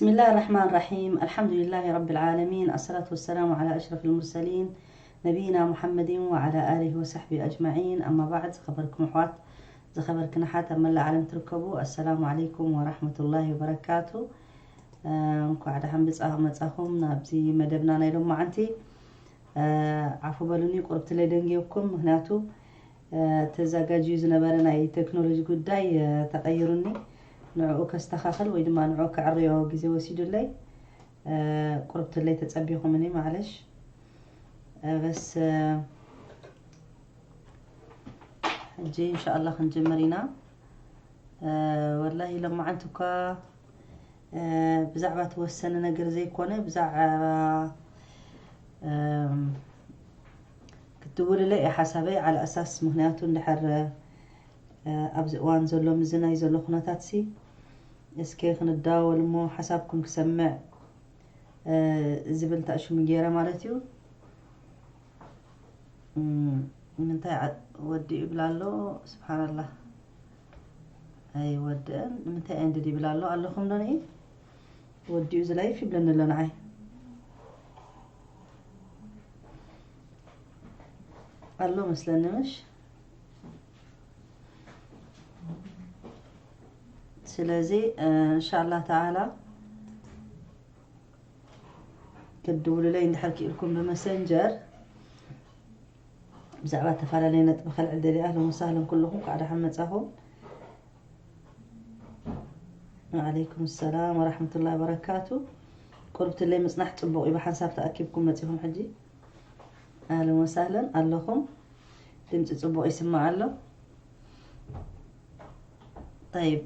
بسم الله الرحمن الرحيم. الحمد لله رب العالمين. الصلاة والسلام على أشرف المرسلين نبينا محمد وعلى آله وصحبه أجمعين. أما بعد، ዝኸበርኩም ኣሕዋት፣ ዝኸበርክን ኣሓት ኣብ መላእ ዓለም ትርከቡ፣ ኣሰላሙ ዓለይኩም ወራሕመቱላሂ ወበረካቱ። እ፣ እንኳዕ ደሓን ብጻ-፣ መጻኹም ናብዚ መደብና ናይ ሎማዓንቲ። እ፣ ዓፉ በሉኒ፣ ቁርብትለይ ደንግየኩም፣ ምኽንያቱ፣ እ፣ ተዘጋጅዩ ዝነበረ ናይ ቴክኖሎጂ ጉዳይ፣ እ፣ ተቐይሩኒ። ንዕኡ ከስተኻኸል ወይ ድማ ንዕኡ ከዕርዮ ግዜ ወሲዱለይ። እ፣ ቁርብትለይ ተጸቢኹምኒ፣ ማዕለሽ። እ፣ በስ፣ እ፣ ሕጂ ኢንሻኣላህ ክንጅምር ኢና። እ፣ ወላሂ ሎማዓንቲ እኳ፣ እ፣ ብዛዕባ ተወሰነ ነገር ዘይኮነ፣ ብዛዕባ፣ እም፣ ክትድውልለይ እየ ሓሳበይ፣ ዓለ ኣሳስ፣ ምኽንያቱ እንድሕር፣ እ፣ ኣብዚ እዋን ዘሎ ምዝናይ ዘሎ ኩነታትሲ፣ እስከ ክንዳወል እሞ ሓሳብኩም ክሰምዕ፣ እ፣ ዝብል ተኣሽሙ ገይረ ማለት እዩ። እም፣ ንምንታይ ዓ-፣ ወዲኡ ይብል ኣሎ? ስብሓንላህ። ኣይወድእን። ንምንታይ ended ይብል ኣሎ? ኣለኹም ዶ ንኢ? ወዲኡ እዚ ላይፍ ይብለኒ ኣሎ ንዓይ። ኣሎ መስለኒ፣ ምሽ? ስለዚ፣ እ፣ እንሻላህ ተዓላ ክትድውሉለይ እንድሕር ክኢልኩም ብመሰንጀር ብዛዕባ እተፈላለየ ነጥቢ ከልዕል ደልየ። ኣህለን ወሳህለን ኩልኹም፣ ከዓ ደሓን መጻኹም። ወዓለይኩም ሰላም ወራሕመቱላሂ ወበረካቱ። ቁርብትለይ ምጽናሕ ጽቡቕ እዩ፣ ብሓንሳብ ተኣኪብኩም መጺኹም ሕጂ። ኣህለን ወሳህለን ኣለኹም። ድምጺ ጽቡቕ ይስማዕ ኣሎ። ጠይብ።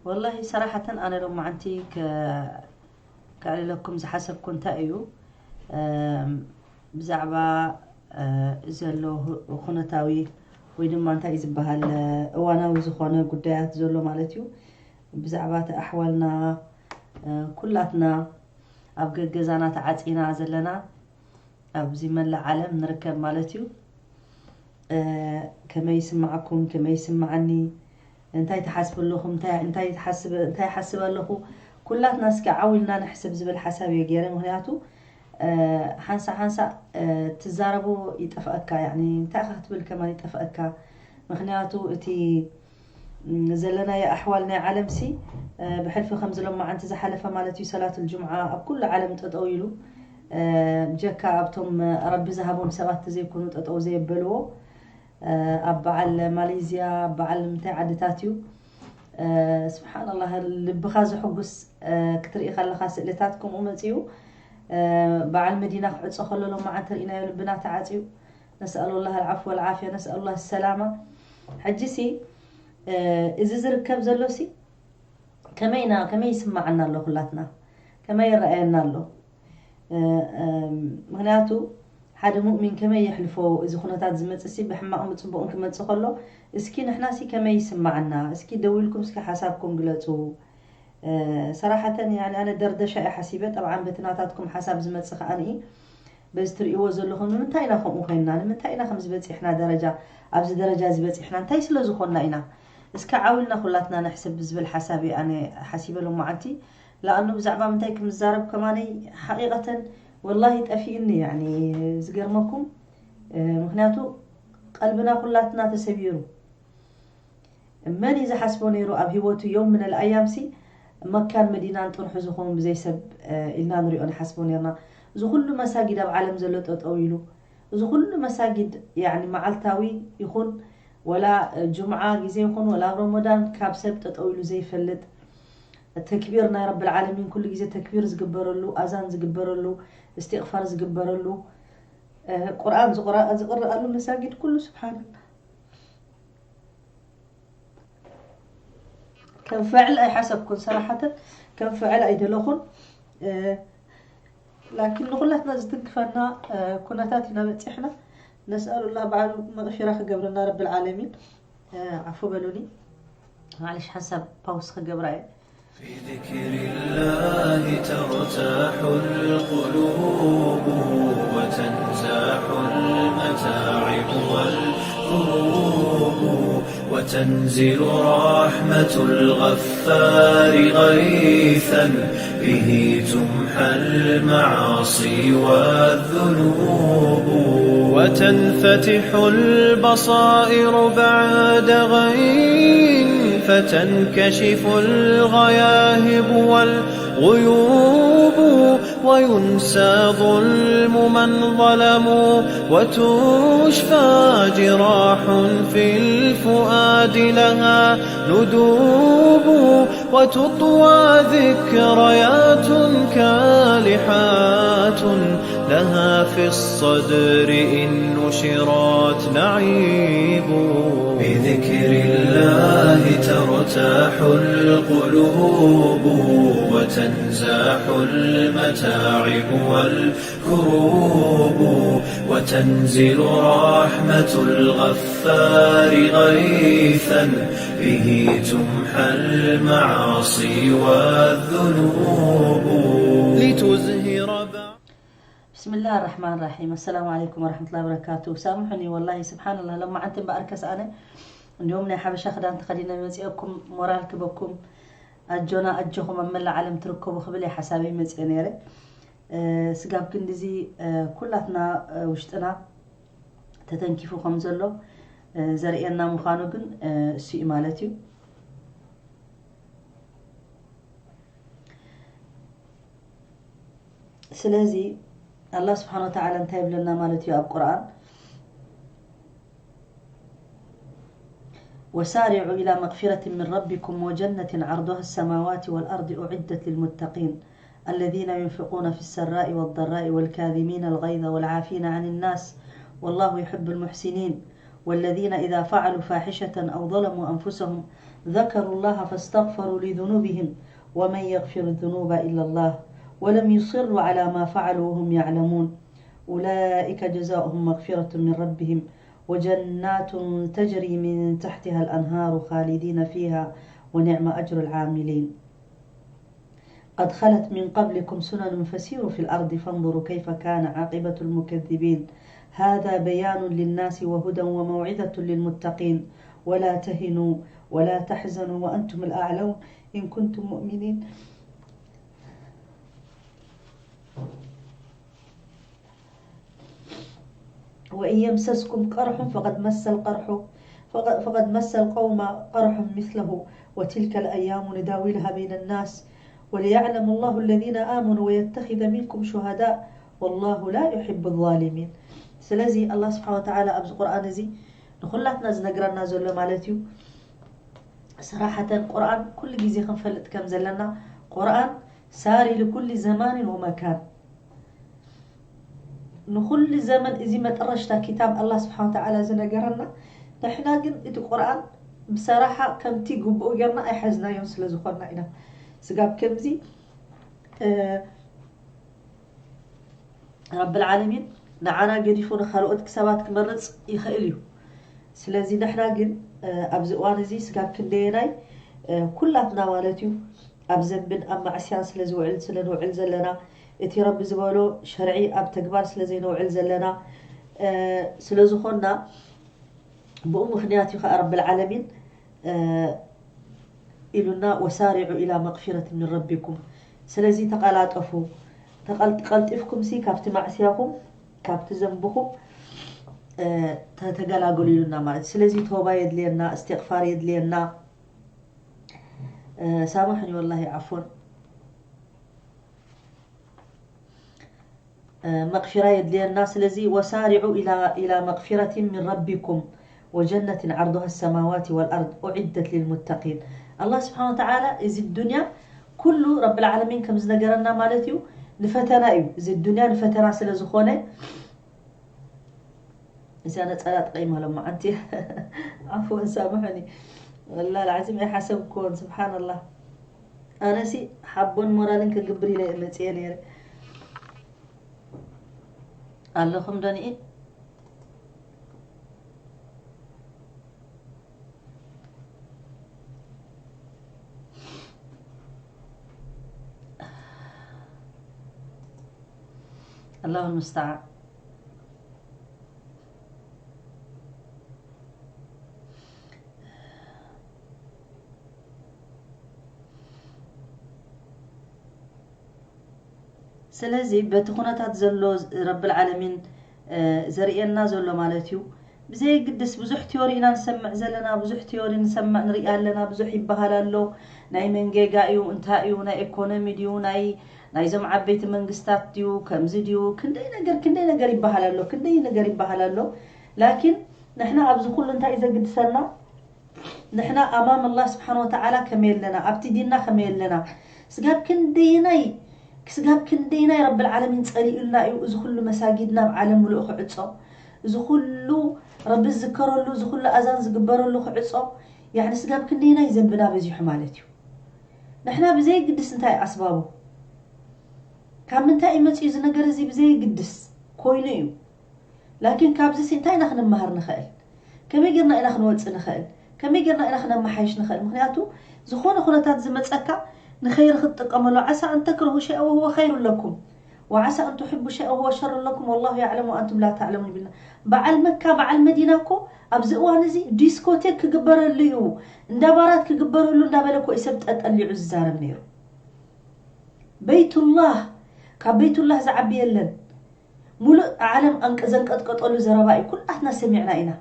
ወላሂ ሰራሓተን ኣነ ሎማዓንቲ ከ-፣ ከዕልለኩም ዝሓሰብኩ እንታይ እዩ፣ እም፣ ብዛዕባ፣ እ፣ ዘሎ ሁ-፣ ኩነታዊ ወይ ድማ እንታይ እዩ ዝበሃል፣ እ፣ እዋናዊ ዝኾነ ጉዳያት ዘሎ ማለት እዩ። ብዛዕባ እቲ ኣሕዋልና፣ እ፣ ኩላትና ኣብ ገገዛና ተዓጺና ዘለና ኣብዚ መላእ ዓለም ንርከብ ማለት እዩ። እ፣ ከመይ ይስምዓኩም? ከመይ ይስምዓኒ? እንታይ ትሓስቡ ኣለኹም? እንታይ፣ እንታይ ትሓስበ-፣ እንታይ ይሓስብ ኣለኹ? ኩላትና እስኪ ዓው ኢልና ንሕሰብ ዝብል ሓሳብ እየ ገይረ። ምኽንያቱ፣ እ፣ ሓንሳእ ሓንሳእ፣ እ፣ ትዛረቦ ይጠፍኣካ፣ ያዕኒ እንታይ ኢኻ ክትብል ከማን ይጠፍኣካ። ምኽንያቱ እቲ፣ ም፣ ዘለናዮ ኣሕዋል ናይ ዓለምሲ፣ እ፣ ብሕልፊ ከምዚ ሎማዓንቲ ዝሓለፈ ማለት እዩ፣ ሰላቱል ጁምዓ ኣብ ኩሉ ዓለም ጠጠው ኢሉ፣ እ፣ ብጀካ ኣብቶም ረቢ ዝሃቦም ሰባት ተዘይኮኑ ጠጠው ዘየበልዎ፣ እ፣ ኣብ በዓል ማሌዝያ፣ ኣብ በዓል ምንታይ ዓድታት እዩ፣ እ፣ ስብሓንላህ፣ ልብኻ ዘሐጉስ፣ እ፣ ክትርኢ ከለኻ ስእልታት ከምኡ መጺኡ፣ እ፣ በዓል መዲና ክዕጾ ከሎ ሎማዓንቲ ርኢናዮ፣ ልብና ተዓጽዩ። ነስኣሉላህ ኣልዓፍወ ወልዓፍያ፣ ነስኣሉላህ ሰላማ። ሕጂሲ፣ እ፣ እዚ ዝርከብ ዘሎሲ ከመይና፣ ከመይ ይስምዓና ኣሎ? ኩላትና ከመይ ይረኣየና ኣሎ? እ፣ እም፣ ምኽንያቱ ሓደ ሙእሚን ከመይ የሕልፎ እዚ ኩነታት ዝመጽእሲ፣ ብሕማቕን ብጽቡቕን ክመጽእ ከሎ፣ እስኪ ንሕናሲ ከመይ ይስምዓና? እስኪ ደው ኢልኩም እስኪ ሓሳብኩም ግለጹ። እ፣ ሰራሓተን፣ ያኒ፣ ኣነ ደርደሻ እየ ሓሲበ። ጠብዓን በቲ ናታትኩም ሓሳብ ዝመጽእ ከኣ ንኢ፣ በዚ ትርእይዎ ዘለኹም፣ ንምንታይ ኢና ከምኡ ኮይንና? ንምንታይ ኢና ከምዚ በጺሕና ደረጃ፣ ኣብዚ ደረጃ እዚ በጺሕና? እንታይ ስለ ዝኾንና ኢና? እስከ ዓው ኢልና ኩላትና ንሕሰብ ብዝብል ሓሳብ እየ ኣነ ሓሲበ ሎማዓንቲ። ለኣኑ ብዛዕባ ምንታይ ከም ዝዛረብ ከማነይ ሓቂቐተን ወላሂ ጠፊእኒ፣ ያኒ፣ ዝገርመኩም፣ እ፣ ምኽንያቱ ቀልብና ኩላትና ተሰቢሩ። መን እዩ ዝሓስቦ ነይሩ ኣብ ህይወቱ ዮም ምነል ኣያምሲ መካን መዲናን ጥርሑ ዝኸውን ብዘይ ሰብ፣ እ፣ ኢልና ንሪኦ ንሓስቦ ነርና። እዚ ኩሉ መሳጊድ ኣብ ዓለም ዘሎ ጠጠው ኢሉ፣ እዚ ኩሉ መሳጊድ፣ ያኒ፣ መዓልታዊ ይኹን ወላ፣ እ፣ ጁምዓ ግዜ ይኹን ወላ ኣብ ረመዳን ካብ ሰብ ጠጠው ኢሉ ዘይፈልጥ፣ ተክቢር ናይ ረብል ዓለሚን ኩሉ ግዜ ተክቢር ዝግበረሉ፣ ኣዛን ዝግበረሉ፣ እስትቕፋር ዝግበረሉ፣ እ፣ ቁርኣን ዝቕረ-፣ ዝቕረኣሉ መሳጊድ ኩሉ፣ ስብሓንላህ። ከም ፍዕል ኣይሓሰብኩን፣ ሰራሓተን ከም ፍዕል ኣይደለኹን። እ፣ ላኪን ንኹላትና ዝትንክፈና፣ እ፣ ኩነታት ኢና በጺሕና። ነስኣሉላህ ባዕሉ መቕፊራ ክገብረና ረብል ዓለሚን። እ፣ ዓፉ በሉኒ። ማዕለሽ ሓንሳብ ፓውስ ክገብራ እየ። بذكر الله ترتاح القلوب وتنزاح المتاعب والكروب. وتنزل رحمة الغفار غيثا به تمحى المعاصي والذنوب. وتنفتح البصائر بعد غين فتنكشف الغياهب والغيوب. وينسى ظلم من ظلموا وتشفى جراح في الفؤاد لها ندوب. وتطوى ذكريات كالحات لها في الصدر إن نشرت نعيب. بذكر الله ترتاح القلوب وتنزاح المتاعب والكروب وتنزل رحمة الغفار غيثا به تمحى المعاصي والذنوب. لتزهر بعد ብስምላህ ራሕማን ራሒም። ኣሰላሙ ዓለይኩም ወረሕመቱላሂ ወበረካቱ። ሳምሑኒ ወላሂ ስብሓንላህ፣ ሎማዓንቲ እምበኣርከስ ኣነ እንዲሁም ናይ ሓበሻ ክዳን ተኸዲነ መፂአኩም ሞራል ክበኩም ኣጆና ኣጆኹም ኣብ መላእ ዓለም ትርከቡ ክብል እየ ሓሳበይ መፂአ ነይረ። ስጋብ ክንድዚ ኩላትና ውሽጥና ተተንኪፉ ከም ዘሎ ዘርእየና ምዃኑ ግን እሱ እዩ ማለት እዩ። ስለዚ ኣላህ ስብሓን ወተዓላ እንታይ ይብለና ማለት እዩ ኣብ ቁርኣን? وسارعوا إلى مغفرة من ربكم وجنة عرضها السماوات والأرض أعدت للمتقين الذين ينفقون في السراء والضراء والكاظمين الغيظ والعافين عن الناس والله يحب المحسنين والذين إذا فعلوا فاحشة أو ظلموا أنفسهم ذكروا الله فاستغفروا لذنوبهم ومن يغفر الذنوب إلا الله ولم يصروا على ما فعلوا وهم يعلمون أولئك جزاؤهم مغفرة من ربهم وجنات تجري من تحتها الأنهار خالدين فيها ونعم أجر العاملين قد خلت من قبلكم سنن فسيروا في الأرض فانظروا كيف كان عاقبة المكذبين هذا بيان للناس وهدى وموعظة للمتقين ولا تهنوا ولا تحزنوا وأنتم الأعلون إن كنتم مؤمنين وإن يمسسكم قرح فقد مس القرح فقد مس القوم قرح مثله وتلك الأيام نداولها بين الناس وليعلم الله الذين آمنوا ويتخذ منكم شهداء والله لا يحب الظالمين. ስለዚ ኣላህ ስብሓን ወተዓላ ኣብዚ ቁርኣን እዚ ንኹላትና ዝነግረና ዘሎ ማለት እዩ። ሰራሓተን ቁርኣን ኩሉ ግዜ ክንፈልጥ ከም ዘለና ቁርኣን ሳሪ ልኩል ዘማንን ወመካን ንኹሉ ዘመን እዚ መጠረሽታ ኪታብ ኣላህ ስብሓን ወተዓላ ዝነገረና ንሕና ግን እቲ ቁርኣን ብሰራሓ ከምቲ ግቡኡ ጌርና ኣይሓዝናዮን ስለ ዝኾንና ኢና ስጋብ ከምዚ ረብል ዓለሚን ንዓና ገዲፉ ንኻልኦት ክሳባት ክመርፅ ይኽእል እዩ ስለዚ ንሕና ግን ኣብዚ እዋን እዚ ስጋብ ክንደየናይ ኩላትና ማለት እዩ ኣብ ዘንብን ኣብ ማዕስያን ስለ ዝውዕል ስለ ንውዕል ዘለና እቲ ረቢ ዝበሎ ሸርዒ ኣብ ተግባር ስለ ዘይነውዕል ዘለና ስለ ዝኾንና ብኡ ምኽንያት እዩ ከዓ ረብል ዓለሚን ኢሉና وسارعوا إلى مغفرة من ربكم ስለዚ ተቐላጠፉ ቀልጢፍኩም ሲ ካብቲ ማዕስያኹም ካብቲ ዘንብኹም ተተገላገሉ ኢሉና ማለት ስለዚ ቶባ የድልየና እስትቕፋር የድልየና ሳሙሕኒ ወላሂ ዓፎን መቕፊራ የድልየና ስለዚ وسارعوا إلى إلى مغفرة من ربكم وجنة عرضها السماوات والأرض أعدت للمتقين الله سبحانه وتعالى እዚ ዱንያ ኩሉ ረብል ዓለሚን ከም ዝነገረና ማለት እዩ ንፈተና እዩ እዚ ዱንያ ንፈተና ስለ ዝኾነ እዚኣ ነፀላ ጥቐይ ማለማ ኣንቲ ዓፎን ሳምሑኒ ወላ ላዓዚም ኣይሓሰብኩዎን ስብሓንላህ ኣነሲ ሓቦን ሞራልን ክግብር ኢለ መፅየ ነይረ ኣለኹም ዶ ንኢ الله المستعان ስለዚ በቲ ኩነታት ዘሎ ረብል ዓለሚን ዘርእየና ዘሎ ማለት እዩ። ብዘየግድስ ብዙሕ ቲዮሪ ኢና ንሰምዕ ዘለና፣ ብዙሕ ቲዮሪ ንሰምዕ ንርኢ ኣለና፣ ብዙሕ ይበሃል ኣሎ። ናይ መንጌጋ እዩ፣ እንታይ እዩ፣ ናይ ኢኮኖሚ ድዩ፣ ናይ ናይዞም ዓበይቲ መንግስታት ድዩ፣ ከምዚ ድዩ፣ ክንደይ ነገር ክንደይ ነገር ይበሃል ኣሎ፣ ክንደይ ነገር ይበሃል ኣሎ። ላኪን ንሕና ኣብዚ ኩሉ እንታይ እዩ ዘግድሰና? ንሕና ኣማም ኣላህ ስብሓን ወተዓላ ከመይ ኣለና፣ ኣብቲ ዲንና ከመይ ኣለና፣ ስጋብ ክንደይናይ ስጋብ ክንደይናይ ረብል ዓለሚን ጸሊኡልና እዩ እዚ ኩሉ መሳጊድና ኣብ ዓለም ምሉእ ክዕጾ፣ እዚ ኩሉ ረቢ ዝዝከረሉ፣ እዚ ኩሉ ኣዛን ዝግበረሉ ክዕጾ። ያኒ ስጋብ ክንደይናይ ዘንብና በዚሑ ማለት እዩ። ንሕና ብዘይግድስ እንታይ ኣስባቡ ካብ ምንታይ እዩ መጺኡ እዚ ነገር እዚ ብዘይግድስ ኮይኑ እዩ። ላኪን ካብዚ ሲ እንታይ ኢና ክንመሃር ንኽእል? ከመይ ጌርና ኢና ክንወፅእ ንኽእል? ከመይ ጌርና ኢና ክነመሓይሽ ንኽእል? ምክንያቱ ዝኾነ ኩነታት ዝመፀካ ንኸይሪ ክትጥቀመሉ። ዓሳ ኣን ተክረሁ ሸይአ ወሁወ ኸይሩ ለኩም ወዓሳ ኣን ትሕቡ ሸይአ ወሁወ ሸሩ ለኩም ወላሁ ያዕለም ወኣንቱም ላ ተዕለሙን ይብልና። በዓል መካ በዓል መዲና እኮ ኣብዚ እዋን እዚ ዲስኮቴክ ክግበረሉ እዩ፣ እንዳ ባራት ክግበረሉ እንዳበለ እኮ እዩ ሰብ ጠጠሊዑ ዝዛረብ ነይሩ። በይቱላህ ካብ በይቱላህ ዝዓቢ የለን። ሙሉእ ዓለም ኣንቀ ዘንቀጥቀጠሉ ዘረባ እዩ፣ ኩላትና ሰሚዕና ኢና።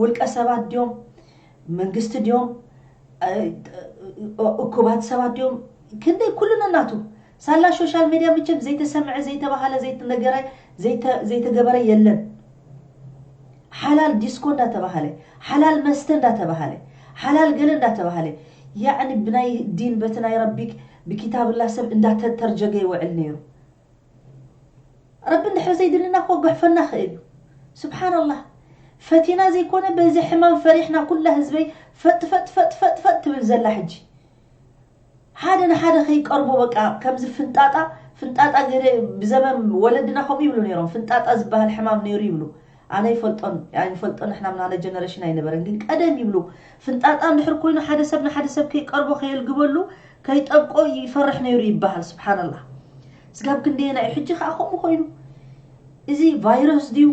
ውልቀ ሰባት ድዮም መንግስቲ ድዮም እኩባት ሰባት ድዮም ክንደይ ኩሉ ነናቱ። ሳላ ሶሻል ሜድያ ምቸም ዘይተሰምዐ ዘይተባሃለ ዘይተነገረ ዘይተገበረ የለን። ሓላል ዲስኮ እንዳተባሃለ፣ ሓላል መስተ እንዳተባሃለ፣ ሓላል ገለ እንዳተባሃለ፣ ያዕኒ ብናይ ዲን በቲ ናይ ረቢ ብኪታብላ ሰብ እንዳተተርጀገ ይውዕል ነይሩ። ረቢ እንድሕር ዘይድልና እኮ ጉሕፈና ክእል እዩ። ስብሓንላህ። ፈቲና ዘይኮነ በዚ ሕማም ፈሪሕና ኩላ ህዝበይ ፈጥ ፈጥ ፈጥ ፈጥ ፈጥ ትብል ዘላ ሕጂ። ሓደ ንሓደ ከይቀርቦ በቃ ከምዚ ፍንጣጣ ፍንጣጣ ገለ ብዘመን ወለድና ከምኡ ይብሉ ነይሮም። ፍንጣጣ ዝበሃል ሕማም ነይሩ ይብሉ። ኣነ ይፈልጦን ኣይንፈልጦን ንሕና ምናለ ጀነሬሽን ኣይነበረን ግን ቀደም ይብሉ። ፍንጣጣ እንድሕር ኮይኑ ሓደ ሰብ ንሓደ ሰብ ከይቀርቦ ከየልግበሉ ከይጠብቆ ይፈርሕ ነይሩ ይበሃል። ስብሓንላህ። ስጋብ ክንደየና እዩ ሕጂ ከዓ ከምኡ ኮይኑ? እዚ ቫይረስ ድዩ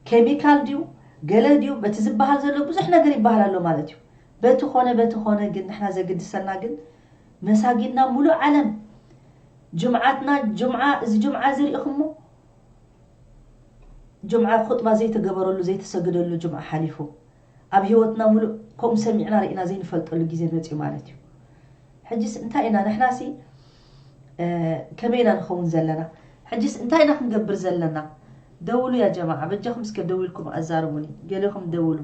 ኬሚካል ድዩ ገለ ድዩ በቲ ዝበሃል ዘሎ ብዙሕ ነገር ይበሃል ኣሎ ማለት እዩ። በቲ ኮነ በቲ ኮነ ግን ንሕና ዘግድሰና ግን መሳጊድና ሙሉእ ዓለም ጅምዓትና ጅምዓ እዚ ጅምዓ እዚ ርኢኹሞ ጅምዓ ኹጥባ ዘይተገበረሉ ዘይተሰገደሉ ጅምዓ ሓሊፉ ኣብ ህይወትና ሙሉእ ከምኡ ሰሚዕና ርኢና ዘይንፈልጠሉ ግዜ መፅዩ ማለት እዩ። ሕጅስ እንታይ ኢና ንሕናሲ ከመይ ኢና ንኸውን ዘለና? ሕጅስ እንታይ ኢና ክንገብር ዘለና? ደውሉ ያ ጀማዓ በጃኹም እስከ ደዊልኩም ኣዛርቡኒ። ገሌኹም ደውሉ።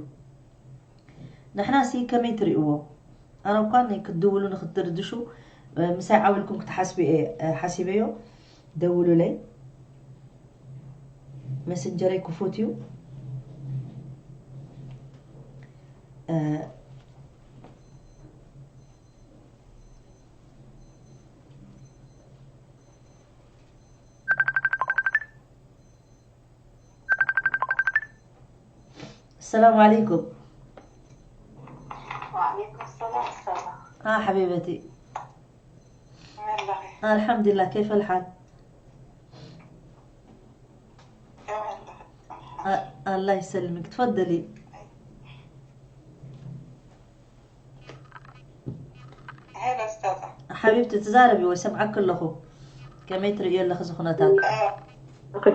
ንሕናሲ ከመይ ትርእይዎ? ኣነ እኳ ክትድውሉ ንክትድርድሹ ምሳይ ዓው ኢልኩም ክትሓስቡ እየ ሓሲበዮ። ደውሉለይ። መሰንጀረይ ክፉት እዩ። السلام عليكم. وعليكم السلام أستاذة. اه حبيبتي. والله آه الحمد لله، كيف الحال؟ يا والله. آه الله يسلمك، تفضلي. هلا أستاذة. ሓቢብቲ ትዛረቢ ወይ ሰምዓክ ኣለኹ። ከመይ ትርእዮ ኣለኺ እዚ ኩነታት? آه. أوكي.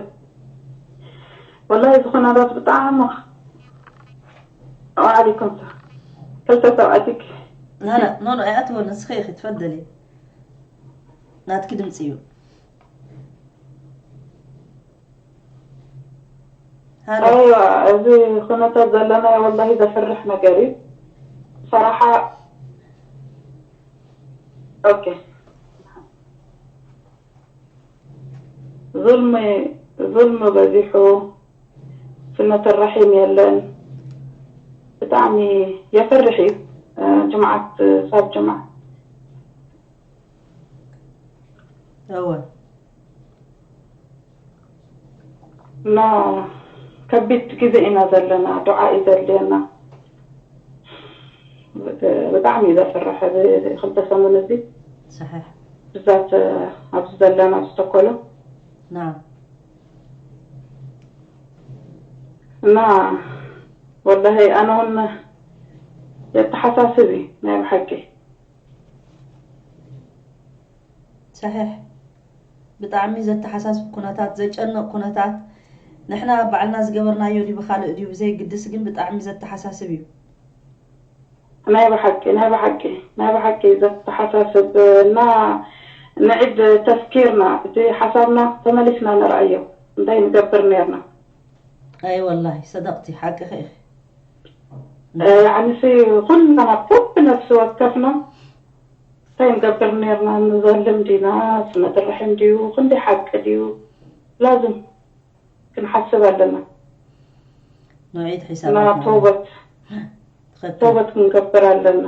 والله እዚ ኩነታት ብጣዕሚ وعليكم السلام. ክልተ ሰብኣትክ لا لا ኖ ኖ ኣይኣትወን፣ ንስኺ ኢኺ ትፈደሊ። ናትኪ ድምፂ እዩ። ሃሎ ኣይዋ እዚ ኩነታት ዘለናዮ ወላሂ ዘፍርሕ ነገር እዩ ሰራሓ። ኦኬ ዙልሚ ዙልሚ በዚሑ ስነተ ራሒም የለን። ብጣዕሚ የፍርሕ እዩ። ጅምዓት ሳብ ጅምዓ እወ እና ከቢድ ግዜ ኢና ዘለና። ዱዓ እዩ ዘድልየና። ብጣዕሚ እዩ ዘፍርሕ እዚ ክልተ ሰሙን እዚ صحيح ብዛት ኣብዚ ዘለና ኣብ ስተኮሎ نعم እና ወላሂ ኣነ እውን የተሓሳስብ እዩ ናይ ብሓቂ صحيح ብጣዕሚ ዘተሓሳስብ ኩነታት፣ ዘጨንቕ ኩነታት፣ ንሕና ባዕልና ዝገበርናዮ ድዩ ብኻልእ ድዩ ብዘይግድስ ግን ብጣዕሚ ዘተሓሳስብ እዩ። ናይ ብሓቂ ናይ ብሓቂ ናይ ብሓቂ ዘተሓሳስብ እና ንዒድ ተፍኪርና እቲ ሓሳብና ተመሊስና ንርኣዮ እንታይ ንገብር ነርና። ኣይ ወላሂ ሰደቕቲ ሓቅኺ ኢኺ። ያዕኒሲ ኩልና ኩሉ ነፍሲ ወከፍና እንታይ ንገብር ነርና? ንዘልም ዲና? ስመጥርሕ እንድዩ? ክንዲ ሓቂ ድዩ? ላዝም ክንሓስብ ኣለና። ንዒድ እና ሒሳባት ተውበት ትኸክል። ተውበት ክንገብር ኣለና።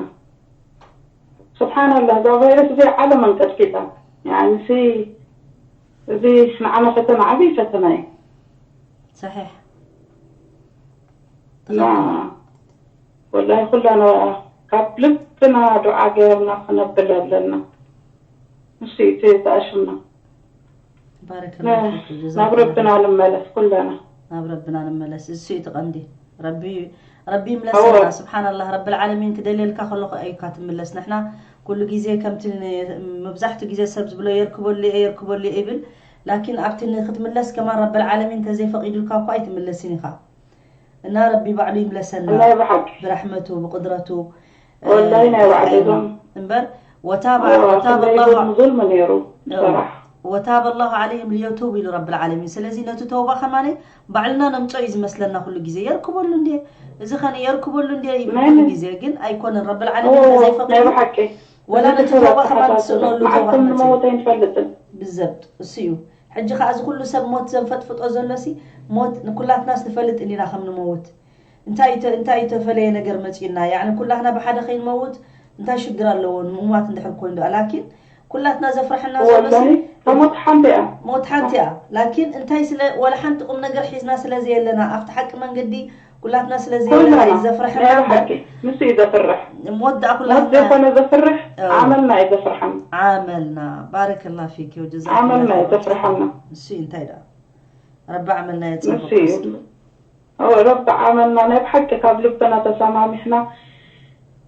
ስብሓንላህ እዛ ቫይረስ እዚ ዓለም ኣንቀጥቂጣ። ያዕኒሲ እዚ ንዓና ፈተና ዓብዪ ፈተና እዩ። ሰሒሕ እና ወላሂ ኩላና ካብ ልብና ዱዓ ገይርና ክነብል ኣለና። ንሱ እዩ እቲ ዝኣሽምና። ባረከላሁ ፊክ ናብ ረብና ንመለስ ኩላና። ናብ ረብና ንመለስ። እሱ እዩ እቲ ቀንዲ። ረቢ ረቢ ይምለሰና። ስብሓንላህ ረብል ዓለሚን ክደልየልካ ከለኹ ኣይካ ትምለስ። ንሕና ኩሉ ግዜ ከምቲ ን- መብዛሕትኡ ግዜ ሰብ ዝብሎ የርክበሉ እየ የርክበሉ እየ ይብል። ላኪን ኣብቲ ንክትምለስ ከማን ረብል ዓለሚን እንተዘይፈቂዱልካ እኳ ኣይትምለስን ኢኻ። እና ረቢ ባዕሉ ይምለሰና ናይ ብሓቂ ብረሕመቱ ብቁድረቱ ወላሂ ናይ ባዕሉ ይርኣየና። እዞም እምበር ወታባ እዎ፣ ወታባ ክንደይ ኣላሁ ጉድ ዙልሚ ነይሩ ብሰራሕ። ወታብ ኣላሁ ዓለይህም ሊየቱብ ኢሉ ረብል ዓለሚን። ስለዚ ነቲ ተውባ ከማነ ባዕልና ነምጾ እዩ ዝመስለና ኩሉ ግዜ። የርክበሉ እንዴ እዚ ኸነ የርክበሉ እንዴ ይብል ናይ ኩሉ ናይ ግዜ። ግን ኣይኮነን ረብል ዓለሚን እዎ፣ ተዘይፈቂዱ ናይ ብሓቂ ወላ እዚ ነቲ ሰብ ተውባ ከማን ኣተሓሳስባ ትስእነሉ መዓልቲ ተውባ ከም ክመጽእ እዩ። ንመውት ኣይንፈልጥን። ብዘብጥ እሱ እዩ። ሕጂ ኸዓ እዚ ኩሉ ሰብ ሞት ዘንፈጥፍጦ ዘሎሲ ሞት ንኩላትናስ ንፈልጥ እንዲና ከም ንመውት። እንታይ ተ- እንታይ ተፈለየ ነገር መጺኡና? ያዕኒ ኩላትና ብሓደ ከይንመውት እንታይ ሽግር ኣለዎ? ምሙማት እንድሕር ኮይኑ ደኣ። ላኪን ኩላትና ዘፍርሐና ዘሎ ወላሂ ከሞት ሓንቲ እያ። ሞት ሓንቲ እያ። ላኪን እንታይ ስለ ወላ ሓንቲ ቁም ነገር ሒዝና ስለ ዘየለና ኣብቲ ሓቂ መንገዲ ኩላትና ስለ ዘየለና ኩላና እዩ ዘፍርሐና ናይ እምበር ሓቂ ንሱ እዩ ዘፍርሕ። ሞት ደኣ ሞት ኩላትና ዘይኮነ ዘፍርሕ እዎ። ዓመልና እዩ ዘፍርሐና። ዓመልና ባረከላ ፊክ ወጀዛኪላ ዓመልና እዩ ኸይራ። ዘፍርሐና። ንሱ እዩ እንታይ ደኣ ረቢ ዓመልና የጽብቕ ንሱ እዩ። እስኪ። እዎ፣ ረቢ ዓመልና ናይ ብሓቂ ካብ ልብና ተሰማሚሕና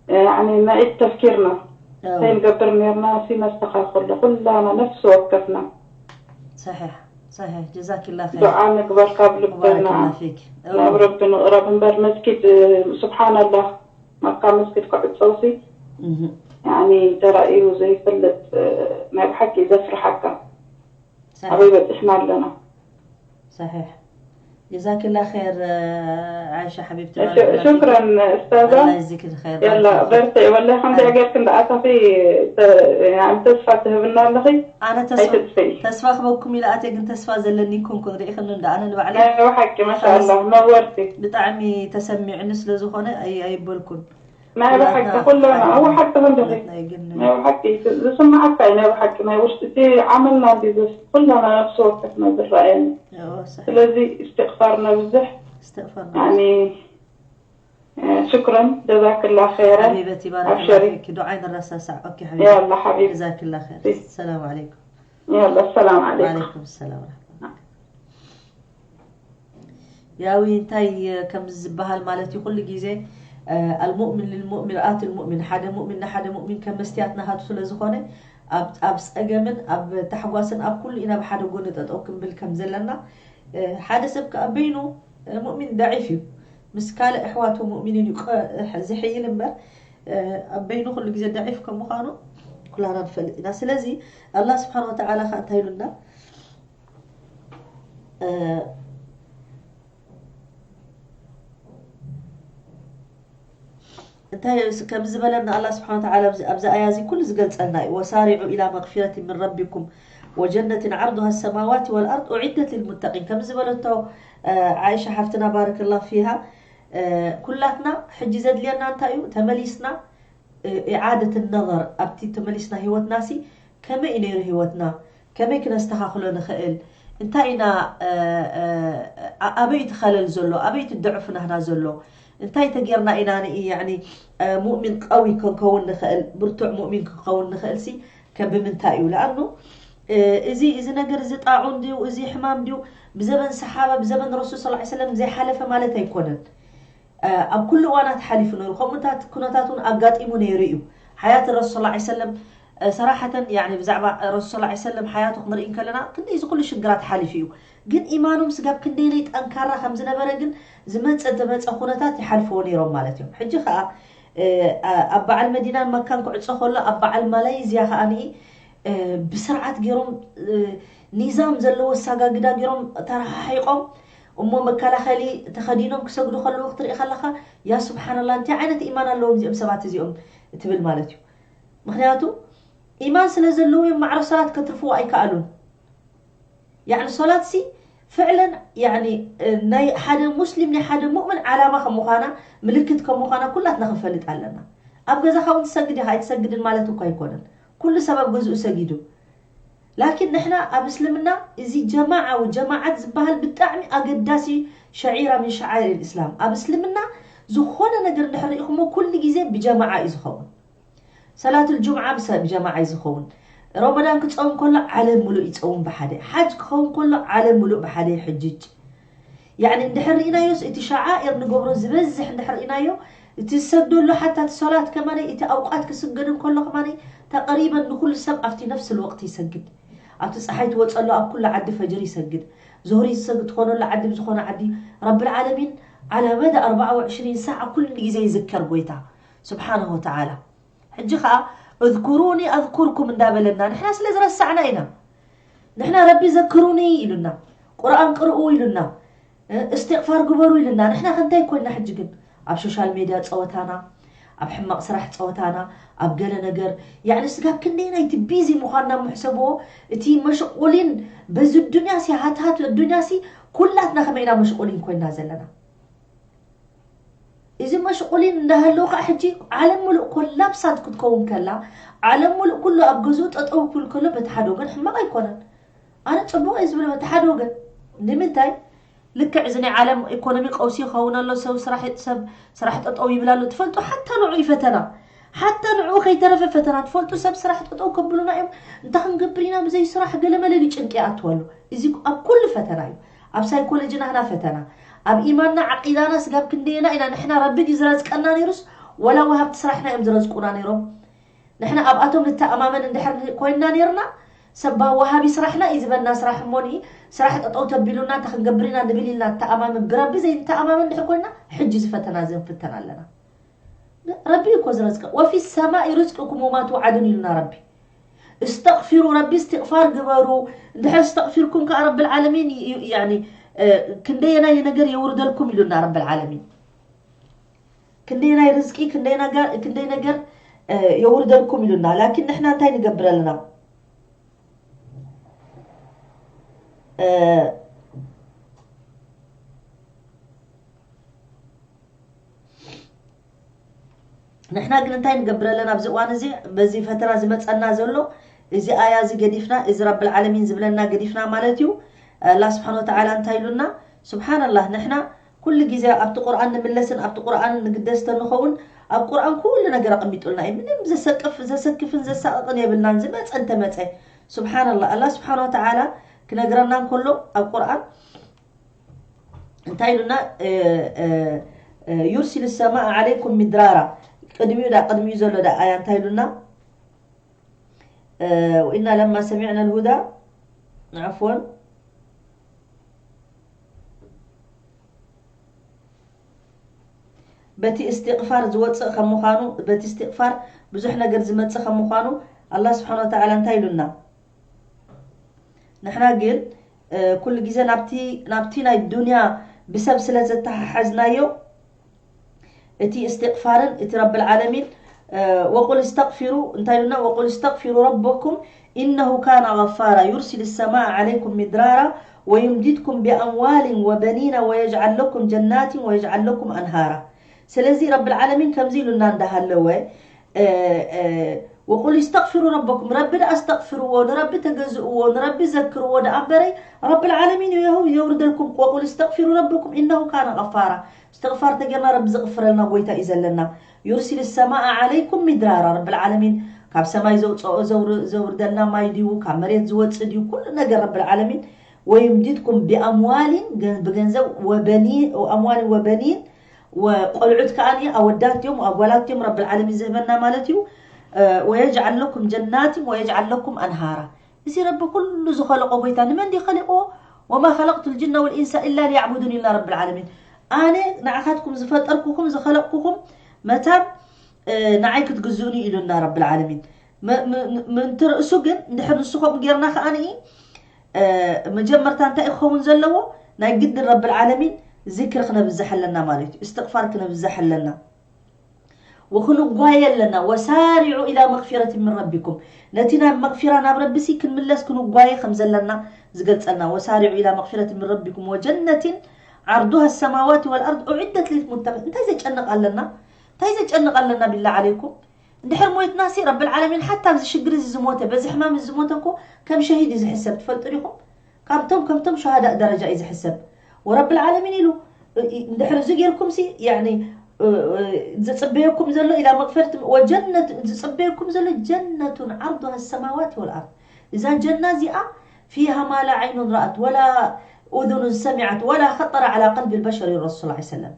ያዕኒ ንዒድ ተፍኪርና እዎ። እንታይ ንገብር ነርና ሲ ነስተኻኽሎ ኩላና ነፍሲ ወከፍና። ሰሒሕ ሰሒሕ ጀዛኪላ ኸይር ዱዓ ንግበር ካብ ልብና ሙባረክላ ፊክ። ናብ ረቢ ንቕረብ እምበር መስጊድ ስብሓንላህ መካ መስጊድ ክዕፀውሲ እህ፣ ያኒ ተራእዩ ዘይፈልጥ ናይ ብሓቂ ዘፍርሓካ። ሰሒሕ ኣበይ በፂሕና ኣለና? ሰሒሕ ጀዛኪላ ኸይር ዓይሻ ሓቢብቲ ሹ- ሹክረን እስታዛ። ኣላ ይዝክር ኸይር የላ ባረከላ ፊክ። በርትዒ ወላሂ ከምዚኣ ጌርክ እንዳኣታኺ ተ- ያኒ ተስፋ ትህብና ኣለኺ። ኣነ ተስፋ ኣይትጥፍኢ። ተስፋ ክበኩም ኢለ ኣትየ ግን ተስፋ ዘለኒ ይኮንኩን ርኢኽኒ እንዳ ኣነ ንባዕለይ ናይ ብሓቂ ማሻኣላ ነወርቲ። ብጣዕሚ ተሰሚዑኒ ስለ ዝኾነ ኣይ- ኣይበልኩን ናይ ብሓቂ ኩላትና ኩላና ሓንቲ እወ ሓቂ ተኾንደኺ ኩላትና ይግን ናይ ብሓቂ እቲ ዝስማዓካ እዩ ናይ ብሓቂ ናይ ውሽጢ እቲ ዓመልና እንዲ ዘስ ኩላና ነፍሲ ወከፍና ዝረኣየኒ። እዎ፣ ሰ- ስለዚ እስትቕፋር ነብዝሕ እስትቕፈር ያኒ ሽክረን ጀዛክላ ኸይረን። ሓቢበቲ ባረከላ ኣብሽሪ። ፊክ ዱዓይ ንረሳሳዕ ኦኬ ሓቢቢ ያላ ሓቢብ ጀዛክላ ኸይር እይ። ሰላም ዓለይኩም ያላ ሰላም ዓለይኩም። ወዓለይኩም ሰላም ወረሕመቱላህ። ያው እንታይ ከም ዝበሃል ማለት እዩ ኩሉ ግዜ ኣልሙእሚን ልልሙእሚን ርኣት ልሙእሚን ሓደ ሙእሚን ንሓደ ሙእሚን ከም መስትያት ናሃቱ ስለ ዝኾነ ኣብ ኣብ ጸገምን ኣብ ታሕጓስን ኣብ ኩሉ ኢና ብሓደ ጎኒ ጠጠው ክንብል ከም ዘለና ሓደ ሰብ ከኣ በይኑ ሙእሚን ደዒፍ እዩ ምስ ካልእ ኣሕዋቱ ሙእሚኒን እዩ ዝሕይል እምበር ኣብ በይኑ ኩሉ ግዜ ደዒፍ ከም ምዃኑ ኩላና ንፈልጥ ኢና ስለዚ ኣላህ ስብሓን ወተዓላ ከኣ እንታይ ኢሉና እንታይ ከም ዝበለና ኣላ ስብሓን ወተዓላ ኣብዚ ኣያ እዚ ኩሉ ዝገልፀልና እዩ ወሳሪዑ ኢላ መግፊረት ምን ረቢኩም ወጀነትን ዓርዱሃ ሰማዋት ወልኣርድ ኡዒደት ልልሙተቂን ከም ዝበለቶ ዓይሻ ሓፍትና ባረከላ ፊሃ ኩላትና ሕጂ ዘድልየና እንታይ እዩ ተመሊስና ኢዓደት ነበር ኣብቲ ተመሊስና ህይወትና ሲ ከመይ እዩ ነይሩ ህይወትና ከመይ ክነስተኻኽሎ ንኽእል እንታይ ኢና ኣበይ እቲ ኸለል ዘሎ ኣበይ እቲ ድዕፍ ናህና ዘሎ እንታይ ተጌርና ኢና ንኢ ያኒ ሙእሚን ቀዊ ክንከውን ንኽእል ብርቱዕ ሙእሚን ክንከውን ንኽእል ሲ ከብምንታይ እዩ ለኣኑ እዚ እዚ ነገር እዚ ጣዑን ድዩ እዚ ሕማም ድዩ ብዘበን ሰሓባ ብዘበን ረሱል ስ ሰለም ዘይሓለፈ ማለት ኣይኮነን ኣብ ኩሉ እዋናት ሓሊፉ ነይሩ ከምኡታት ኩነታት እውን ኣጋጢሙ ነይሩ እዩ ሓያት ረሱል ስ ሰለም ሰራሓተን ያኒ ብዛዕባ ረሱል ሰለላሁ ዐለይሂ ወሰለም ሓያቱ ክንርኢ እንከለና ክንደይ እዚ ኩሉ ሽግራት ሓሊፉ እዩ። ግን ኢማኖም ስጋብ ክንደይናይ ጠንካራ ከም ዝነበረ ግን ዝመጸ ዝመጸ ኩነታት ይሓልፍዎ ነይሮም ማለት እዮም። ሕጂ ከዓ ኣብ በዓል መዲናን መካን ክዕጾ ከሎ ኣብ በዓል ማላይዝያ ከዓ ብስርዓት ገይሮም ኒዛም ዘለዎ ኣሳጋግዳ ገይሮም ተረሓሒቆም እሞ መከላኸሊ ተኸዲኖም ክሰግዱ ከለዉ ክትርኢ ከለኻ ያ ስብሓንላ እንታይ ዓይነት ኢማን ኣለዎም እዚኦም ሰባት እዚኦም ትብል ማለት እዩ። ምክንያቱ ኢማን ስለ ዘለዎም ማዕረ ሰላት ከትርፍዎ ኣይከኣሉን። ያኒ ሶላት ሲ ፍዕለን ያኒ ናይ ሓደ ሙስሊም ናይ ሓደ ሙእምን ዓላማ ከም ምዃና ምልክት ከም ምዃና ኩላትና ክንፈልጥ ኣለና። ኣብ ገዛኻ እውን ትሰግድ ኢኻ ኣይትሰግድን ማለት እኳ ኣይኮነን። ኩሉ ሰብ ኣብ ገዝኡ ሰጊዱ። ላኪን ንሕና ኣብ እስልምና እዚ ጀማዓ ወጀማዓት ዝበሃል ብጣዕሚ ኣገዳሲ ሸዒራ ምን ሸዓይር ልእስላም። ኣብ እስልምና ዝኾነ ነገር እንድሕር ርኢኹሞ ኩሉ ግዜ ብጀማዓ እዩ ዝኸውን። ሰላትል ጁምዓ ብሰ- ብጀማዓ እዩ ዝኸውን። ረመዳን ክፀውም ከሎ ዓለም ሙሉእ ይፀውም ብሓደ። ሓጅ ክኸውን ከሎ ዓለም ሙሉእ ብሓደ ይሕጅጅ። ያኒ እንድሕር ርኢናዮስ እቲ ሸዓኢር ንገብሮ ዝበዝሕ እንድሕር ርኢናዮ እቲ ዝሰግደሉ ሓታ እቲ ሶላት ከማነይ እቲ ኣውቃት ክስገድ እንከሎ ከማነይ ተቐሪበን ንኩሉ ሰብ ኣብቲ ነፍስ ልወቅቲ ይሰግድ። ኣብቲ ፀሓይ ትወፀሉ ኣብ ኩሉ ዓዲ ፈጅር ይሰግድ። ዙህሪ ዝሰግድ ትኾነሉ ዓዲ ብዝኾነ ዓዲ ረብል ዓለሚን ዓላ መዳ ኣርባዓ ወዕሽሪን ሰዓ ኩሉ ግዜ ይዝከር ጎይታ ስብሓንሁ ወተዓላ። ሕጂ ኸዓ እዝኩሩኒ ኣዝኩርኩም እንዳበለና ንሕና ስለ ዝረሳዕና ኢና። ንሕና ረቢ ዘክሩኒ ኢሉና፣ ቁርኣን ቅርኡ ኢሉና፣ እስትቕፋር ግበሩ ኢሉና። ንሕና ከ እንታይ ኮይና ሕጂ ግን? ኣብ ሶሻል ሜድያ ጸወታና፣ ኣብ ሕማቕ ስራሕ ጸወታና፣ ኣብ ገለ ነገር ያዕኒ ስጋብ ክንደይ ናይቲ ቢዚ ምዃንና ምሕሰብዎ። እቲ መሽቑሊን በዚ ዱንያ ሲ ሃትሃት ዱንያ ሲ ኩላትና ከመይ ኢና መሽቑሊን ኮይና ዘለና? እዚ መሽቁሊን እንዳሃለዉ ከዓ ሕጂ ዓለም ሙሉእ ኮላፕሳት ክትከውን ከላ ዓለም ሙሉእ ኩሉ ኣብ ገዝኡ ጠጠው ክብል ከሎ በቲ ሓደ ወገን ሕማቕ ኣይኮነን። ኣነ ፅቡቕ እየ ዝብሎ በቲ ሓደ ወገን። ንምንታይ? ልክዕ እዚ ናይ ዓለም ኢኮኖሚ ቀውሲ ይኸውን ኣሎ። ሰብ ስራሕ ሰብ ስራሕ ጠጠው ይብል ኣሎ። ትፈልጡ ሓታ ንዑ እዩ ፈተና። ሓታ ንዑ ከይተረፈ ፈተና ትፈልጡ ሰብ ስራሕ ጠጠው ከብሉና እዮም። እንታይ ክንገብር ኢና ብዘይ ስራሕ ገለመለ ኢሉ ጭንቂ ይኣትወሉ። እዚ ኣብ ኩሉ ፈተና እዩ። ኣብ ሳይኮሎጂ ናህና ፈተና፣ ኣብ ኢማንና ዓቂዳና ስጋብ ክንደየና ኢና ንሕና ረቢ ድዩ ዝረዝቀና ነይሩስ ወላ ወሃብቲ ስራሕና እዮም ዝረዝቁና ነይሮም? ንሕና ኣብኣቶም ንተኣማመን እንድሕር ኮይንና ነይርና ሰብ ወሃቢ ስራሕና እዩ ዝበና ስራሕ እሞኒ ስራሕ ጠጠው ተቢሉና እንታይ ክንገብር ኢና ንብል ኢልና ንተኣማመን ብረቢ ዘይንተኣማመን እንድሕር ኮይንና ሕጂ ዝፈተና እዚ ንፍተን ኣለና። ረቢ እኮ ዝረዝቀ ወፊ ሰማኢ ርዝቅኩም ወማ ትውዓዱን ኢሉና ረቢ። እስተቕፊሩ ረቢ እስትቕፋር ግበሩ። እንድሕር እስተቕፊርኩም ከዓ ረብል ዓለሚን ይ- ይ- ያኒ እ፣ ክንደየናይ ነገር የውርደልኩም ኢሉና ረብል ዓለሚን። ክንደየናይ ርዝቂ ክንደይ ነገር ክንደይ ነገር እ፣ የውርደልኩም ኢሉና። ላኪን ንሕና እንታይ ንገብር ኣለና? እ፣ ንሕና ግን እንታይ ንገብር ኣለና ኣብዚ እዋን እዚ በዚ ፈተና ዝመፀና ዘሎ እዚ ኣያ እዚ ገዲፍና እዚ ረብል ዓለሚን ዝብለና ገዲፍና ማለት እዩ። ኣላ ስብሓን ወተዓላ እንታይ ኢሉና? ስብሓንላህ ንሕና ኩሉ ግዜ ኣብቲ ቁርኣን ንምለስን ኣብቲ ቁርኣን ንግደስ ተንኸውን ኣብ ቁርኣን ኩሉ ነገር ኣቐሚጡልና እዩ። ምንም ዘሰቅፍ ዘሰክፍን ዘሳቕቕን የብልናን። ዝመፀ እንተመፀ ስብሓንላህ ኣላ ስብሓን ወተዓላ ክነግረና እንከሎ ኣብ ቁርኣን እንታይ ኢሉና? ዩርሲል ሰማእ ዓለይኩም ሚድራራ። ቅድሚኡ ዳ ቅድሚኡ ዘሎ ዳ ኣያ እንታይ ኢሉና? ወኢና ለማ ሰሚዕና ልሁዳ ዓፍወን በቲ እስትቕፋር ዝወፅእ ከም ምዃኑ በቲ እስትቕፋር ብዙሕ ነገር ዝመፅእ ከም ምዃኑ ኣላ ስብሓን ወተዓላ እንታይ ኢሉና? ንሕና ግን ኩሉ ግዜ ናብቲ ናብቲ ናይ ዱንያ ብሰብ ስለ ዘተሓሓዝናዮ እቲ እስትቕፋርን እቲ ረብል ዓለሚን ወቁል እስተቕፊሩ እንታይ ኢሉና? ወቁል እስተቕፊሩ ረበኩም ኢነሁ ካነ ገፋራ ዩርሲል ሰማእ ዓለይኩም ሚድራራ ወዩምዲድኩም ቢኣምዋልን ወበኒና ወየጅዓል ለኩም ጀናትን ወየጅዓል ለኩም ኣንሃራ። ስለዚ ረብል ዓለሚን ከምዚ ኢሉና እንዳሃለወ ወቁል እስተቕፊሩ ረበኩም ረቢ ደኣ እስተቕፍርዎ ንረቢ ተገዝእዎ ንረቢ ዘክርዎ ደኣ እምበረይ ረብል ዓለሚን የውርደልኩም። ወቁል እስተቕፊሩ ረበኩም ኢነሁ ካነ ገፋራ። እስትቕፋር ተጌርና ረቢ ዝቕፍረልና ጎይታ እዩ ዘለና። ዩርሲል ሰማእ ዓለይኩም ሚድራራ ረብል ዓለሚን ካብ ሰማይ ዘውፅኦ ዘውርደልና ማይ ድዩ ካብ መሬት ዝወፅእ ድዩ ኩሉ ነገር ረብል ዓለሚን ወዩምዲድኩም ቢኣምዋሊን ብገንዘብ ኣምዋሊን ወበኒን ወቆልዑት ከዓ ኣወዳት እዮም ኣጓላት እዮም ረብል ዓለሚን ዝህበና ማለት እዩ። ወየጅዓል ለኩም ጀናትን ወየጅዓል ለኩም ኣንሃራ። እዚ ረቢ ኩሉ ዝኸለቆ ጎይታ ንመን ድዩ ኸሊቕዎ? ወማ ኸለቅቱ ልጅነ ወልኢንሳ ኢላ ሊያዕቡዱን ኢልና ረቢ ልዓለሚን። ኣነ ንዓኻትኩም ዝፈጠርኩኹም ዝኸለቅኩኹም መታን ንዓይ ክትግዝኡኒ ኢሉና ረቢ ልዓለሚን። ምንቲ ርእሱ ግን እንድሕር ንሱ ከምኡ ጌርና ከኣ ንኢ መጀመርታ እንታይ ክኸውን ዘለዎ? ናይ ግድን ረቢ ልዓለሚን ዝክሪ ክነብዝሕ ኣለና ማለት እዩ። እስትቕፋር ክነብዝሕ ኣለና። ወክንጓየ ኣለና። ወሳሪዑ ኢላ መግፊረት ምን ረቢኩም። ነቲ ናብ መግፊራ ናብ ረቢሲ ክንምለስ ክንጓየ ከም ዘለና ዝገልጸልና። ወሳሪዑ ኢላ መግፊረት ምን ረቢኩም ወጀነትን ዓርዱሃ ሰማዋት ወልኣርድ ኡዒደት ሊልሙተቂን። እንታይ ዘጨንቕ ኣለና? እንታይ ዘጨንቕ ኣለና? ቢላ ዓለይኩም። እንድሕር ሞይትናሲ ረብል ዓለሚን ሓታ ኣብዚ ሽግር እዚ ዝሞተ በዚ ሕማም እዚ ዝሞተ እኮ ከም ሸሂድ እዩ ዝሕሰብ ትፈልጡ ዲኹም? ካብቶም ከምቶም ሸሃዳእ ደረጃ እዩ ዝሕሰብ። ወረብል ዓለሚን ኢሉ እንድሕር እዚ ጌርኩም ሲ ያኒ ዝጽበየኩም ዘሎ ኢላ መግፈርት ወጀነት ዝጽበየኩም ዘሎ ጀነቱን ዓርዱሃ ሰማዋት ወልኣርድ። እዛ ጀና እዚኣ ፊሃ ማ ላ ዓይኑን ረኣት ወላ ኡዙኑን ሰሚዓት ወላ ኸጠረ ዓላ ቀልቢ ልበሸር እዩ ረሱል ሰለም።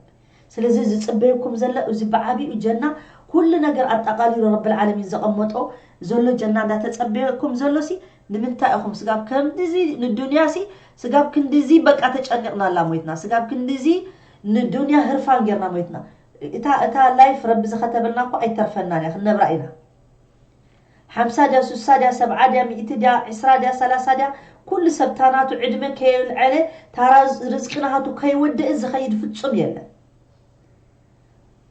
ስለዚ ዝጽበየኩም ዘሎ እዚ ብዓቢኡ ጀና ኩሉ ነገር ኣጠቓሊሉ ረብል ዓለሚን ዘቐመጦ ዘሎ ጀና እንዳተጸበየኩም ዘሎሲ ንምንታይ ኢኹም ስጋብ ከምዚ ንዱንያሲ ስጋብ ክንዲዚ በቃ ተጨኒቕናላ ሞይትና ስጋብ ክንዲዚ ንዱንያ ህርፋን ጌርና ሞይትና እታ እታ ላይፍ ረቢ ዝኸተበልና እኮ ኣይተርፈናን እያ ክንነብራ ኢና ሓምሳ ድያ ሱሳ ድያ ሰብዓ ድያ ሚእቲ ድያ ዕስራ ድያ ሰላሳ ድያ ኩሉ ሰብ ታናቱ ዕድመ ከየልዐለ ታራ ርዝቂ ናሃቱ ከይወደእ ዝኸይድ ፍጹም የለን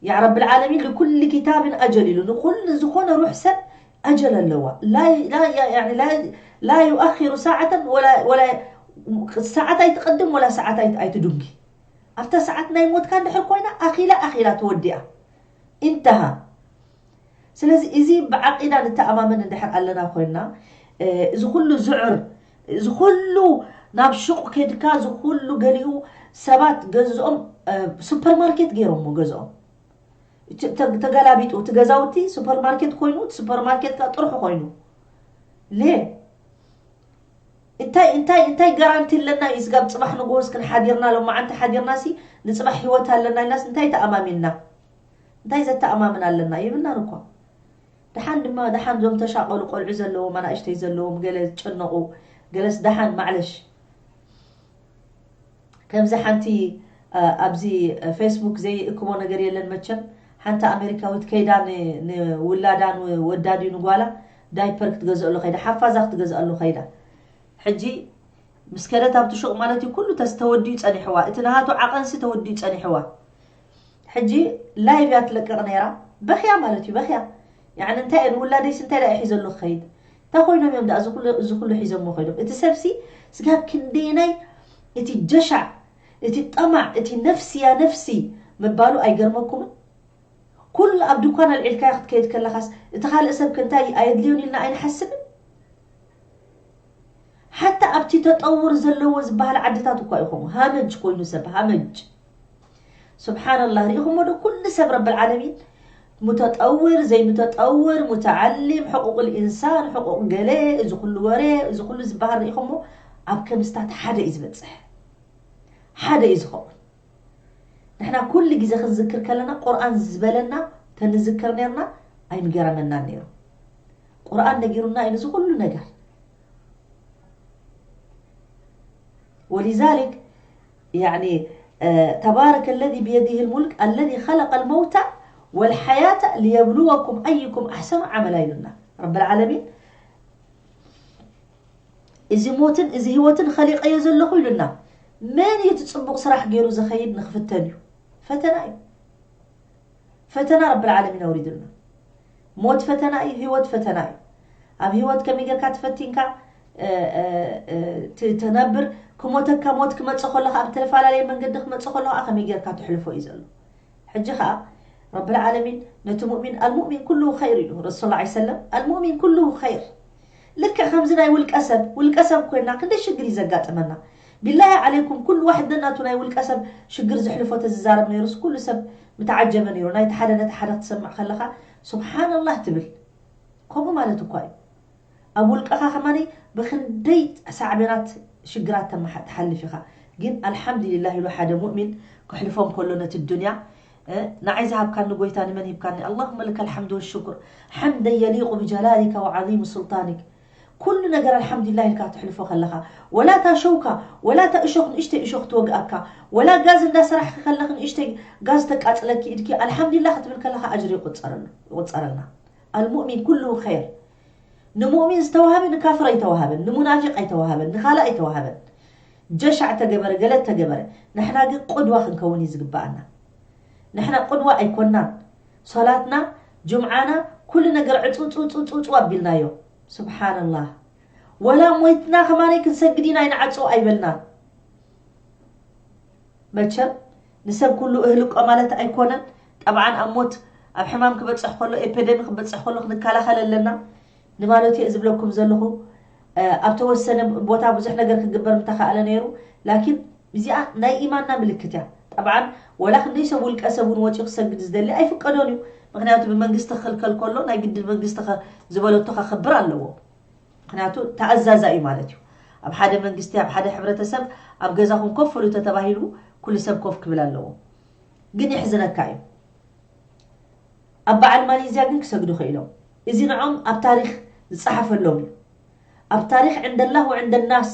ያ ረብል ዓለሚን ልኩል ኪታብን ኣጀል ኢሉ ንኩሉ ዝኾነ ሩሕ ሰብ ኣጀል ኣለዋ ላ ዩኣኪሩ ሳዓተን ሰዓት ኣይትቐድም ወላ ሰዓት ኣይትዱንጊ ኣብታ ሰዓት ናይ ሞትካ እንድሕር ኮይና ኣኺላ ኣኺላ ተወዲኣ ኢንተሃ ስለዚ እዚ ብዓቂዳ ንተኣማመን እንድሕር ኣለና ኮይንና እዚ ኩሉ ዝዕር እዚ ኩሉ ናብ ሹቕ ከድካ እዚ ኩሉ ገሊኡ ሰባት ገዝኦም ሱፐርማርኬት ገይሮሞ ገዝኦም ተገላቢጡ እቲ ገዛውቲ ሱፐርማርኬት ኮይኑ እቲ ሱፐርማርኬት ጥርሑ ኮይኑ ሌ እንታይ እንታይ እንታይ ጋራንቲ ኣለና እዩ ስጋብ ፅባሕ ንጎስ ክንሓዲርና ሎማዓንቲ ሓዲርና ሲ ንፅባሕ ሂወት ኣለና ኢልናስ እንታይ ተኣማሚንና እንታይ ዘተኣማምን ኣለና ይብልናን እኳ ደሓን ድማ ደሓን ዞም ተሻቀሉ ቆልዑ ዘለዎም ኣናእሽተይ ዘለዎም ገለ ዝጨነቁ ገለስ ደሓን ማዕለሽ ከምዚ ሓንቲ ኣብዚ ፌስቡክ ዘይእክቦ ነገር የለን መቸም ሓንቲ ኣሜሪካዊት ከይዳ ንውላዳ ወዳድዩ ንጓላ ዳይፐር ክትገዝአሉ ከይዳ ሓፋዛ ክትገዝአሉ ከይዳ ሕጂ ምስ ከደት ኣብቲ ሹቕ ማለት እዩ ኩሉ ተስ ተወዲኡ ጸኒሕዋ እቲ ናሃቱ ዓቐንሲ ተወዲኡ ጸኒሕዋ ሕጂ ላይቭ እያ ትለቅቕ ነይራ በኽያ ማለት እዩ በኽያ ያዕኒ እንታይ እየ ንውላደይስ እንታይ ደኣ ሒዘሉ ክኸይድ እንታይ ኮይኖም እዮም ደኣ እዚ ኩሉ ሒዞሞ ኮይዶም እቲ ሰብሲ ስጋብ ክንደየናይ እቲ ጀሻዕ እቲ ጠማዕ እቲ ነፍሲ ያ ነፍሲ ምባሉ ኣይገርመኩምን ኩሉ ኣብ ድኳን ኣልዒልካዮ ክትከይድ ከለኻስ እቲ ካልእ ሰብ ከ እንታይ ኣየድልዮን ኢልና ኣይንሓስብን ሓታ ኣብቲ ተጠውር ዘለዎ ዝበሃል ዓድታት እኳ ኢኹም ሃመጅ ኮይኑ ሰብ ሃመጅ ስብሓንላህ ርኢኹሞ ዶ ኩሉ ሰብ ረብል ዓለሚን ሙተጠውር ዘይሙተጠውር ሙተዓሊም ሕቁቅ ልኢንሳን ሕቁቅ ገለ እዚ ኩሉ ወረ እዚ ኩሉ ዝበሃል ርኢኹሞ ኣብ ከምስታት ሓደ እዩ ዝበፅሕ ሓደ እዩ ዝኸውን ንሕና ኩሉ ግዜ ክንዝክር ከለና ቁርኣን ዝበለና ተንዝክር ነርና ኣይምገረመናን ነይሩ ቁርኣን ነጊሩና እዩ ንዚ ኩሉ ነገር ولذلك يعني تبارك الذي بيده الملك الذي خلق الموت والحياة ليبلوكم أيكم أحسن عملا ኢሉና رب العالمين እዚ ሞትን እዚ ህይወትን ኸሊቀዮ ዘለኹ ኢሉና መን እዩ እቲ ፅቡቕ ስራሕ ገይሩ ዝኸይድ ንክፍተን እዩ ፈተና እዩ ፈተና ረብል ዓለሚን ኣውሪዱልና ሞት ፈተና እዩ ህይወት ፈተና እዩ ኣብ ህይወት ከመይ ጌርካ ተፈቲንካ ትነብር ክሞተካ ሞት ክመፅእ ከሎ ኣብ ዝተፈላለየ መንገዲ ክመፅእ ከሎ ከመይ ጌርካ ትሕልፎ እዩ ዘሎ ሕጂ ከዓ ረብል ዓለሚን ነቲ ሙእሚን ኣልሙእሚን ኩሉ ኸይር ኢሉ ረሱል ላ ሰለም ኣልሙእሚን ኩሉ ኸይር ልክዕ ከምዚ ናይ ውልቀ ሰብ ውልቀ ሰብ ኮይና ክንደይ ሽግር እዩ ዘጋጥመና ቢላሂ ዓለይኩም ኩሉ ዋሕድ ነናቱ ናይ ውልቀ ሰብ ሽግር ዝሕልፎ ተዝዛረብ ነይሩስ ኩሉ ሰብ ምተዓጀበ ነይሩ ናይቲ ሓደ ነቲ ሓደ ክትሰምዕ ከለኻ ስብሓንላህ ትብል ከምኡ ማለት እኳ እዩ ኣብ ውልቀኻ ከማኒ ብክንደይ ሳዕቤናት ሽግራት ተመሓ- ትሓልፍ ኢኻ ግን ኣልሓምዱሊላህ ኢሉ ሓደ ሙእሚን ክሕልፎም ከሎ ነቲ ዱንያ ንዓይ ዝሃብካኒ ጎይታ ንመን ሂብካኒ? اللهم لك الحمد والشكر حمدا يليق بجلالك وعظيم سلطانك። ኩሉ ነገር ኣልሓምዱሊላህ ኢልካ ትሕልፎ ከለኻ፣ ወላ እታ ሸውካ፣ ወላ እታ እሾኽ፣ ንእሽተይ እሾኽ ትወግኣካ፣ ወላ ጋዝ እንዳሰራሕኪ ከለኺ ንእሽተይ ጋዝ ተቃጽለኪ ኢድኪ፣ ኣልሓምዱሊላህ ክትብል ከለኻ ኣጅሪ ይቁጸረሉ፣ ይቁጸረልና። ኣልሙእሚን ኩሉ ኸይር። ንሙእሚን ዝተዋሃበ ንካፍር ኣይተዋሃበን፣ ንሙናፊቅ ኣይተዋሃበን፣ ንኻልእ ኣይተዋሃበን። ጀሻዕ ተገበረ፣ ገለ ተገበረ፣ ንሕና ግን ቁድዋ ክንከውን እዩ ዝግባኣና። ንሕና ቁድዋ ኣይኮናን። ሶላትና፣ ጅምዓና፣ ኩሉ ነገር ዕጽውጽውጽውጽው ኣቢልናዮ። ስብሓንላህ። ወላ ሞይትና ከማነይ ክንሰግድ ኢና ይንዓጽው ኣይበልናን። መቸም ንሰብ ኩሉ እህልቆ ማለት ኣይኮነን። ጠብዓን ኣብ ሞት ኣብ ሕማም ክበጽሕ ከሎ፣ ኤፒደሚ ክበጽሕ ከሎ ክንከላኸል ኣለና ንማለት እየ ዝብለኩም ዘለኹ። ኣብ ተወሰነ ቦታ ብዙሕ ነገር ክግበር ምተኻእለ ነይሩ። ላኪን እዚኣ ናይ ኢማንና ምልክት እያ። ጠብዓን ወላ ክንደይ ሰብ ውልቀ ሰብ እውን ወፂኡ ክሰግድ ዝደሊ ኣይፍቀዶን እዩ። ምክንያቱ ብመንግስቲ ክኽልከል ከሎ ናይ ግድን መንግስቲ ዝበለቶ ከኽብር ኣለዎ። ምክንያቱ ተኣዛዛ እዩ ማለት እዩ። ኣብ ሓደ መንግስቲ፣ ኣብ ሓደ ሕብረተሰብ ኣብ ገዛኹም ኮፍ በሉ ተተባሂሉ ኩሉ ሰብ ኮፍ ክብል ኣለዎ። ግን የሕዝነካ እዩ። ኣብ በዓል ማሌዝያ ግን ክሰግዱ ክኢሎም። እዚ ንዖም ኣብ ታሪክ ዝፀሓፈሎም እዩ። ኣብ ታሪክ ዕንደላህ ወዕንደናስ።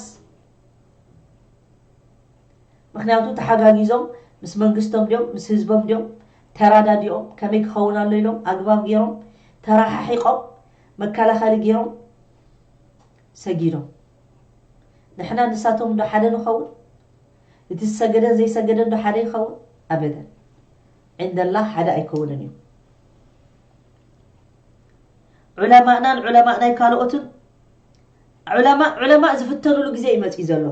ምክንያቱ ተሓጋጊዞም ምስ መንግስቶም ድዮም ምስ ህዝቦም ድዮም ተራዳዲኦም ከመይ ክኸውን ኣሎ ኢሎም ኣግባብ ገይሮም ተራሓሒቆም መከላኸሊ ገይሮም ሰጊዶም። ንሕና ንሳቶም ዶ ሓደ ንኸውን? እቲ ዝሰገደን ዘይሰገደን ዶ ሓደ ይኸውን? ኣበደን። ዕንደላህ ሓደ ኣይከውንን እዩ። ዑለማእናን ዑለማእ ናይ ካልኦትን ዑለማእ ዑለማእ ዝፍተኑሉ ግዜ እዩ መፅዩ ዘሎ።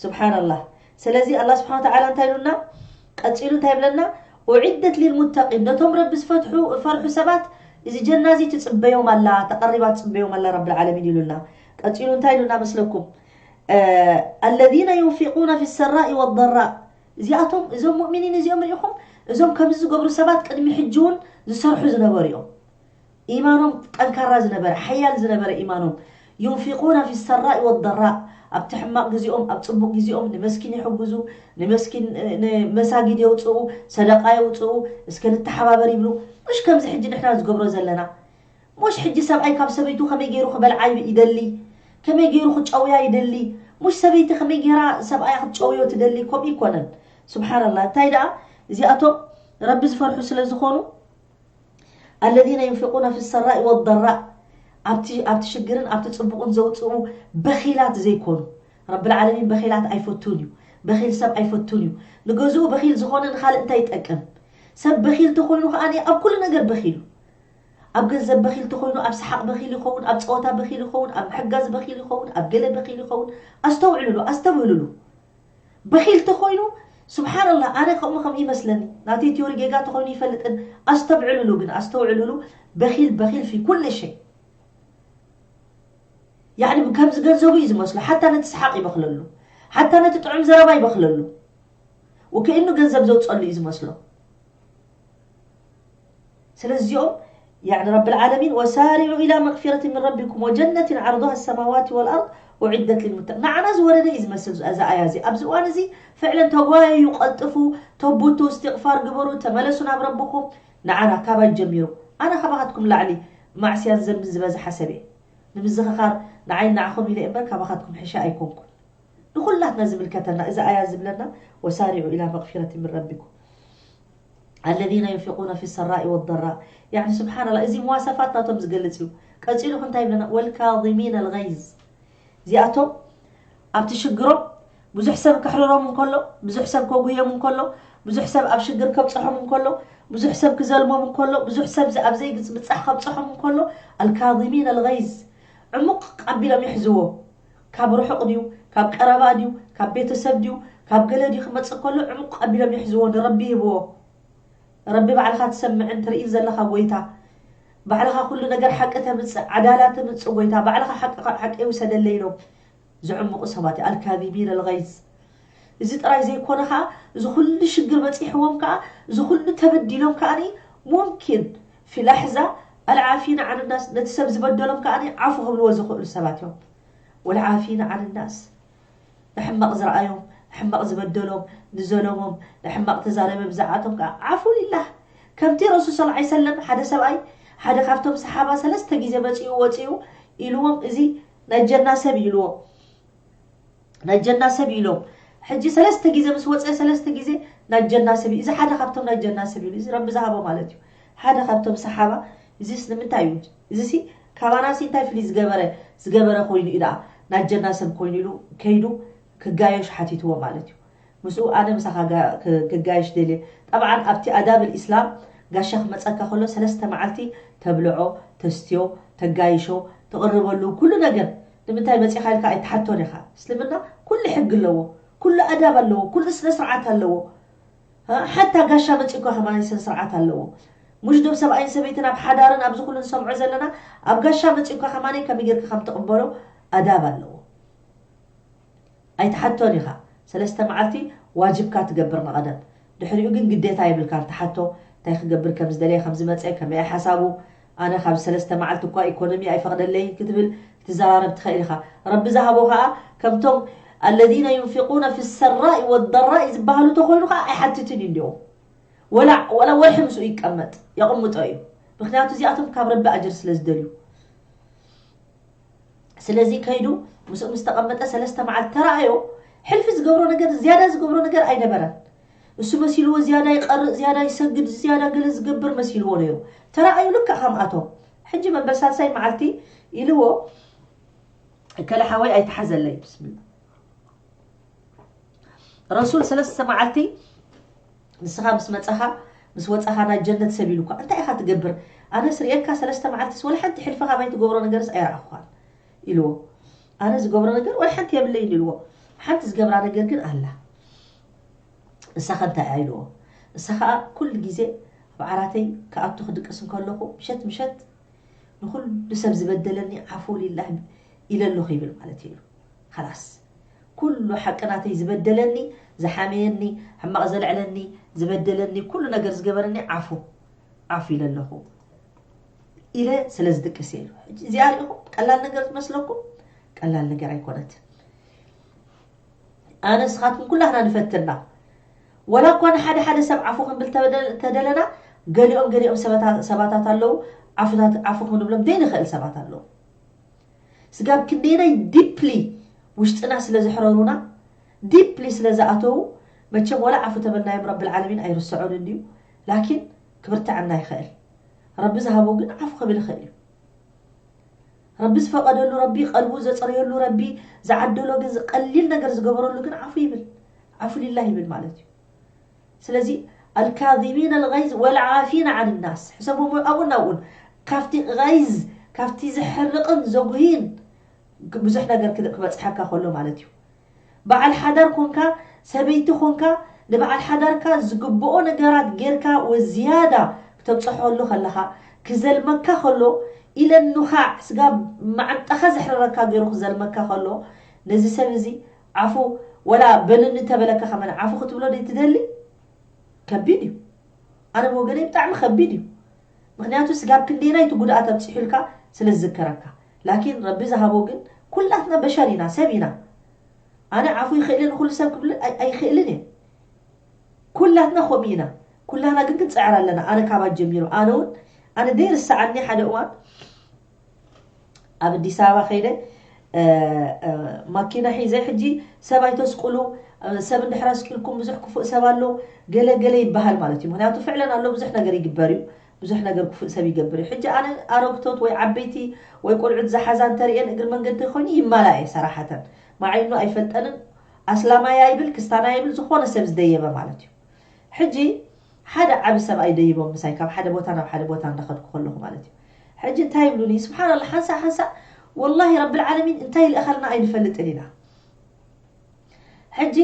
ስብሓንላህ። ስለዚ ኣላ ስብሓን ተዓላ እንታይ ኢሉና? ቀፂሉ እንታይ ይብለና? ኡዒደት ሊልሙተቂን፣ ነቶም ረቢ ዝፈትሑ ዝፈርሑ ሰባት እዚ ጀና እዚ ትፅበዮም ኣላ፣ ተቐሪባ ትፅበዮም ኣላ ረብል ዓለሚን ኢሉና። ቀፂሉ እንታይ ኢሉና መስለኩም? ኣለዚነ ዩንፊቁነ ፊ ሰራኢ ወደራእ፣ እዚኣቶም እዞም ሙእሚኒን እዚኦም ርኢኹም፣ እዞም ከምዚ ዝገብሩ ሰባት ቅድሚ ሕጂ እውን ዝሰርሑ ዝነበሩ እዮም። ኢማኖም ጠንካራ ዝነበረ ሓያል ዝነበረ ኢማኖም ዩንፊቁነ ፊ ሰራኢ ወደራእ፣ ኣብቲ ሕማቕ ግዜኦም ኣብ ፅቡቕ ግዜኦም ንመስኪን ይሕግዙ፣ ንመስኪን ንመሳጊድ የውፅኡ፣ ሰደቃ የውፅኡ፣ እስከ ንተሓባበር ይብሉ። ምሽ ከምዚ ሕጂ ንሕና ዝገብሮ ዘለና። ሙሽ ሕጂ ሰብኣይ ካብ ሰበይቱ ከመይ ገይሩ ክበልዓ ይደሊ፣ ከመይ ገይሩ ክጨውያ ይደሊ። ሙሽ ሰበይቲ ከመይ ገይራ ሰብኣያ ክትጨውዮ ትደሊ። ከምኡ ይኮነን። ስብሓንላህ። እንታይ ደኣ እዚኣቶም ረቢ ዝፈርሑ ስለ ዝኾኑ፣ ኣለዚነ ዩንፊቁነ ፊ ሰራኢ ወደራእ፣ ኣብቲ ኣብቲ ሽግርን ኣብቲ ፅቡቕን ዘውፅኡ በኺላት ዘይኮኑ። ረብል ዓለሚን በኺላት ኣይፈቱን እዩ። በኺል ሰብ ኣይፈቱን እዩ። ንገዝኡ በኺል ዝኾነ ንኻልእ እንታይ ይጠቅም? ሰብ በኺል ተኾይኑ ከኣ ኣብ ኩሉ ነገር በኺሉ። ኣብ ገንዘብ በኺል ተኾይኑ ኣብ ሰሓቕ በኺል ይኸውን፣ ኣብ ፀወታ በኺል ይኸውን፣ ኣብ ምሕጋዝ በኺል ይኸውን፣ ኣብ ገለ በኺል ይኸውን። ኣስተውዕልሉ፣ ኣስተብህልሉ። በኺል ተኾይኑ ስብሓንላህ ኣነ ከምኡ ከም ይመስለኒ ናተይ ቲዮሪ ጌጋ ተኾይኑ ይፈልጥን ኣስተብዕልሉ ግን ኣስተውዕልሉ። በኺል በኺል ፊ ኩል ሸይ። ያዕኒ ከምዚ ገንዘቡ እዩ ዝመስሎ ሓታ ነቲ ሰሓቕ ይበኽለሉ ሓታ ነቲ ጥዑም ዘረባ ይበኽለሉ። ወከእኑ ገንዘብ ዘውፀሉ እዩ ዝመስሎ። ስለዚኦም يعني رب العالمين وسارعوا إلى مغفرة من ربكم وجنة عرضها السماوات والأرض أعدت للمتقين። ንዓና ዝወረደ እዩ ዝመስል እዚ ኣያ እዚ። ኣብዚ እዋን እዚ ፍዕለን ተጓየዩ፣ ቀልጥፉ፣ ተቡቱ፣ እስትቕፋር ግበሩ፣ ተመለሱ ናብ ረብኹም። ንዓና ካባይ ጀሚሩ ኣነ ካባኻትኩም ላዕሊ ማዕስያን ዘንብን ዝበዝሓ ሰብ እየ። ንምዝኽኻር ንዓይ ንዓኹም ኢለ እምበር ካባኻትኩም ሕሻ ኣይኮንኩን። ንኹላትና ዝምልከተና እዚ ኣያ ዝብለና وسارعوا إلى مغفرة من ربكم الذين ينفقون في السراء والضراء يعني سبحان الله እዚ መዋሰፋት ናቶም ዝገልፅ እዩ። ቀፂሉ እንታይ ይብለና? والكاظمين الغيظ እዚኣቶም ኣብቲ ሽግሮም ብዙሕ ሰብ ከሕርሮም እንከሎ ብዙሕ ሰብ ከጉህዮም እንከሎ ብዙሕ ሰብ ኣብ ሽግር ከብፅሖም እንከሎ ብዙሕ ሰብ ክዘልሞም እንከሎ ብዙሕ ሰብ ኣብ ዘይግፅ ብፃሕ ከብፅሖም እንከሎ الكاظمين الغيظ ዕሙቕ ኣቢሎም ይሕዝዎ። ካብ ርሑቕ ድዩ ካብ ቀረባ ድዩ ካብ ቤተሰብ ድዩ ካብ ገለ ድዩ ክመፅእ ከሎ ዕሙቕ ኣቢሎም ይሕዝዎ ንረቢ ይህብዎ። ረቢ ባዕልኻ ትሰምዕን ትርኢን ዘለኻ ጎይታ ባዕልኻ ኩሉ ነገር ሓቂ ተምፅእ ዓዳላ ተምፅእ ጎይታ ባዕልኻ ሓቂ ውሰደለይ ኢሎም ዝዕምቑ ሰባት ኣልካዚሚን ኣልጋይዝ። እዚ ጥራይ ዘይኮነ ከዓ እዚ ኩሉ ሽግር በፂሕዎም ከዓ እዚ ኩሉ ተበዲሎም ከዓ ሙምኪን ፊ ላሕዛ ኣልዓፊን ዓን ናስ ነቲ ሰብ ዝበደሎም ከዓ ዓፉ ክብልዎ ዝኽእሉ ሰባት እዮም። ወልዓፊን ዓን ናስ ንሕማቕ ዝረኣዮም ሕማቕ ዝበደሎም፣ ንዘለሞም፣ ንሕማቕ ተዛረበ ብዛዕባቶም ከዓ ዓፉ ሊላህ። ከምቲ ረሱል ሰለላሁ ዐለይሂ ወሰለም ሓደ ሰብኣይ ሓደ ካብቶም ሰሓባ ሰለስተ ግዜ መፂኡ ወፂኡ ኢልዎም፣ እዚ ናይ ጀና ሰብ ኢልዎም። ናይ ጀና ሰብ ኢሎም። ሕጂ ሰለስተ ግዜ ምስ ወፀ ሰለስተ ግዜ ናይ ጀና ሰብ እዩ። እዚ ሓደ ካብቶም ናይ ጀና ሰብ እዩ። እዚ ረቢ ዝሃቦ ማለት እዩ። ሓደ ካብቶም ሰሓባ እዚስ ንምንታይ እዩ? እዚሲ ካባናሲ እንታይ ፍልይ ዝገበረ ዝገበረ ኮይኑ እዩ ደኣ ናይ ጀና ሰብ ኮይኑ ኢሉ ከይዱ ክጋየሽ ሓቲትዎ ማለት እዩ። ምስኡ ኣነ ምሳኻ ጋ- ክ- ክጋየሽ ደልየ። ጠብዓን ኣብቲ ኣዳብ ልእስላም ጋሻ ክመፀካ ከሎ ሰለስተ መዓልቲ ተብልዖ፣ ተስትዮ፣ ተጋይሾ፣ ተቕርበሉ ኩሉ ነገር። ንምንታይ መፂኻ ኢልካ ኣይትሓቶን ኢኻ። እስልምና ኩሉ ሕጊ ኣለዎ፣ ኩሉ ኣዳብ ኣለዎ፣ ኩሉ ስነ ስርዓት ኣለዎ። እ፣ ሓታ ጋሻ መፂእኳ ከማን ስነ ስርዓት ኣለዎ። ሙሽ ዶብ ሰብኣይን ሰበይትን ኣብ ሓዳርን ኣብዚ ኩሉ ንሰምዖ ዘለና ኣብ ጋሻ መፂእኳ ከማን ከመይ ጌርካ ከም ትቕበሎ ኣዳብ ኣለዎ። ኣይትሓቶን ኢኻ። ሰለስተ መዓልቲ ዋጅብካ ትገብር ንቐደም። ድሕሪኡ ግን ግዴታ የብልካን ትሓቶ። እንታይ ክገብር ከም ዝደለየ፣ ከም ዝመፀ፣ ከመይ ሓሳቡ። ኣነ ካብ ሰለስተ መዓልቲ እኳ ኢኮኖሚ ኣይፈቕደለይን ክትብል ክትዘራረብ ትኽእል ኢኻ። ረቢ ዝሃቦ ከዓ ከምቶም الذين ينفقون في السراء والضراء ዝበሃሉ ተኾይኑ ከዓ ኣይሓትትን እዩ እንዲኦም። ወላ ወላ ወርሒ ምስኡ ይቀመጥ የቕምጦ እዩ። ምክንያቱ እዚኣቶም ካብ ረቢ ኣጅር ስለ ዝደልዩ። ስለዚ ከይዱ ምስኡ ምስ ተቐመጠ ሰለስተ መዓልቲ ተረኣዮ። ሕልፊ ዝገብሮ ነገር ዝያዳ ዝገብሮ ነገር ኣይነበረን። እሱ መሲልዎ ዝያዳ ይቐርእ፣ ዝያዳ ይሰግድ፣ ዝያዳ ገለ ዝገብር መሲልዎ ነይሩ። ተረኣዩ ልክዕ ከምኣቶም። ሕጂ መበል ሳልሳይ መዓልቲ ኢልዎ እከለ ሓወይ ኣይተሓዘለይ። ብስምላ ረሱል ሰለስተ መዓልቲ ንስኻ ምስ መጻኻ ምስ ወጻኻ ናይ ጀነት ሰብ ኢሉኳ እንታይ ኢኻ ትገብር? ኣነ ስርእየካ ሰለስተ መዓልትስ ወላ ሓንቲ ሕልፊ ካባይ ትገብሮ ነገርስ ኣይረኣኹኻን ኢልዎ። ኣነ ዝገብሮ ነገር ወላ ሓንቲ የብለይን ኢልዎ። ሓንቲ ዝገብራ ነገር ግን ኣላ። እሳ ከ እንታይ እያ ኢልዎ። እሳ ኸኣ ኩሉ ግዜ ኣብ ዓራተይ ክኣቱ ክድቅስ እንከለኹ ምሸት ምሸት ንኹሉ ሰብ ዝበደለኒ ዓፉ ሊላህ ኢለ ኣለኹ ይብል ማለት እዩ። ኸላስ ኩሉ ሓቂ ናተይ ዝበደለኒ፣ ዝሓመየኒ፣ ሕማቕ ዘልዕለኒ፣ ዝበደለኒ፣ ኩሉ ነገር ዝገበረኒ ዓፉ ዓፉ ኢለ ኣለኹ ኢለ ስለ ዝድቅስ እየ ኢሉ። ሕጂ እዚኣ ሪኢኹም ቀላል ነገር ትመስለኩም? ቀላል ነገር ኣይኮነትን። ኣነ ንስኻትኩም ኩላህና ንፈትና። ወላ እኳ ንሓደ ሓደ ሰብ ዓፉ ክንብል ተበደ- ተደለና፣ ገሊኦም ገሊኦም ሰባታ- ሰባታት ኣለዉ፣ ዓፉታት ዓፉ ክንብሎም ዘይንኽእል ሰባት ኣለዉ። ስጋብ ክንደየናይ ዲፕሊ ውሽጥና ስለ ዘሕረሩና፣ ዲፕሊ ስለ ዝኣተዉ፣ መቸም ወላ ዓፉ ተበልናዮም ረብል ዓለሚን ኣይርስዖን እንድዩ። ላኪን ክብርትዐና ይኽእል። ረቢ ዝሃቦ ግን ዓፉ ክብል ይኽእል እዩ። ረቢ ዝፈቐደሉ፣ ረቢ ቀልቡ ዘፅረየሉ፣ ረቢ ዝዓደሎ ግን ዝ- ቀሊል ነገር ዝገበረሉ ግን ዓፉ ይብል፣ ዓፉ ሊላህ ይብል ማለት እዩ። ስለዚ الكاظمين الغيظ والعافين عن الناس ሕሰቦም ኣብኡን ኣብኡን ካብቲ غيظ ካብቲ ዘሕርቕን ዘጉህይን ብዙሕ ነገር ክበፅሐካ ከሎ ማለት እዩ። በዓል ሓዳር ኮንካ ሰበይቲ ኮንካ ንበዓል ሓዳርካ ዝግብኦ ነገራት ጌርካ ወዝያዳ ክተብፅሖሉ ከለኻ ክዘልመካ ከሎ ኢለ ኑኻዕ ስጋ መዓንጣኻ ዘሕረረካ ገይሩ ክዘልመካ ከሎ ነዚ ሰብ እዚ ዓፉ ወላ በልኒ ተበለካ ከመን ዓፉ ክትብሎ ዶ ትደሊ? ከቢድ እዩ። ኣነ ብወገነይ ብጣዕሚ ከቢድ እዩ። ምክንያቱ ስጋብ ክንደየናይ እቲ ጉድኣት ኣብፂሑልካ ስለ ዝዝከረካ። ላኪን ረቢ ዝሃቦ ግን ኩላትና በሸር ኢና፣ ሰብ ኢና። ኣነ ዓፉ ይኽእልን ንኩሉ ሰብ ክብል ኣይ- ኣይኽእልን እየ። ኩላትና ከምኡ ኢና። ኩላትና ግን ክንፅዕር ኣለና። ኣነ ካባት ጀሚሩ ኣነ እውን ኣነ ዘይርሰዓኒ ሓደ እዋን ኣብ ኣዲስ ኣበባ ከይደ ማኪና ሒዘ ሕጂ ሰብ ኣይተስቁሉ፣ ሰብ እንድሕር ኣስቂልኩም ብዙሕ ክፉእ ሰብ ኣሎ ገለ ገለ ይበሃል ማለት እዩ። ምክንያቱ ፍዕለን ኣሎ ብዙሕ ነገር ይግበር እዩ። ብዙሕ ነገር ክፉእ ሰብ ይገብር እዩ። ሕጂ ኣነ ኣረግቶት ወይ ዓበይቲ ወይ ቆልዑት ዝሓዛ እንተርእየን እግሪ መንገዲ ኮይኑ ይማላእ እየ ሰራሓተን። ማዓይኑ ኣይፈልጠንን ኣስላማይ ኣይብል ክስታናይ ኣይብል ዝኾነ ሰብ ዝደየበ ማለት እዩ። ሕጂ ሓደ ዓቢ ሰብኣይ ደይቦም ምሳይ ካብ ሓደ ቦታ ናብ ሓደ ቦታ እንዳኸድኩ ከለኹ ማለት እዩ። ሕጂ እንታይ ይብሉኒ ስብሓንላ ሓንሳእ ሓንሳእ ወላሂ ረብል ዓለሚን እንታይ ይልእኸልና ኣይንፈልጥን ኢና። ሕጂ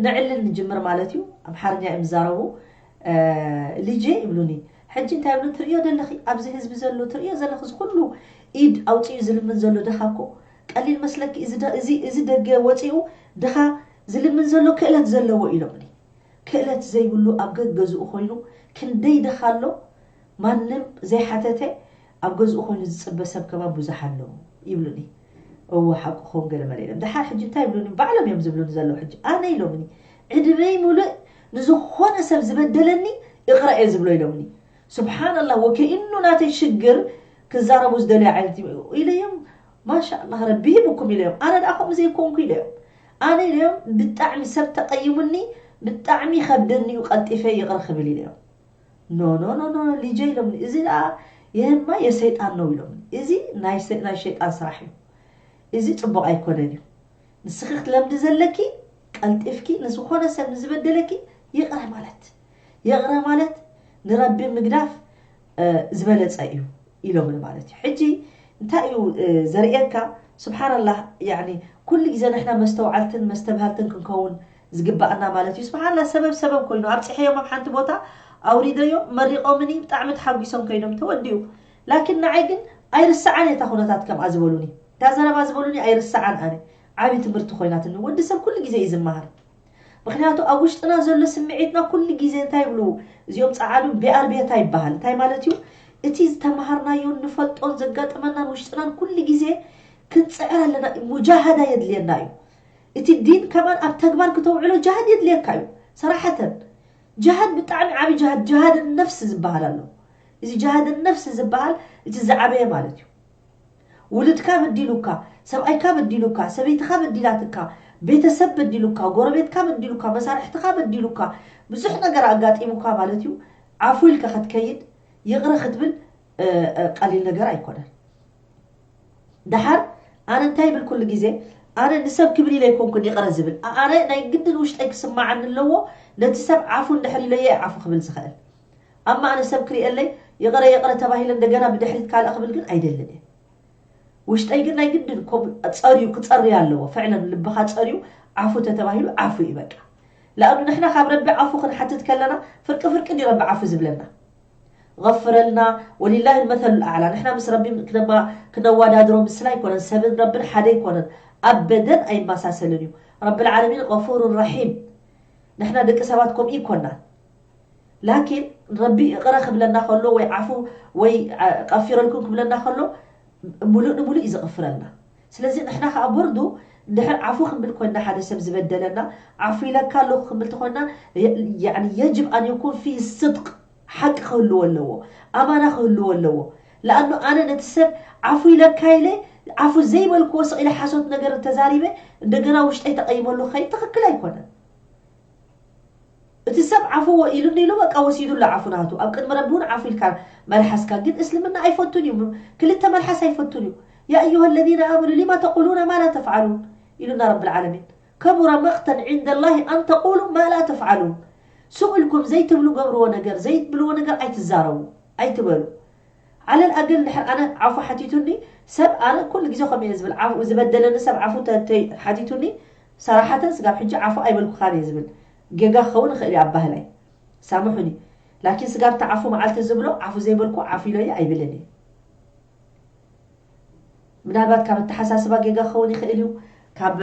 ንዕልል ንጅምር ማለት እዩ። ኣምሓርኛ እዮም ዝዛረቡ። ልጄ ይብሉኒ ሕጂ እንታይ ይብሉ ትርእዮ ዘለኺ ኣብዚ ህዝቢ ዘሎ ትርእዮ ዘለኺ ዝኩሉ ኢድ ኣውፅኡ ዝልምን ዘሎ ድኻ እኮ ቀሊል መስለኪ እዚ ደገ ወፂኡ ድኻ ዝልምን ዘሎ ክእለት ዘለዎ ኢሎምኒ። ክእለት ዘይብሉ ኣብ ገገዝኡ ኮይኑ ክንደይ ድኻ ኣሎ ማንም ዘይሓተተ ኣብ ገዝኡ ኮይኑ ዝፅበ ሰብ ከማ ብዙሕ ኣሎ ይብሉኒ። እወ ሓቅኹም ገለ መለ ኢሎም። ደሓር ሕጂ እንታይ ይብሉኒ? ባዕሎም እዮም ዝብሉኒ ዘለዉ። ሕጂ ኣነ ኢሎምኒ፣ ዕድመይ ሙሉእ ንዝኾነ ሰብ ዝበደለኒ ይቕረ እየ ዝብሎ ኢሎምኒ። ስብሓንላህ፣ ወከኢኑ ናተይ ሽግር ክዛረቡ ዝደልዩ ዓይነት እዩ ኢለዮም። ማሻኣላህ ረቢ ሂቡኩም ኢለዮም። ኣነ ደኣ ከምኡ ዘይኮንኩ ኢለዮም። ኣነ ኢለዮም ብጣዕሚ ሰብ ተቐይሙኒ፣ ብጣዕሚ ይኸብደኒ እዩ ቀልጢፈ ይቕረ ክብል ኢለዮም። ኖ ኖ ኖ ኖ ሊጀ ኢሎምኒ፣ እዚ ደኣ የማ የሰይጣን ነው ኢሎምኒ። እዚ ናይ ሰ- ናይ ሸይጣን ስራሕ እዩ። እዚ ጽቡቕ ኣይኮነን እዩ። ንስኺ ክትለምዲ ዘለኪ ቀልጢፍኪ ንዝኾነ ሰብ ንዝበደለኪ ይቕረ ማለት። ይቕረ ማለት ንረቢ ምግዳፍ እ፣ ዝበለጸ እዩ ኢሎምኒ ማለት እዩ። ሕጂ እንታይ እዩ እ፣ ዘርእየካ? ስብሓንላህ፣ ያኒ ኩሉ ግዜ ንሕና መስተውዓልትን መስተብሃልትን ክንከውን ዝግባኣና ማለት እዩ። ስብሓንላህ፣ ሰበብ ሰበብ ኮይኑ ኣብፂሐዮም ኣብ ሓንቲ ቦታ ኣውሪደዮም መሪቖምኒ ብጣዕሚ ተሓጒሶም ከይዶም ተወዲኡ። ላኪን ንዓይ ግን ኣይርስዓን እየ እታ ኩነታት ከምኣ ዝበሉኒ፣ እታ ዘረባ ዝበሉኒ ኣይርስዓን። ኣነ ዓብዪ ትምህርቲ ኮይናትኒ። ወዲ ሰብ ኩሉ ግዜ እዩ ዝመሃር። ምክንያቱ ኣብ ውሽጥና ዘሎ ስምዒትና ኩሉ ግዜ እንታይ ይብሉ እዚኦም ጸዓዱ? ቢኣር ቤታ ይበሃል። እንታይ ማለት እዩ? እቲ ዝተምሃርናዮን ንፈልጦን ዘጋጥመናን ውሽጥናን ኩሉ ግዜ ክንጽዕር ኣለና። ሙጃሃዳ የድልየና እዩ። እቲ ዲን ከማን ኣብ ተግባር ክተውዕሎ ጃሃድ የድልየካ እዩ። ሰራሐተን ጃሃድ ብጣዕሚ ዓቢ ጃሃድ፣ ጃሃድ ነፍስ ዝበሃል ኣሎ። እዚ ጃሃድ ነፍስ ዝበሃል እቲ ዝዓበየ ማለት እዩ። ውሉድካ በዲሉካ፣ ሰብኣይካ በዲሉካ፣ ሰበይትኻ በዲላትካ፣ ቤተሰብ በዲሉካ፣ ጎረቤትካ በዲሉካ፣ መሳርሕትኻ በዲሉካ፣ ብዙሕ ነገር ኣጋጢሙካ ማለት እዩ። ዓፉ ኢልካ ክትከይድ ይቕረ ክትብል እ፣ እ፣ ቀሊል ነገር ኣይኮነን። ደሓር ኣነ እንታይ ይብል ኩሉ ግዜ? ኣነ ንሰብ ክብል ኢለ ኣይኮንኩን ይቕረ ዝብል። ኣ- ኣነ ናይ ግድን ውሽጠይ ክስማዓኒ ኣለዎ። ነቲ ሰብ ዓፉ እንድሕር ኢለዮ እየ ዓፉ ክብል ዝኽእል። ኣማ ኣነ ሰብ ክርእየለይ ይቕረ ይቕረ ተባሂለ እንደገና ብድሕሪት ካልእ ክብል ግን ኣይደልን እየ። ውሽጠይ ግን ናይ ግድን ኮብ- ጸርዩ ክጸርዩ ኣለዎ። ፍዕለን ልብኻ ጸርዩ ዓፉ ተተባሂሉ ዓፉ እዩ በቃ። ለኣኑ ንሕና ካብ ረቢ ዓፉ ክንሓትት ከለና ፍርቂ ፍርቂ ድዩ ረቢ ዓፉ ዝብለና? غفرልና ወሊላሂ መሰሉ ኣዕላ። ንሕና ምስ ረቢ ክነማ- ክነወዳድሮ ምስላ ኣይኮነን። ሰብን ረብን ሓደ ኣይኮነን። ኣበደን ኣይመሳሰልን እዩ። ረቢ ልዓለሚን غفور رحيم። ንሕና ደቂ ሰባት ከምኡ ይኮና። ላኪን ረቢ ይቕረ ክብለና ከሎ ወይ ዓፉ ወይ ዓ- ቀፊረልኩም ክብለና ከሎ ሙሉእ ንሙሉእ እዩ ዝቕፍረልና። ስለዚ ንሕና ከዓ በርዱ እንድሕር ዓፉ ክንብል ኮይንና ሓደ ሰብ ዝበደለና ዓፉ ኢለካ ኣለኹ ክንብል ተኾይንና የ- ያዕኒ የጅብ ኣን የኩን ፊህ ስድቅ ሓቂ ክህልዎ ኣለዎ፣ ኣማና ክህልዎ ኣለዎ። ለኣኑ ኣነ ነቲ ሰብ ዓፉ ኢለካ ኢለ ዓፉ ዘይበልክዎ ስቕ ኢለ ሓሶት ነገር ተዛሪበ እንደገና ውሽጠይ ተቐይመሉ ኸይድ ትኽክል ኣይኮነን። እቲ ሰብ ዓፉ ኢሉኒ ኢሉ በቃ ወሲዱ ኣሎ ዓፉ ናቱ ኣብ ቅድሚ ረቢ እውን ዓፉ ኢልካ መልሓስካ ግን እስልምና ኣይፈቱን እዩ። ክልተ መልሓስ ኣይፈቱን እዩ። يا أيها الذين آمنوا لم تقولون ما لا تفعلون ኢሉና ረቢ ልዓለሚን። كبر مقتا عند الله أن تقولوا ما لا تفعلون። ሱቕ ኢልኩም ዘይትብሉ ገብርዎ ነገር ዘይትብልዎ ነገር ኣይትዛረቡ ኣይትበሉ። ዓለል ኣገል ድሕር ኣነ ዓፉ ሓቲቱኒ ሰብ ኣነ ኩሉ ግዜ ከምኡ እየ ዝብል ዓፉ ዝበደለኒ ሰብ ዓፉ ተ- ተ- ሓቲቱኒ ሰራሓተን ስጋብ ሕጂ ዓፉ ኣይበልኩኻን እየ ዝብል። ጌጋ ክኸውን ይኽእል እዩ ኣባህላይ ሳምሑኒ። ላኪን ስጋብ እቲ ዓፉ መዓልቲ ዝብሎ ዓፉ ዘይበልኩ ዓፉ ኢሎየ ኣይብልን እየ። ምናልባት ካብ ኣተሓሳስባ ጌጋ ክኸውን ይኽእል እዩ። ካብ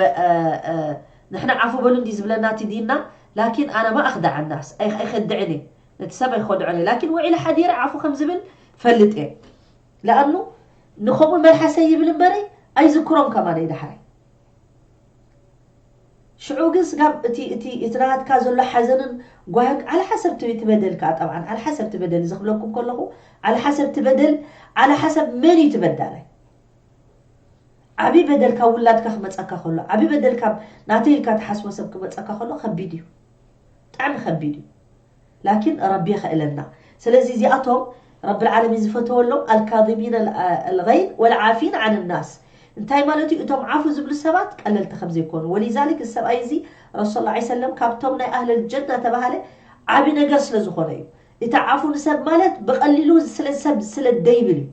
ንሕና ዓፉ በሉ እንዲ ዝብለና እቲ ዲንና። ላኪን ኣነ ማ ኣኽድዓናስ ኣይኸድዕን እየ። ነቲ ሰብ ኣይኸድዖን እየ ላኪን ውዒለ ሓዲረ ዓፉ ከም ዝብል ፈልጥ እየ። ለኣኑ ንኸምኡ መልሓሰ ይብል እምበረይ ኣይዝክሮም ከማን እየ ዳሕራይ። ሽዑ ግን ስጋብ እቲ እቲ እቲ ናትካ ዘሎ ሓዘንን ጓህን ዓለ ሓሰብ ትበደል ከዓ ጠብዓን ዓለ ሓሰብ ትበደል እዚ ክብለኩም ከለኹ ዓለ ሓሰብ ትበደል ዓለ ሓሰብ መን እዩ ትበዳላይ? ዓቢ በደል ካብ ውላድካ ክመጸካ ከሎ ዓቢ በደል ካብ ናተይ ኢልካ ትሓስቦ ሰብ ክመጸካ ከሎ ከቢድ እዩ። ብጣዕሚ ከቢድ እዩ። ላኪን ረቢ የኽእለና። ስለዚ እዚኣቶም ረቢ ልዓለሚን ዝፈተወሎም ኣልካዚሚን ኣልገይዝ ወልዓፊን ዓን ናስ እንታይ ማለት እዩ? እቶም ዓፉ ዝብሉ ሰባት ቀለልቲ ከም ዘይኮኑ ወሊዛሊክ እዚ ሰብኣይ እዚ ረሱል ላ ሰለም ካብቶም ናይ ኣህለል ጀና ተባሃለ ዓቢ ነገር ስለ ዝኾነ እዩ። እቲ ዓፉ ንሰብ ማለት ብቐሊሉ ስለ ሰብ ስለ ደይብል እዩ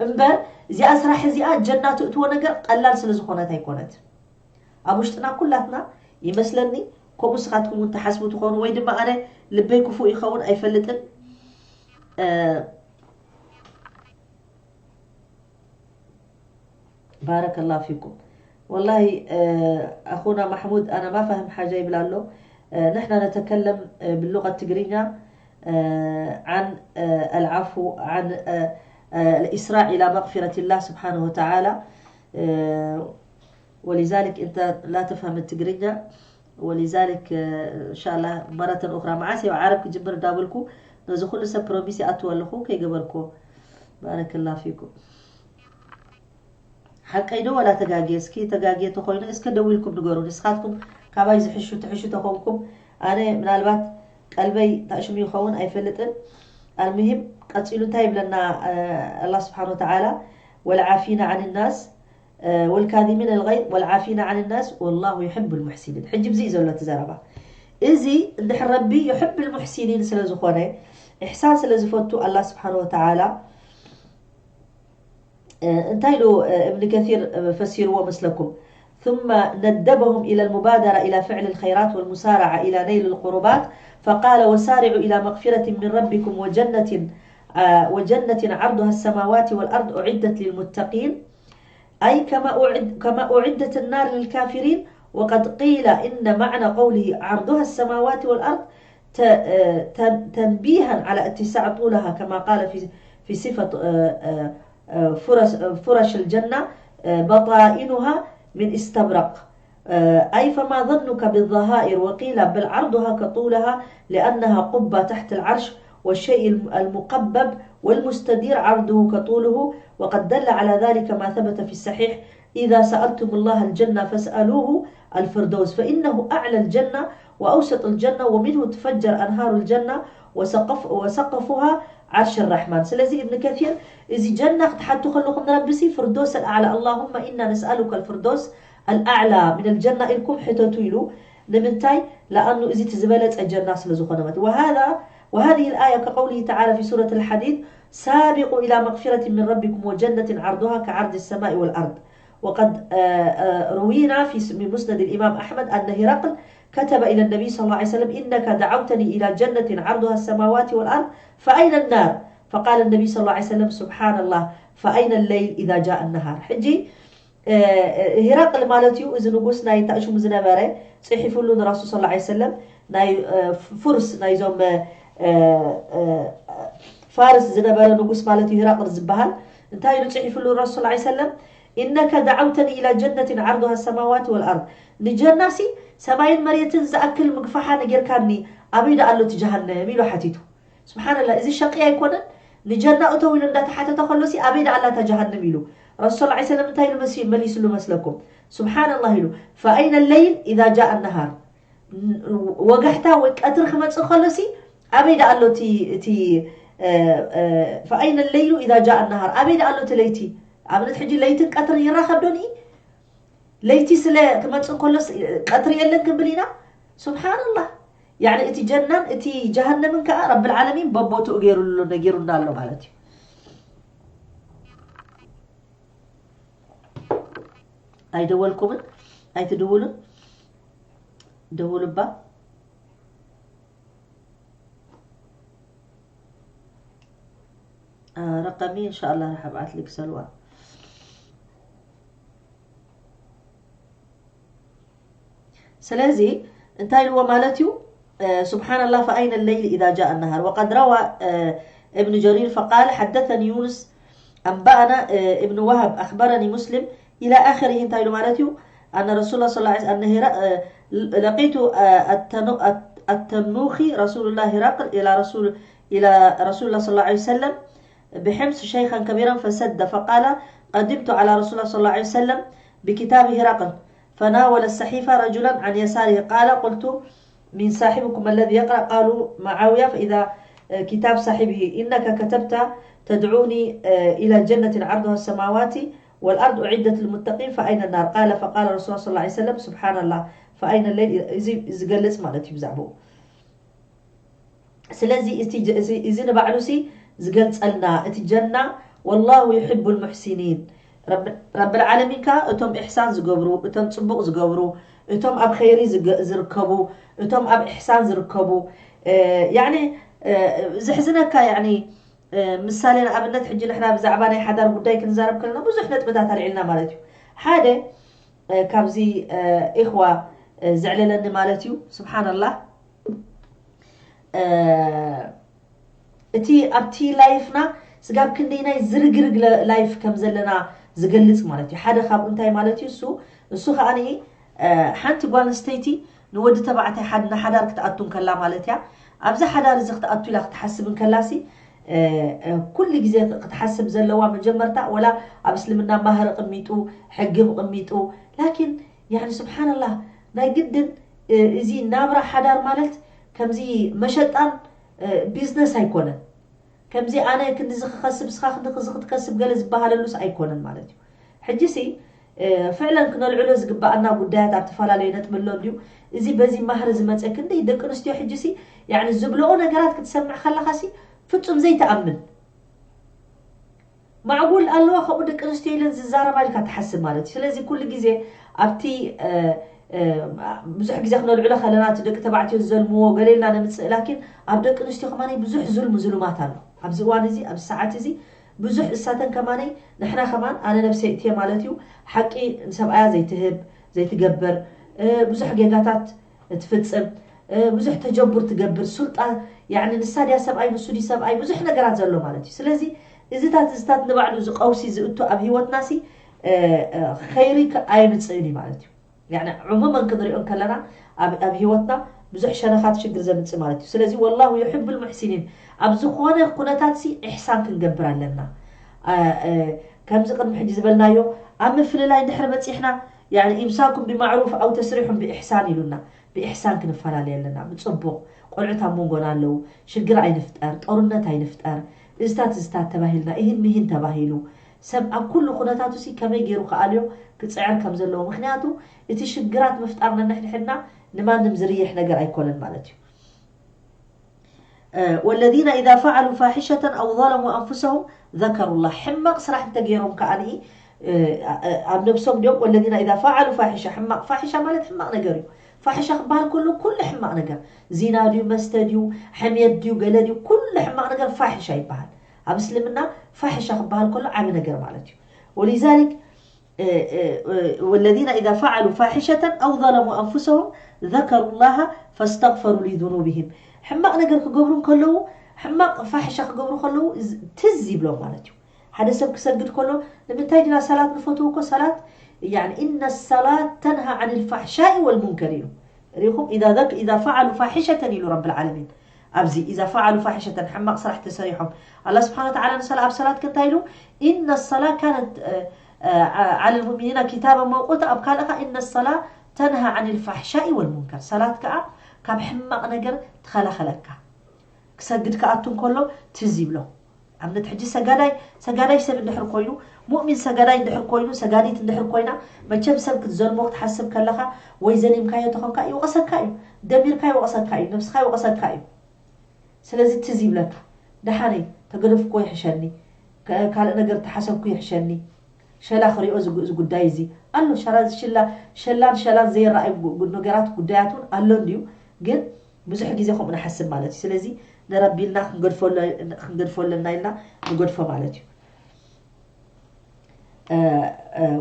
እምበር እዚኣ ስራሕ እዚኣ ጀና ትእትዎ ነገር ቀላል ስለ ዝኾነት ኣይኮነት። ኣብ ውሽጥና ኩላትና ይመስለኒ ከምኡ ስኻትኩም እውን ትሓስቡ ትኾኑ ወይ ድማ ኣነ ልበይ ክፉእ ይኸውን ኣይፈልጥን። ባረከላሁ ፊኩም። ወላሂ ኣኹና ማሕሙድ ኣነ ማ ፋህም ሓጃ ይብል ኣሎ። ንሕና ነተከለም ብሉቀት ትግርኛ ዓን ኣልዓፉ ዓን الإسراع إلى مغفرة الله سبحانه وتعالى ولذلك أنت لا تفهم التقرينيا، ولذلك إن شاء الله مرة أخرى معاسي وعرب كجبر دابلكو نزخل سبروميسي أتولخو كي قبلكو. بارك الله فيكم. ሓቀይ ዶ ወላ ተጋግየ? እስኪ ተጋግየ ተኾይኑ እስከ ደው ኢልኩም ንገሩ። ንስኻትኩም ካባይ ዝሕሹ ትሕሹ ተኾንኩም፣ ኣነ ምናልባት ቀልበይ ታሽሙ ይኸውን ኣይፈልጥን። ኣልሙሂም ቀጺሉ እንታይ ይብለና ኣላ ስብሓን ወተዓላ? ወልዓፊና ዓን ናስ ወልካዚሚን ኣልገይዝ ወልዓፊና ዓን ናስ ወላሁ ዩሕቡ ልሙሕሲኒን። ሕጂ ብዚ እዩ ዘሎ እቲ ዘረባ። እዚ እንድሕር ረቢ ዩሕብ ልሙሕሲኒን ስለ ዝኾነ፣ ኢሕሳን ስለ ዝፈቱ ኣላ ስብሓን ወተዓላ እንታይ ኢሉ እብን ከሲር ፈሲርዎ መስለኩም? ثم ندبهم إلى المبادرة إلى فعل الخيرات والمسارعة إلى نيل القربات، فقال: وسارعوا إلى مغفرة من ربكم وجنة، آه، وجنة عرضها السماوات والأرض أعدت للمتقين، أي كما أعد-، كما أعدت النار للكافرين. وقد قيل إن معنى قوله عرضها السماوات والأرض ت-، آه، تن-، تنبيها على اتساع طولها، كما قال في، في صفة، آه، آه، آه، فرش، آه، فرش الجنة، آه، بطائنها من استبرق. آه، أي فما ظنك بالظهائر؟ وقيل بل عرضها كطولها لأنها قبة تحت العرش، والشيء الم-، المقبب والمستدير عرضه كطوله، وقد دل على ذلك ما ثبت في الصحيح: إذا سألتم الله الجنة فاسألوه الفردوس، فإنه أعلى الجنة وأوسط الجنة ومنه تفجر أنهار الجنة وسقف-، وسقفها عرش الرحمن. ስለዚ እብን ከሲር እዚ ጀና ክትሓቱ ከለኹም ንረቢ ሲ ፍርዶስ ኣልኣዕላ፣ اللهم إنا نسألك الفردوس الأعلى من الجنة ኢልኩም ሕተቱ ኢሉ። ንምንታይ? لأنه እዚ እቲ ዝበለጸ ጀና ስለ ዝኾነ ማለት። وهذا، وهذه الآية كقوله تعالى في سورة الحديد: سابقوا إلى مغفرة من ربكم وجنة عرضها كعرض السماء والأرض. وقد، آه، آه، روينا في س-، من مسند الإمام أحمد أن هرقل كتب إلى النبي صلى الله عليه وسلم: إنك دعوتني إلى جنة عرضها السماوات والأرض، فأين النار؟ فقال النبي صلى الله عليه وسلم: سبحان الله، فأين الليل إذا جاء النهار؟ ሕጂ፣ እ፣ እ፣ ሂራቅል ማለት እዩ፣ እዚ ንጉስ ናይ ታእሹም ዝነበረ፣ ጽሒፉሉ ንረሱል ሰለላሁ ዐለይሂ ወሰለም፣ ናይ፣ እ፣ ፍ-፣ ፉርስ ናይዞም፣ እ፣ እ፣ ፋርስ ዝነበረ ንጉስ ማለት እዩ ሂራቅል ዝበሃል። እንታይ ኢሉ ጽሒፉሉ ንረሱል ሰለላሁ ዐለይሂ ወሰለም? "ኢነከ ደዓውተኒ ኢላ ጀነትን ዓርዱሃ ሰማዋት ወልኣርድ፣ ንጀናሲ ሰማይን መሬትን ዝኣክል ምግፋሓ ነጊርካኒ፣ ኣበይ ደኣ ኣሎ እቲ ጀሃነም?" ኢሉ ሓቲቱ። ስብሓንላህ፣ እዚ ሸቂ ኣይኮነን? ንጀና እተው ኢሉ እንዳተሓተተ ከሎሲ ኣበይ ደኣ ኣላ እታ ጀሃነም ኢሉ። ረሱል ሰለላሁ ዐለይሂ ወሰለም እንታይ ኢሉ መሲ-፣ መሊስሉ መስለኩም? ስብሓንላህ ኢሉ፣ "ፈኣይነ ለይል ኢዛ ጃአ ነሃር?" ወጋሕታ ወይ ቀትሪ ክመጽእ ከሎሲ ኣበይ ደኣ ኣሎ እቲ፣ እቲ፣ እ፣ እ፣ ፈኣይነ ለይሉ ኢዛ ጃአ ነሃር? ኣበይ ደኣ ኣሎ እቲ ለይቲ? ኣብነት ሕጂ ለይትን ቀትርን ይራኸብ ዶ ንኢ? ለይቲ ስለ ክመጽእ ከሎስ ቀትሪ የለን ክንብል ኢና? ስብሓንላህ። ያዕኒ እቲ ጀናን እቲ ጀሃነምን ከኣ ረብል ዓለሚን በቦትኡ ገይሩሉ፣ ነጊሩና ኣሎ ማለት እዩ። ኣይደወልኩምን? ኣይትድውሉን? ደውሉ እባ። አ፣ ረቀሚ እንሻኣላ ራሕ ኣብዓት ልክ ሰልዋ። ስለዚ እንታይ ኢልዎ ማለት እዩ? እ፣ ስብሓንላህ፣ ፈኣይነ ለይል ኢዛ ጃአ ነሃር። ወቀድ ረዋ፣ እ፣ እብን ጀሪር ፈቃል፣ ሓደተኒ ዩኑስ ኣንባኣና፣ እ፣ እብን ወሃብ ኣኽበረኒ ሙስሊም ኢላ ኣኽሪህ። እንታይ ኢሉ ማለት እዩ? ኣነ ረሱል ላ ሰለላሁ ዐለይሂ ወሰለም፣ ኣነ ሂራ-፣ እ፣ ለቂቱ፣ እ፣ ኣተኑ-፣ ኣት-፣ ኣተኑኺ ረሱሉላህ ሂራቅል ኢላ ረሱል-፣ ኢላ ረሱሉላህ ሰለላሁ ዐለይሂ ወሰለም ብሕምስ ሸይኸን ከቢረን ፈሰደ ፈቃለ፣ ቀድምቱ ዐላ ረሱሉላህ ሰለላሁ ዐለይሂ ወሰለም ብኪታብ ሂራቅል። فناول الصحيفة رجلا عن يساره قال، قلت، من صاحبكم الذي يقرأ؟ قالوا، معاوية. فإذا، آه، كتاب صاحبه، إنك كتبت تدعوني، آه، إلى جنة عرضها السماوات والأرض أعدت للمتقين، فأين النار؟ قال، فقال رسول الله صلى الله عليه وسلم، سبحان الله، فأين الليل؟ እዚ ዝገልጽ ማለት እዩ ብዛዕባኡ። ስለዚ እቲ ጀ-፣ እዚ፣ እዚ ንባዕሉ ሲ ዝገልጸልና፣ እቲ ጀና፣ ወላሁ ዩሕቡ ልሙሕሲኒን። ረብ-፣ ረብል ዓለሚን ከኣ እቶም ኢሕሳን ዝገብሩ፣ እቶም ጽቡቕ ዝገብሩ፣ እቶም ኣብ ኸይሪ ዝገ-፣ ዝርከቡ፣ እቶም ኣብ ኢሕሳን ዝርከቡ፣ እ፣ ያዕኒ፣ እ፣ ዘሕዝነካ፣ ያዕኒ፣ እ፣ ምሳሌ ንኣብነት፣ ሕጂ ንሕና ብዛዕባ ናይ ሓዳር ጉዳይ ክንዛረብ ከለና ብዙሕ ነጥብታት ኣልዒልና ማለት እዩ። ሓደ፣ እ፣ ካብዚ፣ እ፣ ኢኽዋ፣ እ፣ ዘዕለለኒ ማለት እዩ፣ ስብሓንላህ፣ እ፣ እቲ ኣብቲ ላይፍና ስጋብ ክንደይናይ ዝርግርግ ለ-፣ ላይፍ ከም ዘለና ዝገልጽ ማለት እዩ። ሓደ ካብኡ እንታይ ማለት እዩ? እሱ እሱ ከኣ ሓንቲ ጓል ኣንስተይቲ ንወዲ ተባዕታይ ሓደ ንሓዳር ክትኣቱ እንከላ ማለት እያ። ኣብዚ ሓዳር እዚ ክትኣቱ ኢላ ክትሓስብ እንከላሲ ኩሉ ግዜ ክትሓስብ ዘለዋ መጀመርታ ወላ ኣብ እስልምና ማህር ቅሚጡ ሕግም ቅሚጡ ላኪን ያኒ ስብሓንላህ ናይ ግድን እዚ ናብራ ሓዳር ማለት ከምዚ መሸጣን ቢዝነስ ኣይኮነን። ከምዚ ኣነ ክንድዚ ክኸስብ እስኻ ክንድዚ ክትከስብ ገለ ዝበሃለሉስ ኣይኮነን ማለት እዩ። ሕጂ ሲ ፍዕለን ክነልዕሎ ዝግባኣና ጉዳያት ኣብ ተፈላለዩ ነጥቢ ኣሎ እንድዩ። እዚ በዚ ማህሪ ዝመፀ ክንደይ ደቂ ኣንስትዮ ሕጂ ሲ ያኒ ዝብልኦ ነገራት ክትሰምዕ ከለኻ ሲ ፍጹም ዘይተኣምን ማዕጉል ኣለዋ ከምኡ ደቂ ኣንስትዮ ኢለን ዝዛረባ ኢልካ ትሓስብ ማለት እዩ። ስለዚ ኩሉ ግዜ ኣብቲ ብዙሕ ግዜ ክነልዕሎ ከለና እቲ ደቂ ተባዕትዮ ዝዘልምዎ ገለ ኢልና ነምፅእ ላኪን ኣብ ደቂ ኣንስትዮ ከማነይ ብዙሕ ዙልም ዙሉማት ኣሎ ኣብዚ እዋን እዚ ኣብዚ ሰዓት እዚ ብዙሕ እሳተን ከማነይ ንሕና ከማን ኣነ ነብሰይ እትየ ማለት እዩ ሓቂ ንሰብኣያ ዘይትህብ ዘይትገብር ብዙሕ ጌጋታት ትፍፅም ብዙሕ ተጀቡር ትገብር ሱልጣ ያኒ ንሳ ድያ ሰብኣይ ንሱ ድዩ ሰብኣይ ብዙሕ ነገራት ዘሎ ማለት እዩ ስለዚ እዚታት እዚታት ንባዕሉ ዝቀውሲ ዝእቱ ኣብ ህይወትና ሲ ኸይሪ ኣየምፅእን እዩ ማለት እዩ ያኒ ዕሙመን ክንሪኦ ከለና ኣብ ህይወትና ብዙሕ ሸነኻት ሽግር ዘምፅእ ማለት እዩ ስለዚ ወላሁ ዩሕብል ሙሕሲኒን ኣብ ዝኾነ ኩነታት ሲ ኢሕሳን ክንገብር ኣለና ከምዚ ቅድሚ ሕጂ ዝበልናዮ ኣብ ምፍልላይ ድሕሪ በፂሕና ያኒ ኢምሳኩም ብማዕሩፍ ኣው ተስሪሑም ብኢሕሳን ኢሉና ብኢሕሳን ክንፈላለይ ኣለና ብፅቡቕ ቆልዑት ኣብ መንጎና ኣለዉ ሽግር ኣይንፍጠር ጦርነት ኣይንፍጠር እዝታት እዝታት ተባሂልና ኢህን ሚህን ተባሂሉ ሰብ ኣብ ኩሉ ኩነታቱ ሲ ከመይ ገይሩ ክኣልዮ ክፅዕር ከም ዘለዎ ምክንያቱ እቲ ሽግራት ምፍጣር ነንሕድሕድና ንማንም ዝርየሕ ነገር ኣይኮነን ማለት እዩ والذين إذا فعلوا فاحشة أو ظلموا أنفسهم ذكروا الله ሕማቕ ስራሕ እንተገይሮም ከዓኒ ኣብ ነብሶም ድዮም والذين إذا فعلوا فاحشة ሕማቕ ፋሒሻ ማለት ሕማቕ ነገር እዩ ፋሒሻ ክበሃል ከሎ ኩሉ ሕማቕ ነገር ዚና ድዩ መስተ ድዩ ሕምየት ድዩ ገለ ድዩ ኩሉ ሕማቕ ነገር ፋሒሻ ይበሃል ኣብ እስልምና ፋሒሻ ክበሃል ከሎ ዓቢ ነገር ማለት እዩ ولذلك والذين إذا فعلوا فاحشة أو ظلموا أنفسهم ذكروا الله فاستغفروا لذنوبهم ሕማቕ ነገር ክገብሩ ከለዉ ሕማቕ ፋሕሻ ክገብሩ ከለዉ ትዝ ይብሎም ማለት እዩ ሓደ ሰብ ክሰግድ ከሎ ንምንታይ ድና ሰላት ንፈትው እኮ ሰላት يعني إن الصلاة تنهى عن الفحشاء والمنكر ኢሉ ሪኹም إذا ذك إذا فعلوا فاحشة ኢሉ رب العالمين ኣብዚ إذا فعلوا فاحشة ሕማቕ ስራሕ ተሰሪሖም الله سبحانه وتعالى ንሰላ ኣብ ሰላት ከንታይ ኢሉ إن الصلاة كانت على المؤمنين كتابا موقوتا ኣብ ካልእኻ إن الصلاة تنهى عن الفحشاء والمنكر ሰላት ከኣ ካብ ሕማቕ ነገር ትኸላኸለካ ክሰግድ ክኣቱ እንከሎ ትዝ ይብሎ ኣብነት ሕጂ ሰጋዳይ ሰጋዳይ ሰብ እንድሕር ኮይኑ ሙእሚን ሰጋዳይ እንድሕር ኮይኑ ሰጋዲት እንድሕር ኮይና መቸም ሰብ ክትዘልሞ ክትሓስብ ከለኻ ወይ ዘሊምካዮ ተኾንካ ይወቐሰካ እዩ ደሚርካ ይወቐሰካ እዩ ነብስኻ ይወቐሰካ እዩ ስለዚ ትዝ ይብለካ ደሓነይ ተገደፍኮ ይሕሸኒ ካልእ ነገር ተሓሰብኩ ይሕሸኒ ሸላ ክሪኦ ዝጉዳይ እዚ ኣሎ ሸላ ሸላን ሸላን ዘይረኣዩ ነገራት ጉዳያት እውን ኣሎ እንድዩ ግን ብዙሕ ግዜ ከምኡ ንሓስብ ማለት እዩ ስለዚ ንረቢ ኢልና ክንገድፎ ኣለና ኢልና ንገድፎ ማለት እዩ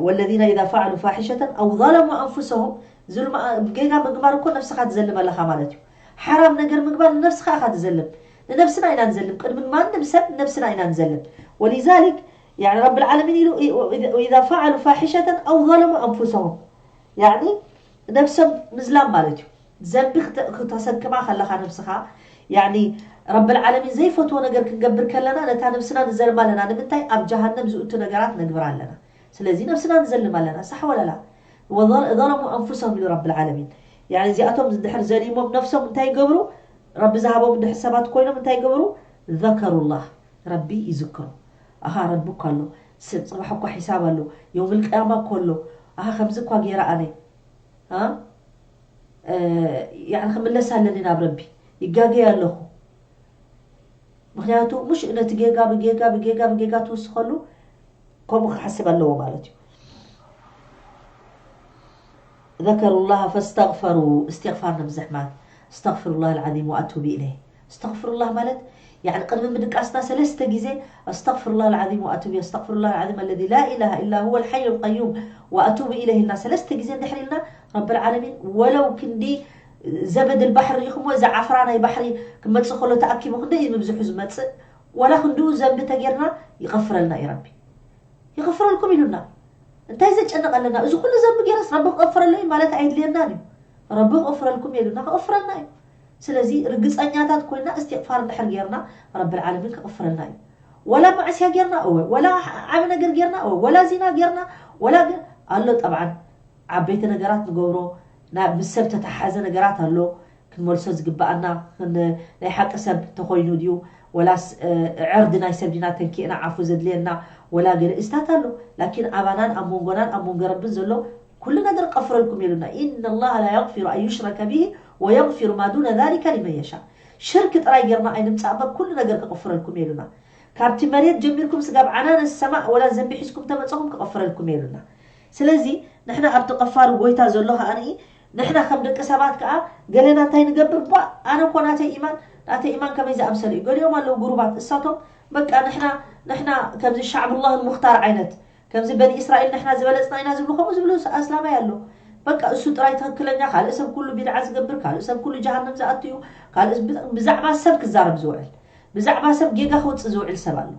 والذين إذا فعلوا فاحشة أو ظلموا أنفسهم ظلم ጌጋ ምግባር እኮ ነብስኻ ትዘልም ኣለኻ ማለት እዩ ሓራም ነገር ምግባር ንነብስኻ ኢኻ ትዘልም ንነብስና ኢና ንዘልም ቅድሚ ማንም ሰብ ነብስና ኢና ንዘልም ولذلك يعني رب العالمين ኢሉ إذا فعلوا فاحشة أو ظلموا أنفسهم يعني ነብሶም ምዝላም ማለት እዩ ዘንቢ ክተሰክማ ከለኻ ነብስኻ ያኒ ረብል ዓለሚን ዘይፈትዎ ነገር ክንገብር ከለና ነታ ነብስና ንዘልማ ኣለና ንምንታይ ኣብ ጀሃነም ዝእቱ ነገራት ነግብር ኣለና ስለዚ ነብስና ንዘልም ኣለና ሳሕ ወለላ ظلموا أنفسهم ኢሉ ረብል ዓለሚን ያኒ እዚኣቶም ድሕር ዘሊሞም ነብሶም እንታይ ይገብሩ ረቢ ዝሃቦም ድሕር ሰባት ኮይኖም እንታይ ይገብሩ ذكروا الله ረቢ ይዝክሩ ኣኻ ረቢ እኳ ኣሎ ጽባሕ እኳ ሒሳብ ኣሎ የውም ልቅያማ እኳ ኣሎ ኣኻ ከምዚ እኳ ገይረ ኣነ ያኒ ክምለስ ኣለኒ ናብ ረቢ ይጋገይ ኣለኹ ምክንያቱ ሙሽ ነቲ ጌጋ ብጌጋ ብጌጋ ብጌጋ ትውስኸሉ ከምኡ ክሓስብ ኣለዎ ማለት እዩ ذكروا الله فاستغفروا استغفار نبزح مال استغفر الله العظيم وأتوب إليه استغفر الله ማለት يعني ቅድሚ ምድቃስና ሰለስተ ግዜ أستغفر الله العظيم وأتوب إليه أستغفر الله العظيم الذي لا إله إلا هو الحي القيوم وأتوب إليه ኢልና ሰለስተ ግዜ እንድሕር ኢልና ረብል ዓለሚን ወለው ክንዲ ዘበድ البحر ሪኹሞ እዚ ዓፍራ ናይ ባሕሪ ክመፅእ ከሎ ተኣኪቡ ክንደይ እዩ ምብዝሑ ዝመፅእ ወላ ክንድኡ ዘንቢ ተጌርና ይቐፍረልና እዩ ረቢ ይቕፍረልኩም ኢሉና። እንታይ ዘጨነቐለና? እዚ ኩሉ ዘንቢ ገይረስ ረቢ ክቕፍረለይ ማለት ኣይድልየናን እዩ። ረቢ ክቕፍረልኩም ኢሉና፣ ክቕፍረልና እዩ። ስለዚ ርግጸኛታት ኮይና እስትቕፋር እንድሕር ገይርና ረብል ዓለሚን ክቕፍረልና እዩ። ወላ ማዕስያ ገይርና እወ፣ ወላ ዓቢ ነገር ገይርና እወ፣ ወላ ዚና ገይርና፣ ወላ ገ-፣ ኣሎ ጠብዓን ዓበይቲ ነገራት ንገብሮ፣ ናብ ምስ ሰብ ተተሓዘ ነገራት ኣሎ። ክንመልሶ ዝግብኣና፣ ክን-፣ ናይ ሓቂ ሰብ ተኾይኑ ድዩ፣ ወላስ ዕርዲ ናይ ሰብ ዲና ተንኪእና ዓፉ ዘድልየና፣ ወላ ገለ እስታት ኣሎ። ላኪን ኣባናን ኣብ መንጎናን ኣብ መንጎ ረብን ዘሎ ኩሉ ነገር ቀፍረልኩም ኢሉና። إن الله لا يغفر أن يشرك به ويغفر ما دون ذلك لمن يشاء። ሽርክ ጥራይ ጌርና ኣይንምጻእ እምበር ኩሉ ነገር ክቕፍረልኩም ኢሉና። ካብቲ መሬት ጀሚርኩም ስጋብ ዓናነ ሰማእ ወላ ዘንቢ ሒዝኩም ተመጸኹም ክቐፍረልኩም ኢሉና። ስለዚ ንሕና ኣብቲ ቀፋሪ ጎይታ ዘሎ ከኣ ንሕና ከም ደቂ ሰባት ከኣ ገለና እንታይ ንገብር ባ ኣነ እኮ ናተይ ኢማን ናተይ ኢማን ከመይ ዝኣምሰለ እዩ። ገሊኦም ኣለዉ ጉሩባት እሳቶም በቃ ንሕና ንሕና ከምዚ ሻዕቡላህ ሙኽታር ዓይነት ከምዚ በኒ እስራኤል ንሕና ዝበለጽና ኢና ዝብሉ ከምኡ ዝብሉ ኣስላማይ ኣሎ። በቃ እሱ ጥራይ ትኽክለኛ ካልእ ሰብ ኩሉ ቢድዓ ዝገብር ካልእ ሰብ ኩሉ ጀሃነም ዝኣቱ እዩ። ካልእ ብ- ብዛዕባ ሰብ ክዛረብ ዝውዕል ብዛዕባ ሰብ ጌጋ ክውጽእ ዝውዕል ሰብ ኣሎ።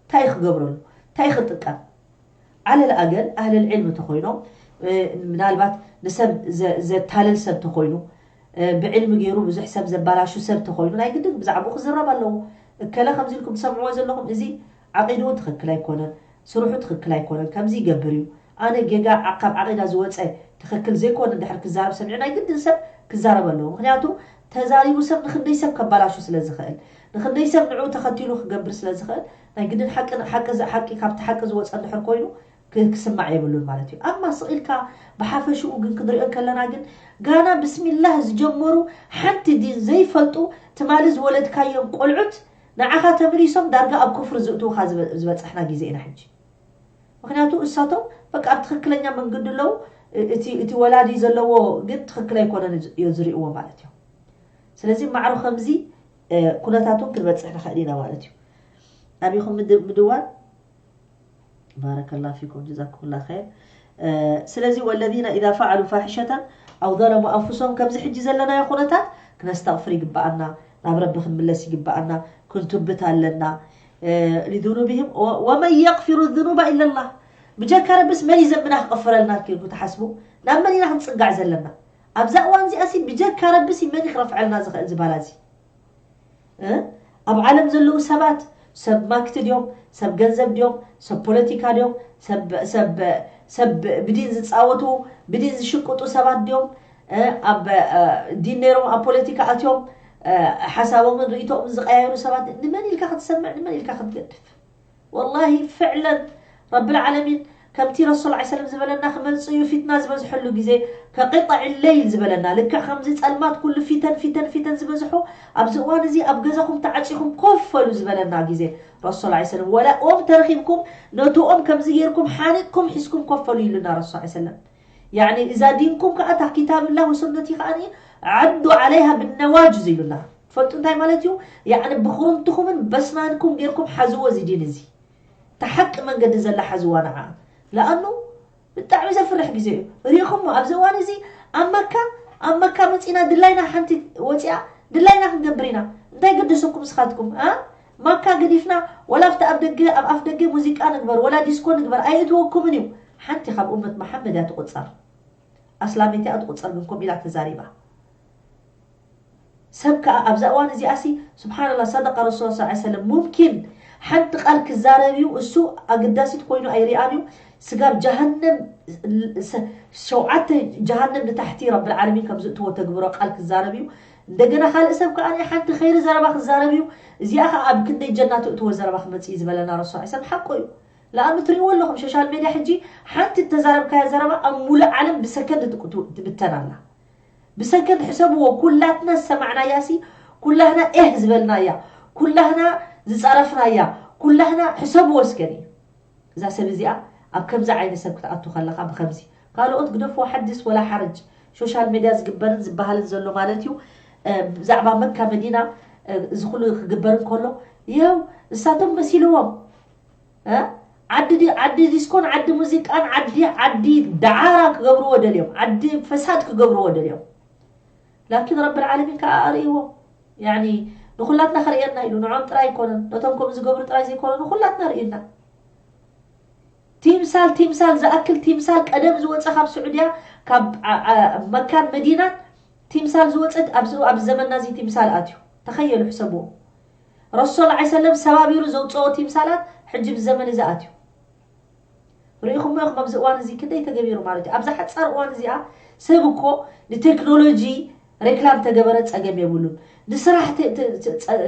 እንታይ ክገብረሉ እንታይ ክጥቀም ዓለል ኣገል ኣህለል ዕልሚ ተኾይኖም ምናልባት ንሰብ ዘታልል ሰብ ተኾይኑ ብዕልሚ ገይሩ ብዙሕ ሰብ ዘባላሹ ሰብ ተኾይኑ ናይ ግድን ብዛዕባኡ ክዝረብ ኣለዎ። እከለ ከምዚ ኢልኩም ትሰምዕዎ ዘለኹም እዚ ዓቂድኡ ትኽክል ኣይኮነን፣ ስርሑ ትኽክል ኣይኮነን፣ ከምዚ ይገብር እዩ፣ ኣነ ጌጋ ካብ ዓቂዳ ዝወፀ ትኽክል ዘይኮነ እንድሕር ክዛረብ ሰሚዑ ናይ ግድን ሰብ ክዛረብ ኣለዎ። ምክንያቱ ተዛሪቡ ሰብ ንክንደይ ሰብ ከባላሹ ስለዝኽእል ንክንደይ ሰብ ንዕኡ ተኸቲሉ ክገብር ስለዝኽእል ናይ ግድን ሓቂ ሓቂ ካብቲ ሓቂ ዝወፀ እንድሕር ኮይኑ ክስማዕ የብሉን ማለት እዩ። ኣማ ስቕ ኢልካ ብሓፈሽኡ ግን ክንሪኦ ከለና ግን ጋና ብስሚላህ ዝጀመሩ ሓንቲ ዲን ዘይፈልጡ ትማሊ ዝወለድካዮም ቆልዑት ንዓኻ ተመሊሶም ዳርጋ ኣብ ኩፍሪ ዝእትውኻ ዝበፅሕና ግዜ ኢና ሕጂ። ምክንያቱ እሳቶም በቃ ኣብ ትኽክለኛ መንገዲ ኣለዉ። እቲ ወላዲ ዘለዎ ግን ትኽክል ኣይኮነን እዮ ዝርእዎ ማለት እዮም። ስለዚ ማዕሮ ከምዚ ኩነታት እውን ክንበፅሕ ንኽእል ኢና ማለት እዩ። ኣቢኹም ምድዋል ባረከላ ፊኩም ጀዛኩምላ ኸይር። ስለዚ ወለዚነ ኢዛ ፈዓሉ ፋሒሸተን ኣው ዘለሙ ኣንፉሶም ከምዚ ሕጂ ዘለናዮ ኩነታት ክነስተቕፍር ይግበኣና፣ ናብ ረቢ ክንምለስ ይግበኣና፣ ክንቱብት ኣለና። ሊዙኑብህም ወመን የቕፊሩ ዙኑባ ኢለላህ። ብጀካ ረብስ መን እዩ ዘምና ክቐፍረልና ኪልኩ ትሓስቡ? ናብ መን ኢና ክንፅጋዕ ዘለና? ኣብዛ እዋን እዚኣ ሲ ብጀካ ረብሲ መን ክረፍዐልና ዝኽእል ዝባላ እዚ? ኣብ ዓለም ዘለዉ ሰባት ሰብ ማክቲ ድዮም ሰብ ገንዘብ ድዮም ሰብ ፖለቲካ ድዮም ሰብ ሰብ ሰብ ብዲን ዝፃወቱ ብዲን ዝሽቅጡ ሰባት ድዮም ኣብ ዲን ነይሮም ኣብ ፖለቲካ ኣትዮም ሓሳቦምን ርእቶምን ዝቀያየሩ ሰባት ንመን ኢልካ ክትሰምዕ ንመን ኢልካ ክትገድፍ ወላሂ ፍዕለን ረብል ዓለሚን ከምቲ ረሱል ዓ ሰለም ዝበለና ክመፅእ እዩ ፊትና ዝበዝሐሉ ግዜ ከቂጣዕ ለይል ዝበለና ልክዕ ከምዚ ፀልማት ኩሉ ፊተን ፊተን ፊተን ዝበዝሖ ኣብዚ እዋን እዚ ኣብ ገዛኹም ተዓፂኹም ኮፍ በሉ ዝበለና ግዜ ረሱል ዓ ሰለም ወላ ኦም ተረኺብኩም ነቲ ኦም ከምዚ ገይርኩም ሓኒቕኩም ሒዝኩም ኮፍ በሉ ኢሉና ረሱል ዓ ሰለም ያዕኒ እዛ ዲንኩም ከዓ እታ ኪታብላህ ወሱነቲ ከዓ ዓዱ ዓለይሃ ብነዋጅዝ ኢሉና ትፈልጡ እንታይ ማለት እዩ ያዕኒ ብክርምትኹምን በስናንኩም ገይርኩም ሓዝዎ እዚ ዲን እዚ ተሓቂ መንገዲ ዘላ ሓዝዋ ንዓ ለኣኑ ብጣዕሚ ዘፍርሕ ግዜ እዩ ሪኢኹሞ ኣብዚ እዋን እዚ ኣብ መካ ኣብ መካ መፂና ድላይና ሓንቲ ወፂኣ ድላይና ክንገብር ኢና እንታይ ገደሰኩም ስኻትኩም ኣ ማካ ገዲፍና ወላ ኣብቲ ኣብ ደገ ኣብ ኣፍ ደገ ሙዚቃ ንግበር ወላ ዲስኮ ንግበር ኣይእትወኩምን እዩ ሓንቲ ካብ ኡመት መሓመድ እያ ትቁፀር ኣስላመይቲ እያ ትቁፀር ግን ኮም ኢላ ተዛሪባ ሰብ ከዓ ኣብዛ እዋን እዚኣ ሲ ስብሓንላ ሰደቃ ረሱል ስ ሰለም ሙምኪን ሓንቲ ቃል ክዛረብ እዩ እሱ ኣገዳሲት ኮይኑ ኣይሪኣን እዩ ስጋብ ጀሃነም ሸውዓተ ጀሃነም ንታሕቲ ረብል ዓለሚን ከም ዝእትዎ ተግብሮ ቃል ክዛረብ እዩ እንደገና ካልእ ሰብ ከዓ ሓንቲ ኸይሪ ዘረባ ክዛረብ እዩ እዚኣ ከዓ ኣብ ክንደይ ጀና ትእትዎ ዘረባ ክመፅእ እዩ ዝበለና ረሱል ሰለም ሓቁ እዩ ለኣኑ ትሪእዎ ኣለኹም ሶሻል ሜድያ ሕጂ ሓንቲ እተዛረብካያ ዘረባ ኣብ ሙሉእ ዓለም ብሰከንድ ትብተን ኣላ ብሰከንድ ሕሰብዎ ኩላትና ዝሰማዕናያ ሲ ኩላህና ኤህ ዝበልናያ ኩላህና ዝፀረፍናያ ኩላህና ሕሰብዎ እስከ እዛ ሰብ እዚኣ ኣብ ከምዚ ዓይነት ሰብ ክትኣቱ ከለካ ብከምዚ ካልኦት ግደፍዎ ሓድስ ወላ ሓረጅ ሶሻል ሜድያ ዝግበርን ዝበሃልን ዘሎ ማለት እዩ ብዛዕባ መካ መዲና እዚ ኩሉ ክግበር እንከሎ ይኸው እሳቶም መሲልዎም ዓዲ ዓዲ ዲስኮን ዓዲ ሙዚቃን ዓዲ ዓዲ ደዓራ ክገብርዎ ደልዮም ዓዲ ፈሳድ ክገብርዎ ደልዮም ላኪን ረብል ዓለሚን ከዓ ኣርእይዎ ያኒ ንኩላትና ከርእየና ኢሉ ንዖም ጥራይ ኣይኮነን ነቶም ከምኡ ዝገብሩ ጥራይ ዘይኮነ ንኩላትና ርእዩና ቲምሳል ቲምሳል ዝኣክል ቲምሳል ቀደም ዝወፀ ካብ ስዑድያ ካብ ዓ- ዓ- መካን መዲናን ቲምሳል ዝወፀ ኣብዚ ኣብዚ ዘመንና እዚ ቲምሳል ኣትዩ። ተኸየሉ ሕሰብዎ። ረሱል ላ ሰለም ሰባቢሩ ዘውፅኦ ቲምሳላት ሕጂ ብዘመን እዚ ኣትዩ። ርኢኹሞ ኢኹም ኣብዚ እዋን እዚ ክንደይ ተገቢሩ ማለት እዩ። ኣብዛ ሓፃር እዋን እዚኣ ሰብ እኮ ንቴክኖሎጂ ሬክላም ተገበረ ፀገም የብሉን። ንስራሕ ተ- ተ- ተ- ፀ-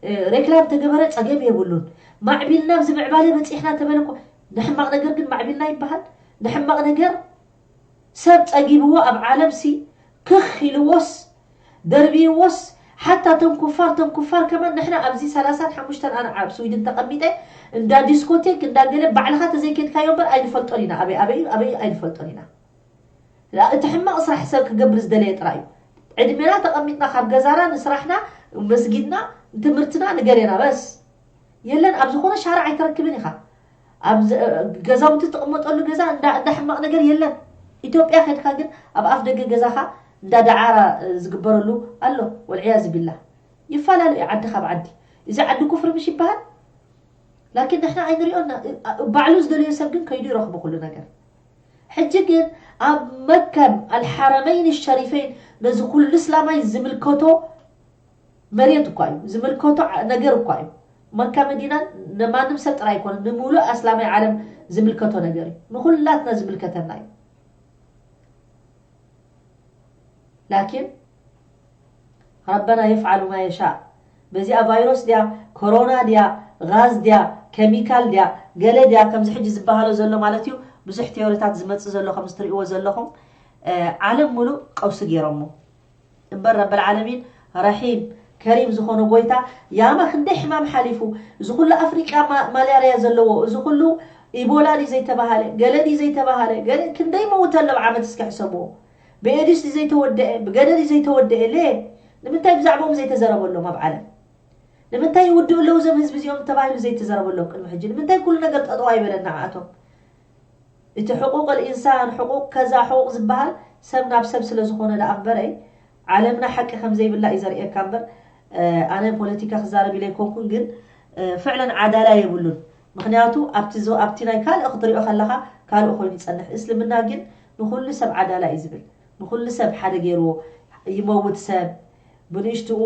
እ፣ ሬክላም ተገበረ ፀገም የብሉን። ማዕቢልና ኣብዚ ምዕባለ በፂሕና ተበለ እኮ ንሕማቕ ነገር ግን ማዕቢልና ይበሃል። ንሕማቕ ነገር ሰብ ጸጊብዎ ኣብ ዓለም ሲ ክኽ ኢልዎስ ደርብይዎስ ሓታ ተንኩፋር ተንኩፋር ከማን ንሕና ኣብዚ ሰላሳን ሓሙሽተን ኣነ ኣብ ስዊድን ተቐሚጠ እንዳ ዲስኮቴክ እንዳ ገለ ባዕልኻ ተዘይኬድካዮ እምበር ኣይንፈልጦን ኢና ኣበይ ኣበይ ኣበይ ኣይንፈልጦን ኢና። እቲ ሕማቕ ስራሕ ሰብ ክገብር ዝደለየ ጥራይ እዩ። ዕድሜና ተቐሚጥና ካብ ገዛና ንስራሕና መስጊድና ንትምህርትና ንገሌና በስ የለን ኣብ ዝኾነ ሻራ ኣይትረክብን ኢኻ። ኣብ ገዛውቲ ትቕመጠሉ ገዛ እንዳ ሕማቕ ነገር የለን። ኢትዮጵያ ከድካ ግን ኣብ ኣፍ ደገ ገዛኻ እንዳ ደዓራ ዝግበረሉ ኣሎ። ወልዕያዝ ቢላ ይፈላለ እዩ ዓዲ ካብ ዓዲ። እዚ ዓዲ ኩፍሪ ምሽ ይበሃል። ላኪን ንሕና ኣይንሪኦና። ባዕሉ ዝደለዮ ሰብ ግን ከይዱ ይረኽቡ ኩሉ ነገር። ሕጂ ግን ኣብ መከን ኣልሓረመይን ሸሪፈይን ነዚ ኩሉ እስላማይ ዝምልከቶ መሬት እኳ እዩ ዝምልከቶ ነገር እኳ እዩ። መካ መዲና ንማንም ሰብ ጥራይ ኣይኮነ ንምሉእ ኣስላማይ ዓለም ዝምልከቶ ነገር እዩ። ንኩላትና ዝምልከተና እዩ። ላኪን ረበና የፍዓሉ ማ የሻእ። በዚኣ ቫይረስ ድያ ኮሮና ድያ ጋዝ ድያ ኬሚካል ድያ ገለ ድያ ከምዚ ሕጂ ዝበሃሎ ዘሎ ማለት እዩ። ብዙሕ ቴዎሪታት ዝመፅእ ዘሎ ከምዚ ትሪእዎ ዘለኹም ዓለም ሙሉእ ቀውሲ ገይሮሞ እምበር ረብል ዓለሚን ረሒም ከሪም ዝኾነ ጎይታ ያማ ክንደይ ሕማም ሓሊፉ እዚ ኩሉ ኣፍሪቃ ማልያርያ ዘለዎ እዚ ኩሉ ኢቦላ ድዩ ዘይተባሃለ ገለ ድዩ ዘይተባሃለ ገለ ክንደይ መውት ኣሎ ብዓመት እስኪ ሕሰብዎ። ብኤድስ ድዩ ዘይተወደአ ብገለ ድዩ ዘይተወደአ ለ ንምንታይ ብዛዕባኦም ዘይተዘረበሎም ኣብ ዓለም? ንምንታይ ይውድኡ ኣለዉ እዞም ህዝቢ እዚኦም ተባሂሉ ዘይተዘረበሎም ቅድሚ ሕጂ ንምንታይ ኩሉ ነገር ጠጠው ኣይበለን ንዓኣቶም? እቲ ሕቁቅ ልኢንሳን ሕቁቅ ከዛ ሕቁቅ ዝበሃል ሰብ ናብ ሰብ ስለ ዝኾነ ደኣ እምበረይ ዓለምና ሓቂ ከም ዘይብላ እዩ ዘርእየካ እምበር ኣነ ፖለቲካ ክዛረብ ኢለ ኣይኮንኩን ግን ፍዕለን ዓዳላ የብሉን። ምክንያቱ ኣብቲ ናይ ካልእ ክትሪኦ ከለካ ካልእ ኮይኑ ይፀንሕ። እስልምና ግን ንኩሉ ሰብ ዓዳላ እዩ ዝብል። ንኩሉ ሰብ ሓደ ገይርዎ ይመውት ሰብ ብንእሽትኡ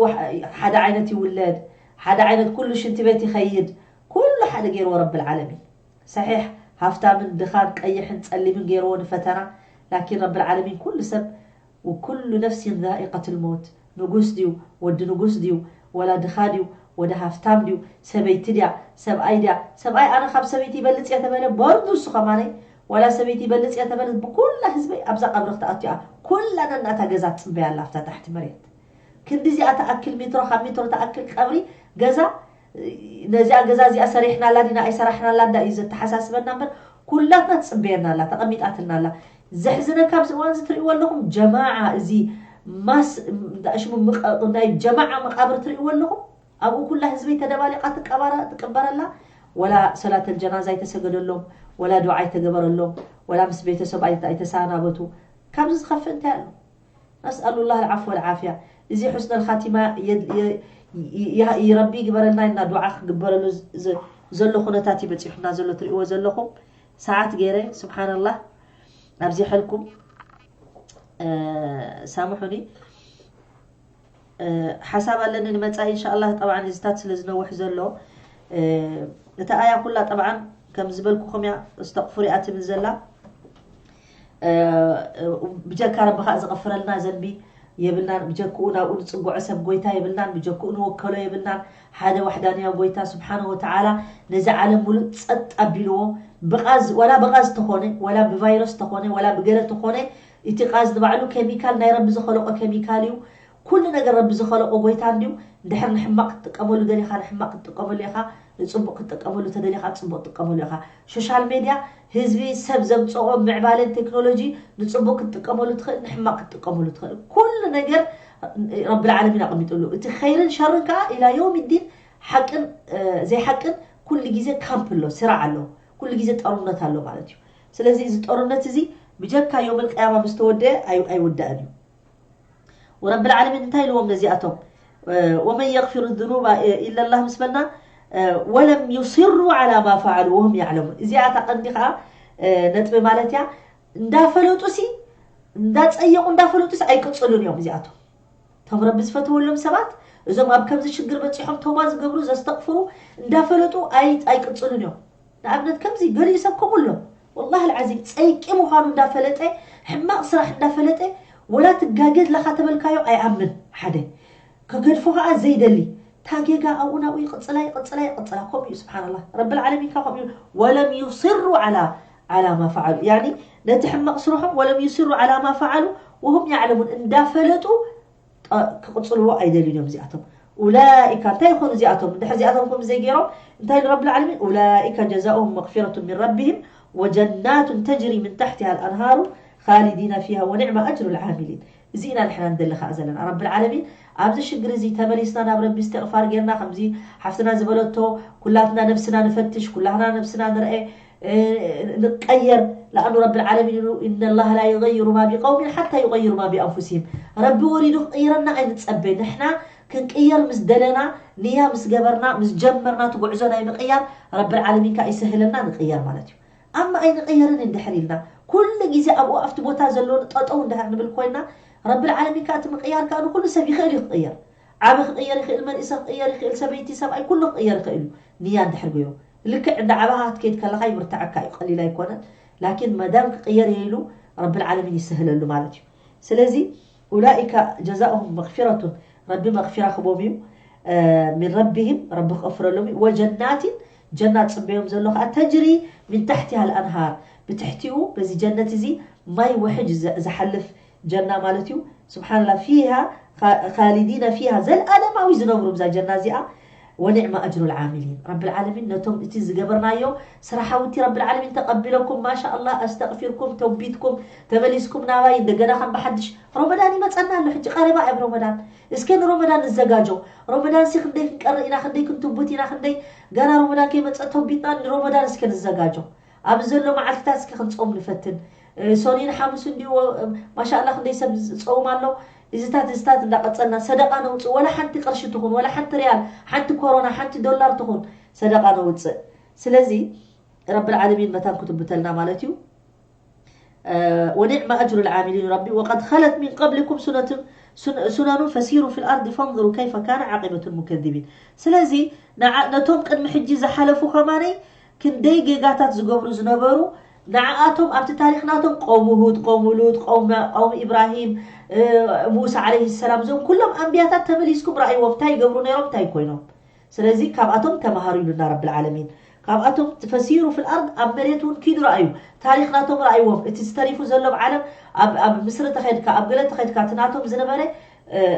ሓደ ዓይነት ይውለድ ሓደ ዓይነት ኩሉ ሽንቲ ቤት ይኸይድ ኩሉ ሓደ ገይርዎ ረብል ዓለሚን። ሰሒሕ ሃፍታምን ድኻን ቀይሕን ጸሊምን ገይርዎ ንፈተና ላኪን ረብል ዓለሚን ኩሉ ሰብ وكل نفس ذائقة الموت ንጉስ ድዩ ወዲ ንጉስ ድዩ ወላ ድኻ ድዩ ወዲ ሃፍታም ድዩ ሰበይቲ ድያ ሰብኣይ ድያ ሰብኣይ ኣነ ካብ ሰበይቲ ይበልጽ እየ ተበለ በርዱ እሱ ከማነይ ወላ ሰበይቲ ይበልጽ እየ ተበለ ብኩላ ህዝበይ ኣብዛ ቀብሪ ክትኣቱ እያ ኩላ ነናታ ገዛ ትጽበያ ኣላ ኣብታ ታሕቲ መሬት ክንዲ እዚኣ ትኣክል ሜትሮ ካብ ሜትሮ ትኣክል ቀብሪ ገዛ ነዚኣ ገዛ እዚኣ ሰሪሕናላ ዲና ኣይሰራሕናላ እንዳ እዩ ዘተሓሳስበና እምበር ኩላትና ትፅበየና ኣላ ተቐሚጣትልና ኣላ ዘሕዝነካ ኣብዚ እዋን እዚ ትሪእዎ ኣለኹም ጀማዓ እዚ ማስ ሽሙ ናይ ጀማዓ መቃብር ትሪእዎ ኣለኹም ኣብኡ ኩላ ህዝበይ ተደባሊቃ ትቀበረላ ወላ ሰላት ልጀናዛ ኣይተሰገደሎም ወላ ዱዓ ኣይተገበረሎም ወላ ምስ ቤተሰብ ኣይተሰናበቱ ካብዚ ዝኸፍእ እንታይ ኣሎ نسأل الله العفو والعافية እዚ حسن الخاتمة ረቢ ይግበረልና ኢልና ዱዓ ክግበረሉ ዘሎ ኩነታት እዩ በፂሑና ዘሎ ትሪእዎ ዘለኹም ሰዓት ገይረ سبحان الله ኣብዚሐልኩም ሳምሑኒ ሓሳብ ኣለኒ ንመፃኢ إن شاء الله طبعا እዚታት ስለ ዝነውሕ ዘሎ እታ ኣያ ኩላ طبعا ከም ዝበልኩኹም እያ استغفر እያ ትብል ዘላ ብጀካ ረቢ ከዓ ዝቐፍረልና ዘንቢ የብልናን ብጀክኡ ናብኡ ንፅግዖ ሰብ ጎይታ የብልናን ብጀክኡ ንወከሎ የብልናን ሓደ ዋሕዳንያ ጎይታ ስብሓን ወተዓላ ነዚ ዓለም ሙሉእ ፀጥ ኣቢልዎ ብቃዝ ወላ ብቃዝ ተኾነ ወላ ብቫይረስ ተኾነ ወላ ብገለ ተኾነ እቲ ቃዝ ንባዕሉ ኬሚካል ናይ ረቢ ዝኸለቆ ኬሚካል እዩ ኩሉ ነገር ረቢ ዝኸለቆ ጎይታ እንድዩ እንድሕር ንሕማቅ ክትጥቀመሉ ደሊኻ ንሕማቅ ክትጥቀመሉ ኢኻ ንፅቡቅ ክትጥቀመሉ ተደሊኻ ፅቡቅ ትጥቀመሉ ኢኻ ሶሻል ሜድያ ህዝቢ ሰብ ዘምፀኦ ምዕባለን ቴክኖሎጂ ንፅቡቅ ክትጥቀመሉ ትኽእል ንሕማቅ ክትጥቀመሉ ትኽእል ኩሉ ነገር ረቢ ልዓለሚን ኣቐሚጥሉ እቲ ኸይርን ሸርን ከዓ ኢላ የውም ዲን ሓቅን ዘይሓቅን ኩሉ ግዜ ካምፕ ኣሎ ስራዕ ኣሎ ኩሉ ግዜ ጠሩነት ኣሎ ማለት እዩ ስለዚ እዚ ጠሩነት እዚ ብጀካ የውም ልቅያማ ምስ ተወደአ ኣይውዳእን እዩ ወረብ ልዓለሚን እንታይ ኢልዎም ነዚኣቶም ومن يغفر الذنوب إلا الله ምስ በልና ወለም ዩስሩ ዓላ ማ ፈዓሉ ወሁም ያዕለሙን። እዚኣ እታ ቀንዲ ከዓ ነጥቢ ማለት እያ። እንዳፈለጡ ሲ እንዳፀየቁ እንዳፈለጡ ሲ ኣይቅፅሉን እዮም እዚኣቶም። እቶም ረቢ ዝፈትወሎም ሰባት እዞም ኣብ ከምዚ ሽግር በፂሖም ተውባ ዝገብሩ ዘስተቕፍሩ እንዳፈለጡ ኣይቅፅሉን እዮም። ንኣብነት ከምዚ ገሊኡ ሰብ ከምኡ ኣሎ። ወላሂ ልዓዚም ፀይቂ ምዃኑ እንዳፈለጠ ሕማቕ ስራሕ እንዳፈለጠ ወላ ትጋገ ኣለኻ ተበልካዮ ኣይኣምን ሓደ ከገድፎ ከዓ ዘይደሊ ታጌጋ ኣብኡ ናብኡ ይቕፅላ ይቕፅላ ይቕፅላ ከምኡ እዩ ስብሓንላ ረብል ዓለሚን ካብ ከምኡ ወለም ዩስሩ ዓላ ዓላ ማ ፈዓሉ ያኒ ነቲ ሕማቕ ስርሖም ወለም ዩስሩ ዓላ ማ ፈዓሉ ወሁም ያዕለሙን እንዳፈለጡ ክቕፅልዎ ኣይደልዩን እዮም እዚኣቶም ኡላኢካ እንታይ ይኾኑ እዚኣቶም እንድሕር እዚኣቶም ከም ዘይገይሮም እንታይ ረብል ዓለሚን ኡላኢካ ጀዛኡም መግፊረቱ ምን ረቢህም ወጀናቱን ተጅሪ ምን ታሕቲሃ ልኣንሃሩ ካሊዲና ፊሃ ወኒዕማ ኣጅሩ ልዓሚሊን እዚ ኢና ንሕና ንደሊ ከዓ ዘለና ረብል ዓለሚን ኣብዚ ሽግር እዚ ተመሊስና ናብ ረቢ እስትቕፋር ጌርና ከምዚ ሓፍትና ዝበለቶ ኩላትና ነብስና ንፈትሽ ኩላትና ነብስና ንርአ ንቀየር ለኣኑ ረብል ዓለሚን ኢሉ ኢነላህ ላ ዩገይሩ ማ ቢቀውሚን ሓታ ዩገይሩ ማ ቢኣንፉሲህም ረቢ ወሪዱ ክቅይረና ኣይንፀበ ንሕና ክንቅየር ምስ ደለና ንያ ምስ ገበርና ምስ ጀመርና ትጉዕዞ ናይ ምቅያር ረብል ዓለሚን ከዓ ይስህለና ንቅየር ማለት እዩ ኣማ ኣይንቅየርን እንድሕር ኢልና ኩሉ ግዜ ኣብኡ ኣብቲ ቦታ ዘሎ ጠጠው እንድሕር ንብል ኮይና ረብል ዓለሚን ከዓ እቲ ምቅያር ከዓ ንኩሉ ሰብ ይኽእል እዩ ክቅየር ዓቢ ክቅየር ይኽእል መንእሰ ክቅየር ይኽእል ሰበይቲ ሰብኣይ ኩሉ ክቅየር ይኽእል እዩ ንያ እንድሕር ገይሩ ልክዕ እንዳ ዓባኻ ክትከይድ ከለኻ ይብርትዐካ እዩ ቀሊል ኣይኮነን ላኪን መዳም ክቅየር እየ ኢሉ ረብል ዓለሚን ይስህለሉ ማለት እዩ ስለዚ ኡላኢካ ጀዛኡሁም መግፊረቱን ረቢ መግፊራ ክቦም እዩ ምን ረቢህም ረቢ ክቕፍረሎም እዩ ወጀናቲን ጀናት ፅበዮም ዘሎ ከዓ ተጅሪ ምን ታሕቲሃ ልኣንሃር ብትሕቲኡ በዚ ጀነት እዚ ማይ ውሕጅ ዝሓልፍ ጀና ማለት እዩ ስብሓንላ ፊሃ ካሊዲነ ፊሃ ዘልኣለማዊ ዝነብሩ ብዛ ጀና እዚኣ ወኒዕማ ኣጅሩ ልዓሚሊን ረቢ ልዓለሚን ነቶም እቲ ዝገበርናዮ ስራሓውቲ ረቢ ልዓለሚን ተቐቢለኩም ማሻ ኣላ ኣስተቕፊርኩም ተውቢትኩም ተመሊስኩም ናባይ እንደገና ከም ብሓድሽ ረመዳን ይመፀና ኣሎ ሕጂ ቀረባ ኣብ ረመዳን እስከ ንረመዳን ንዘጋጆ ረመዳን ሲ ክንደይ ክንቀርእ ኢና ክንደይ ክንትቡት ኢና ክንደይ ገና ረመዳን ከይመፀ ተውቢትና ንረመዳን እስከ ንዘጋጆ ኣብ ዘሎ መዓልትታት እስከ ክንፀውም ንፈትን ሶኒን ሓሙስ እንዲ ማሻላ ክንደይ ሰብ ዝፀውም ኣሎ እዚታት እዚታት እንዳቀፀልና ሰደቃ ነውፅእ ወላ ሓንቲ ቅርሺ ትኹን ወላ ሓንቲ ሪያል ሓንቲ ኮሮና ሓንቲ ዶላር ትኹን ሰደቃ ነውፅእ ስለዚ ረብል ዓለሚን መታን ክትብተልና ማለት እዩ ወኒዕማ ኣጅሩ ልዓሚሊን ረቢ ወቀድ ኸለት ሚን ቀብሊኩም ሱነኑን ፈሲሩ ፊ ልኣርዲ ፈንظሩ ከይፈ ካነ ዓቂበቱ ልሙከዚቢን ስለዚ ነቶም ቅድሚ ሕጂ ዝሓለፉ ከማነይ ክንደይ ጌጋታት ዝገብሩ ዝነበሩ ንዓኣቶም ኣብቲ ታሪክ ናቶም ቀውሚ ሁድ ቀውሚ ሉጥ ቀውሚ ኢብራሂም ሙሳ ዓለይሂ ሰላም እዞም ኩሎም ኣንብያታት ተመሊስኩም ረኣይዎም እንታይ ይገብሩ ነይሮም እንታይ ኮይኖም ስለዚ ካብኣቶም ተማሃሩ ኢሉና ረብል ዓለሚን ካብኣቶም ፈሲሩ ፊል ኣርድ ኣብ መሬት እውን ኪዱ ረኣዩ ታሪክ ናቶም ረኣይዎም እቲ ዝተሪፉ ዘሎ ኣብ ዓለም ኣብ ምስሪ ተኸድካ ኣብ ገለ ተኸድካ እቲ ናቶም ዝነበረ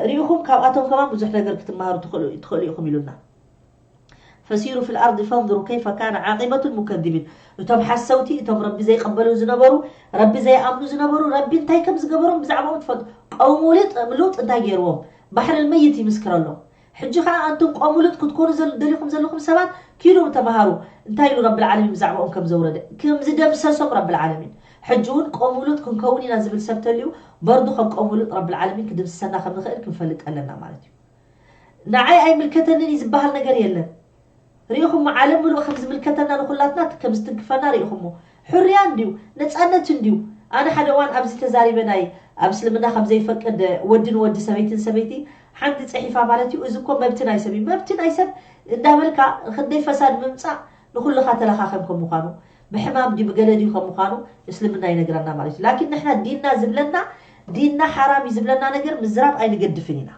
ሪኢኹም ካብኣቶም ከማን ብዙሕ ነገር ክትመሃሩ ትኽእሉ ኢኹም ኢሉና ፈሲሩ ፊል ኣርድ ፈንظሩ ከይፈ ካነ ዓቂበቱ ልሙከዚቢን እቶም ሓሰውቲ እቶም ረቢ ዘይቀበሉ ዝነበሩ ረቢ ዘይኣምኑ ዝነበሩ ረቢ እንታይ ከም ዝገበሮም ብዛዕባኦም ትፈልጡ ቀውሙ ሉጥ እንታይ ገይርዎም ባሕሪ ልመይት ይምስክረሎም ሕጂ ከዓ ኣንቱም ቆሙ ሉጥ ክትኮኑ ደሊኹም ዘለኹም ሰባት ኪዱ ተምሃሩ እንታይ ኢሉ ረብል ዓለሚን ብዛዕባኦም ከም ዘውረደ ከም ዝደምሰሶም ረብል ዓለሚን ሕጂ እውን ቆሙ ሉጥ ክንከውን ኢና ዝብል ሰብ ተልዩ በርዱ ከም ቆሙ ሉጥ ረብል ዓለሚን ክድምስሰና ከም ዝኽእል ክንፈልጥ ኣለና ማለት እዩ ንዓይ ኣይምልከተንን እዩ ዝበሃል ነገር የለን ርኢኹሞ ዓለም ምሉእ ከም ዝምልከተና ንኩላትና ከም ዝትንክፈና ርኢኹሞ ሕርያ እንድዩ ነፃነት እንድዩ ኣነ ሓደ እዋን ኣብዚ ተዛሪበ ናይ ኣብ እስልምና ከም ዘይፈቅድ ወዲ ንወዲ ሰበይትን ሰበይቲ ሓንቲ ፅሒፋ ማለት እዩ እዚ እኮ መብቲ ናይ ሰብ እዩ መብቲ ናይ ሰብ እንዳበልካ ክንደይ ፈሳድ ምምፃእ ንኩልኻ ተለኻኸም ከም ምዃኑ ብሕማም ድዩ ብገለ ድዩ ከም ምዃኑ እስልምና ይነግረና ማለት እዩ ላኪን ንሕና ዲንና ዝብለና ዲንና ሓራም እዩ ዝብለና ነገር ምዝራብ ኣይንገድፍን ኢና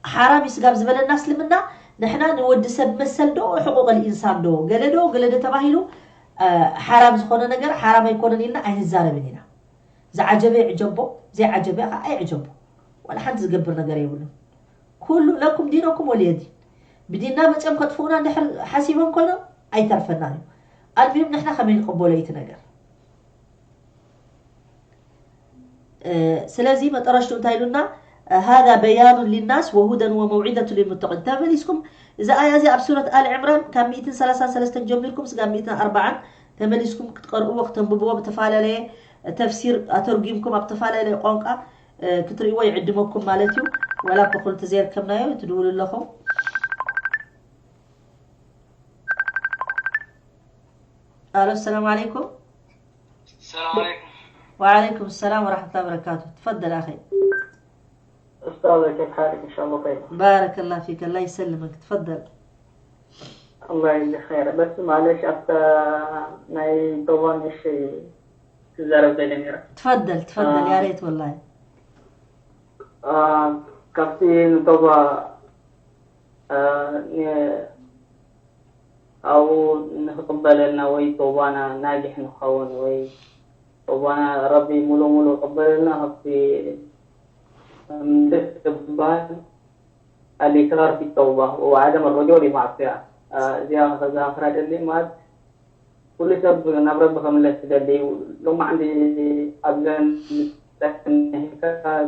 ሓራም እዩ ስጋብ ዝበለና እስልምና ንሕና ንወዲ ሰብ መሰል ዶ ሕቁቅ ልኢንሳን ዶ ገለ ዶ ገለ ዶ ተባሂሉ ሓራም ዝኾነ ነገር ሓራም ኣይኮነን ኢልና ኣይንዛረብን ኢና ዝዓጀበ ይዕጀቦ ዘይዓጀበ ከዓ ኣይዕጀቦ ዋላ ሓንቲ ዝገብር ነገር የብሉን ኩሉ ለኩም ዲነኩም ወልየ ዲን ብዲንና መፅኦም ከጥፍኡና እንድሕር ሓሲቦም ኮይኖም ኣይተርፈናን እዩ ኣልሚም ንሕና ከመይ ንቅበሎ እቲ ነገር ስለዚ መጠረሽቱ እንታይ ኢሉና هذا بيان للناس وهدى وموعظة للمتقين ተመሊስኩም እዚ ኣያ እዚ ኣብ ሱረት ኣል ዕምራን ካብ ሚእትን ሰላሳን ሰለስተን ጀሚርኩም ስጋብ ሚእትን ኣርባዓን ተመሊስኩም ክትቀርእዎ ክተንብብዎ ብተፈላለየ ተፍሲር ኣተርጉምኩም ኣብ ተፈላለየ ቋንቋ ክትርእይዎ ይዕድመኩም ማለት እዩ ወላ እኮ ክልተ ዘየርከብናዮ ትድውሉ ኣለኹም الو، السلام عليكم. السلام عليكم. وعليكم السلام ورحمة الله وبركاته. تفضل أخي. أستاذة، كيف حالك؟ إن شاء الله طيب. بارك الله فيك، الله يسلمك. تفضل. الله يجزيك خير. بس معلش، أبتا ناي طوبان إشي تزارب دلميرا. تفضل، تفضل، يا ريت والله. آه، كابتن طوبا، آه، ن-، أو نقبلنا وي طوبانا ناجح نخون وي طوبانا ربي ملو ملو قبلنا في الإكرار بالتوبة وعدم الرجوع لمعصية. آه، زي آخر، زي آخر هذا اللي مات. كل سب نبرة بخم الله تدلي. لو ما عندي أبزن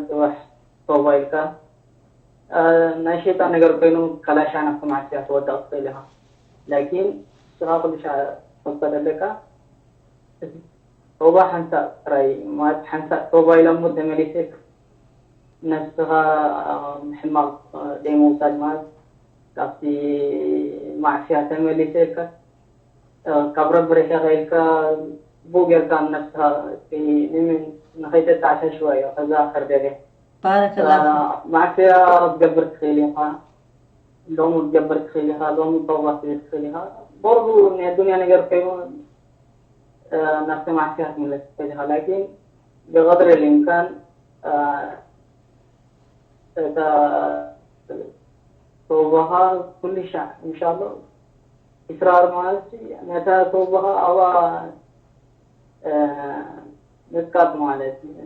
تروح توبة إلك. آه، ناشي تاني قرب كينو كلاش أنا في معصية تودا أصلها. لكن سرا كل شيء تفضل لك. ቶባ ሓንሳእ ጥራይ ማለት ሓንሳእ ቶባ ኢሎሞ ተመሊሰ ነብስኻ ሕማቕ ደይምውሳድ ማለት ካብቲ ማዕስያ ተመሊሰ ኢልካ ካብ ረቢ ርሒቐ ኢልካ ብኡ ጌርካ ንነብስኻ ንምን ንኸይተተዓሻሽዋ እዮ። ከዛ ከርደደ ባረከላ ማዕስያ ክትገብር ትኽእል ኢኻ። ሎሚ ክትገብር ትኽእል ኢኻ። ሎሚ ቶባ ክትብል ትኽእል ኢኻ። በርዱ ናይ ኣዱንያ ነገር ኮይኑ ናብቲ ማዕስያ ክትምለስ ትኽእል ኢኻ። ላኪን ብቐድሪ ልኢምካን እታ ተውባኻ ኩሉ ሻዕ እንሻሎ ኢስራር ማለት ነታ ተውባኻ ኣብኣ ምጥቃጥ ማለት እዩ።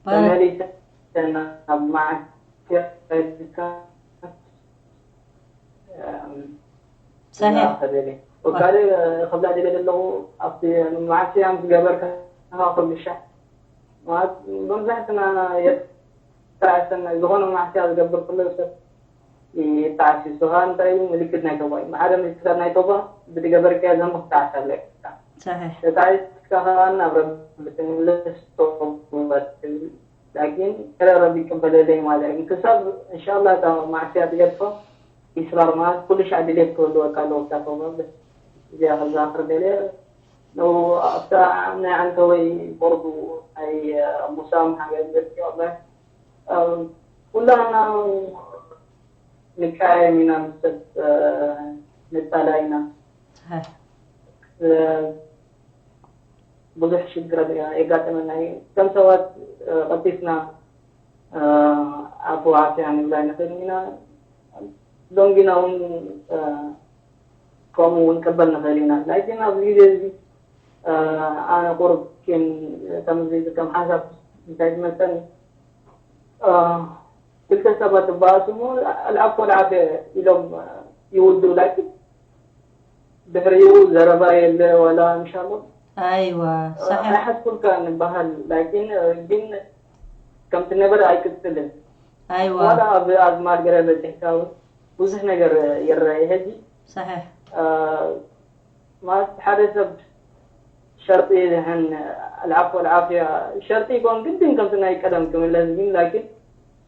ተመሊሰ ናብ ማዕስያ ኢልካ صحيح ወካልእ ከብላ ደለ ዘለኹ ኣብቲ ማዕስያ ምስ ገበርካ ኩሉ ሻዕ ማለት መብዛሕትና የጣዕሰና። ዝኾነ ማዕስያ ዝገብር ኩሉ ሰብ ይጣዕስ እዩ። ስኻ እንታይ እዩ ምልክት ናይ ቶባ እዩ። ሓደ ምልክታት ናይ ቶባ ብትገበርካዮ ዘንቢ ክትጣዕስ ኣለካ። صحيح ተጣዒስካ ከዓ ናብ ረቢ ትምለስ ቶባ ትብል። ላኪን ገለ ረቢ ይቀበለለይ ማለት እዩ። ክሳብ እንሻላ እታ ማዕስያ ትገድፎ ኢስራር ማለት ኩሉ ሻዕ ድሌት ክህልወካ ኣለዎ። እታ ቶባ በስ እዚኣ ክዛክር ደልየ ነው። ኣብታ ናይ ዓንተወይ ቦርዱ ናይ ሙሳምሓ ገንዘብ ይቕበል ኩላና ንቃየም ኢና፣ ምስ ሰብ ንጣላ ኢና። صحيح ብዙሕ ሽግር የጋጥመና እዩ። ከም ሰባት ቀልጢፍና ዓፉ ዓፍያ ንብል ኣይንኽእልን ኢና። ዶንጊና እውን ከምኡ እውን ቀበል ንኽእል ኢና። ላኪን ኣብዚ ግዜ እዚ ኣነ ቁሩብ ኪን ከምዚ ከም ሓንሳብ እንታይ ዝመፀኒ ክልተ ሰባት ይበኣሱ እሞ ኣልዓፎ ኣልዓፈ ኢሎም ይውድኡ። ላኪን ድሕሪኡ ዘረባ የለ ወላ እንሻሎ ኣይዋ صحيح ኣይሓስኩልካ ንበሃል። ላኪን ግን ከምቲ ነበረ ኣይቅፅልን። ኣይዋ ዋላ ኣብ ኣዝማድ ገለ በፂሕካ እውን ብዙሕ ነገር ይረአ። ሕጂ صحيح ማለት ሓደ ሰብ ሸርጢ ዝሕን ኣልዓፎ ኣልዓፍያ ሸርጢ ይኮን ግድን ከምቲ ናይ ቀደም ክምለስ ግን ላኪን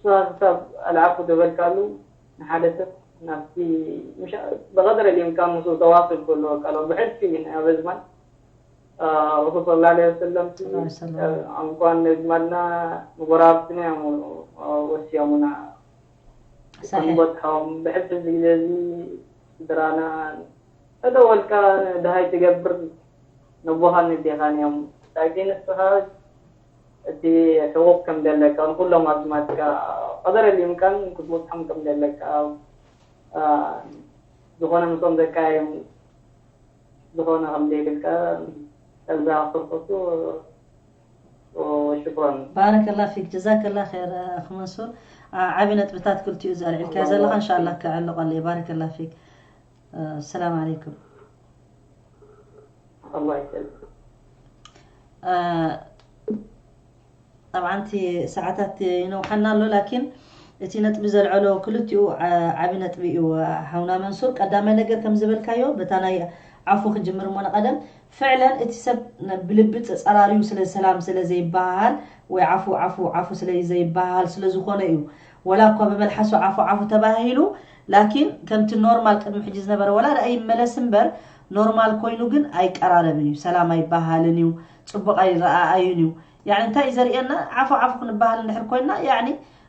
ንስኻ ክሳብ ኣልዓፎ ተበልካሉ ንሓደ ሰብ ናብቲ ብቐደረ ሊምካ ምስ ተዋስል ከሎ ቃሎ ብሕልፊ ኣብ ዝማን ረሱል ስለ ላ ወሰለም ሰለም። እንኳን ነዝማድና ንጎረባብትና እዮም ወስዮሙና صحيح ክንበፅሖም ብሕልፊ እዚ ግዜ እዚ ስድራና ተደወልካ ድሃይ ትገብር ነቦኻን ንዴኻን እዮም። ላኪን ንስኻ እቲ ሕቁቅ ከም ዘለካ ንኩሎም ኣዝማድካ ቀደረ ሊምካን ክትበፅሖም ከም ዘለካ ዝኾነ ምስኦም ዘካየም ዝኾነ ከም ዘይብልካ እዛ ክርክሱ ሽኩራን ባረከላ ፊክ ጀዛከላ ኸይር ኣኽ መንሱር። ዓቢ ነጥብታት ክልቲኡ እዚ ኣልዒልካዮ ዘለኻ እንሻላ ከዕልቐሉ እየ። ባረከላ ፊክ። ሰላም ዓለይኩም። ኣላህ ይሰልም። ጠብዓን እቲ ሰዓታት ይነውሓና ኣሎ ላኪን እቲ ነጥቢ ዘልዐሎ ክልቲኡ ዓቢ ነጥቢ እዩ። ሓውና መንሱር ቀዳማይ ነገር ከም ዝበልካዮ በታ ናይ ዓፉ ክጅምር እሞ ንቐደም ፍዕለን እቲ ሰብ ብልቢ ጸራርዩ ስለ ሰላም ስለ ዘይበሃል ወይ ዓፉ ዓፉ ዓፉ ስለ ዘይበሃል ስለ ዝኾነ እዩ። ወላ እኳ ብመልሓሱ ዓፉ ዓፉ ተባሂሉ ላኪን ከምቲ ኖርማል ቅድሚ ሕጂ ዝነበረ ወላ ደኣ ይመለስ እምበር ኖርማል ኮይኑ ግን ኣይቀራረብን እዩ፣ ሰላም ኣይበሃልን እዩ፣ ጽቡቕ ኣይረኣኣዩን እዩ። ያኒ እንታይ እዩ ዘርእየና? ዓፉ ዓፉ ክንበሃል እንድሕር ኮይንና፣ ያኒ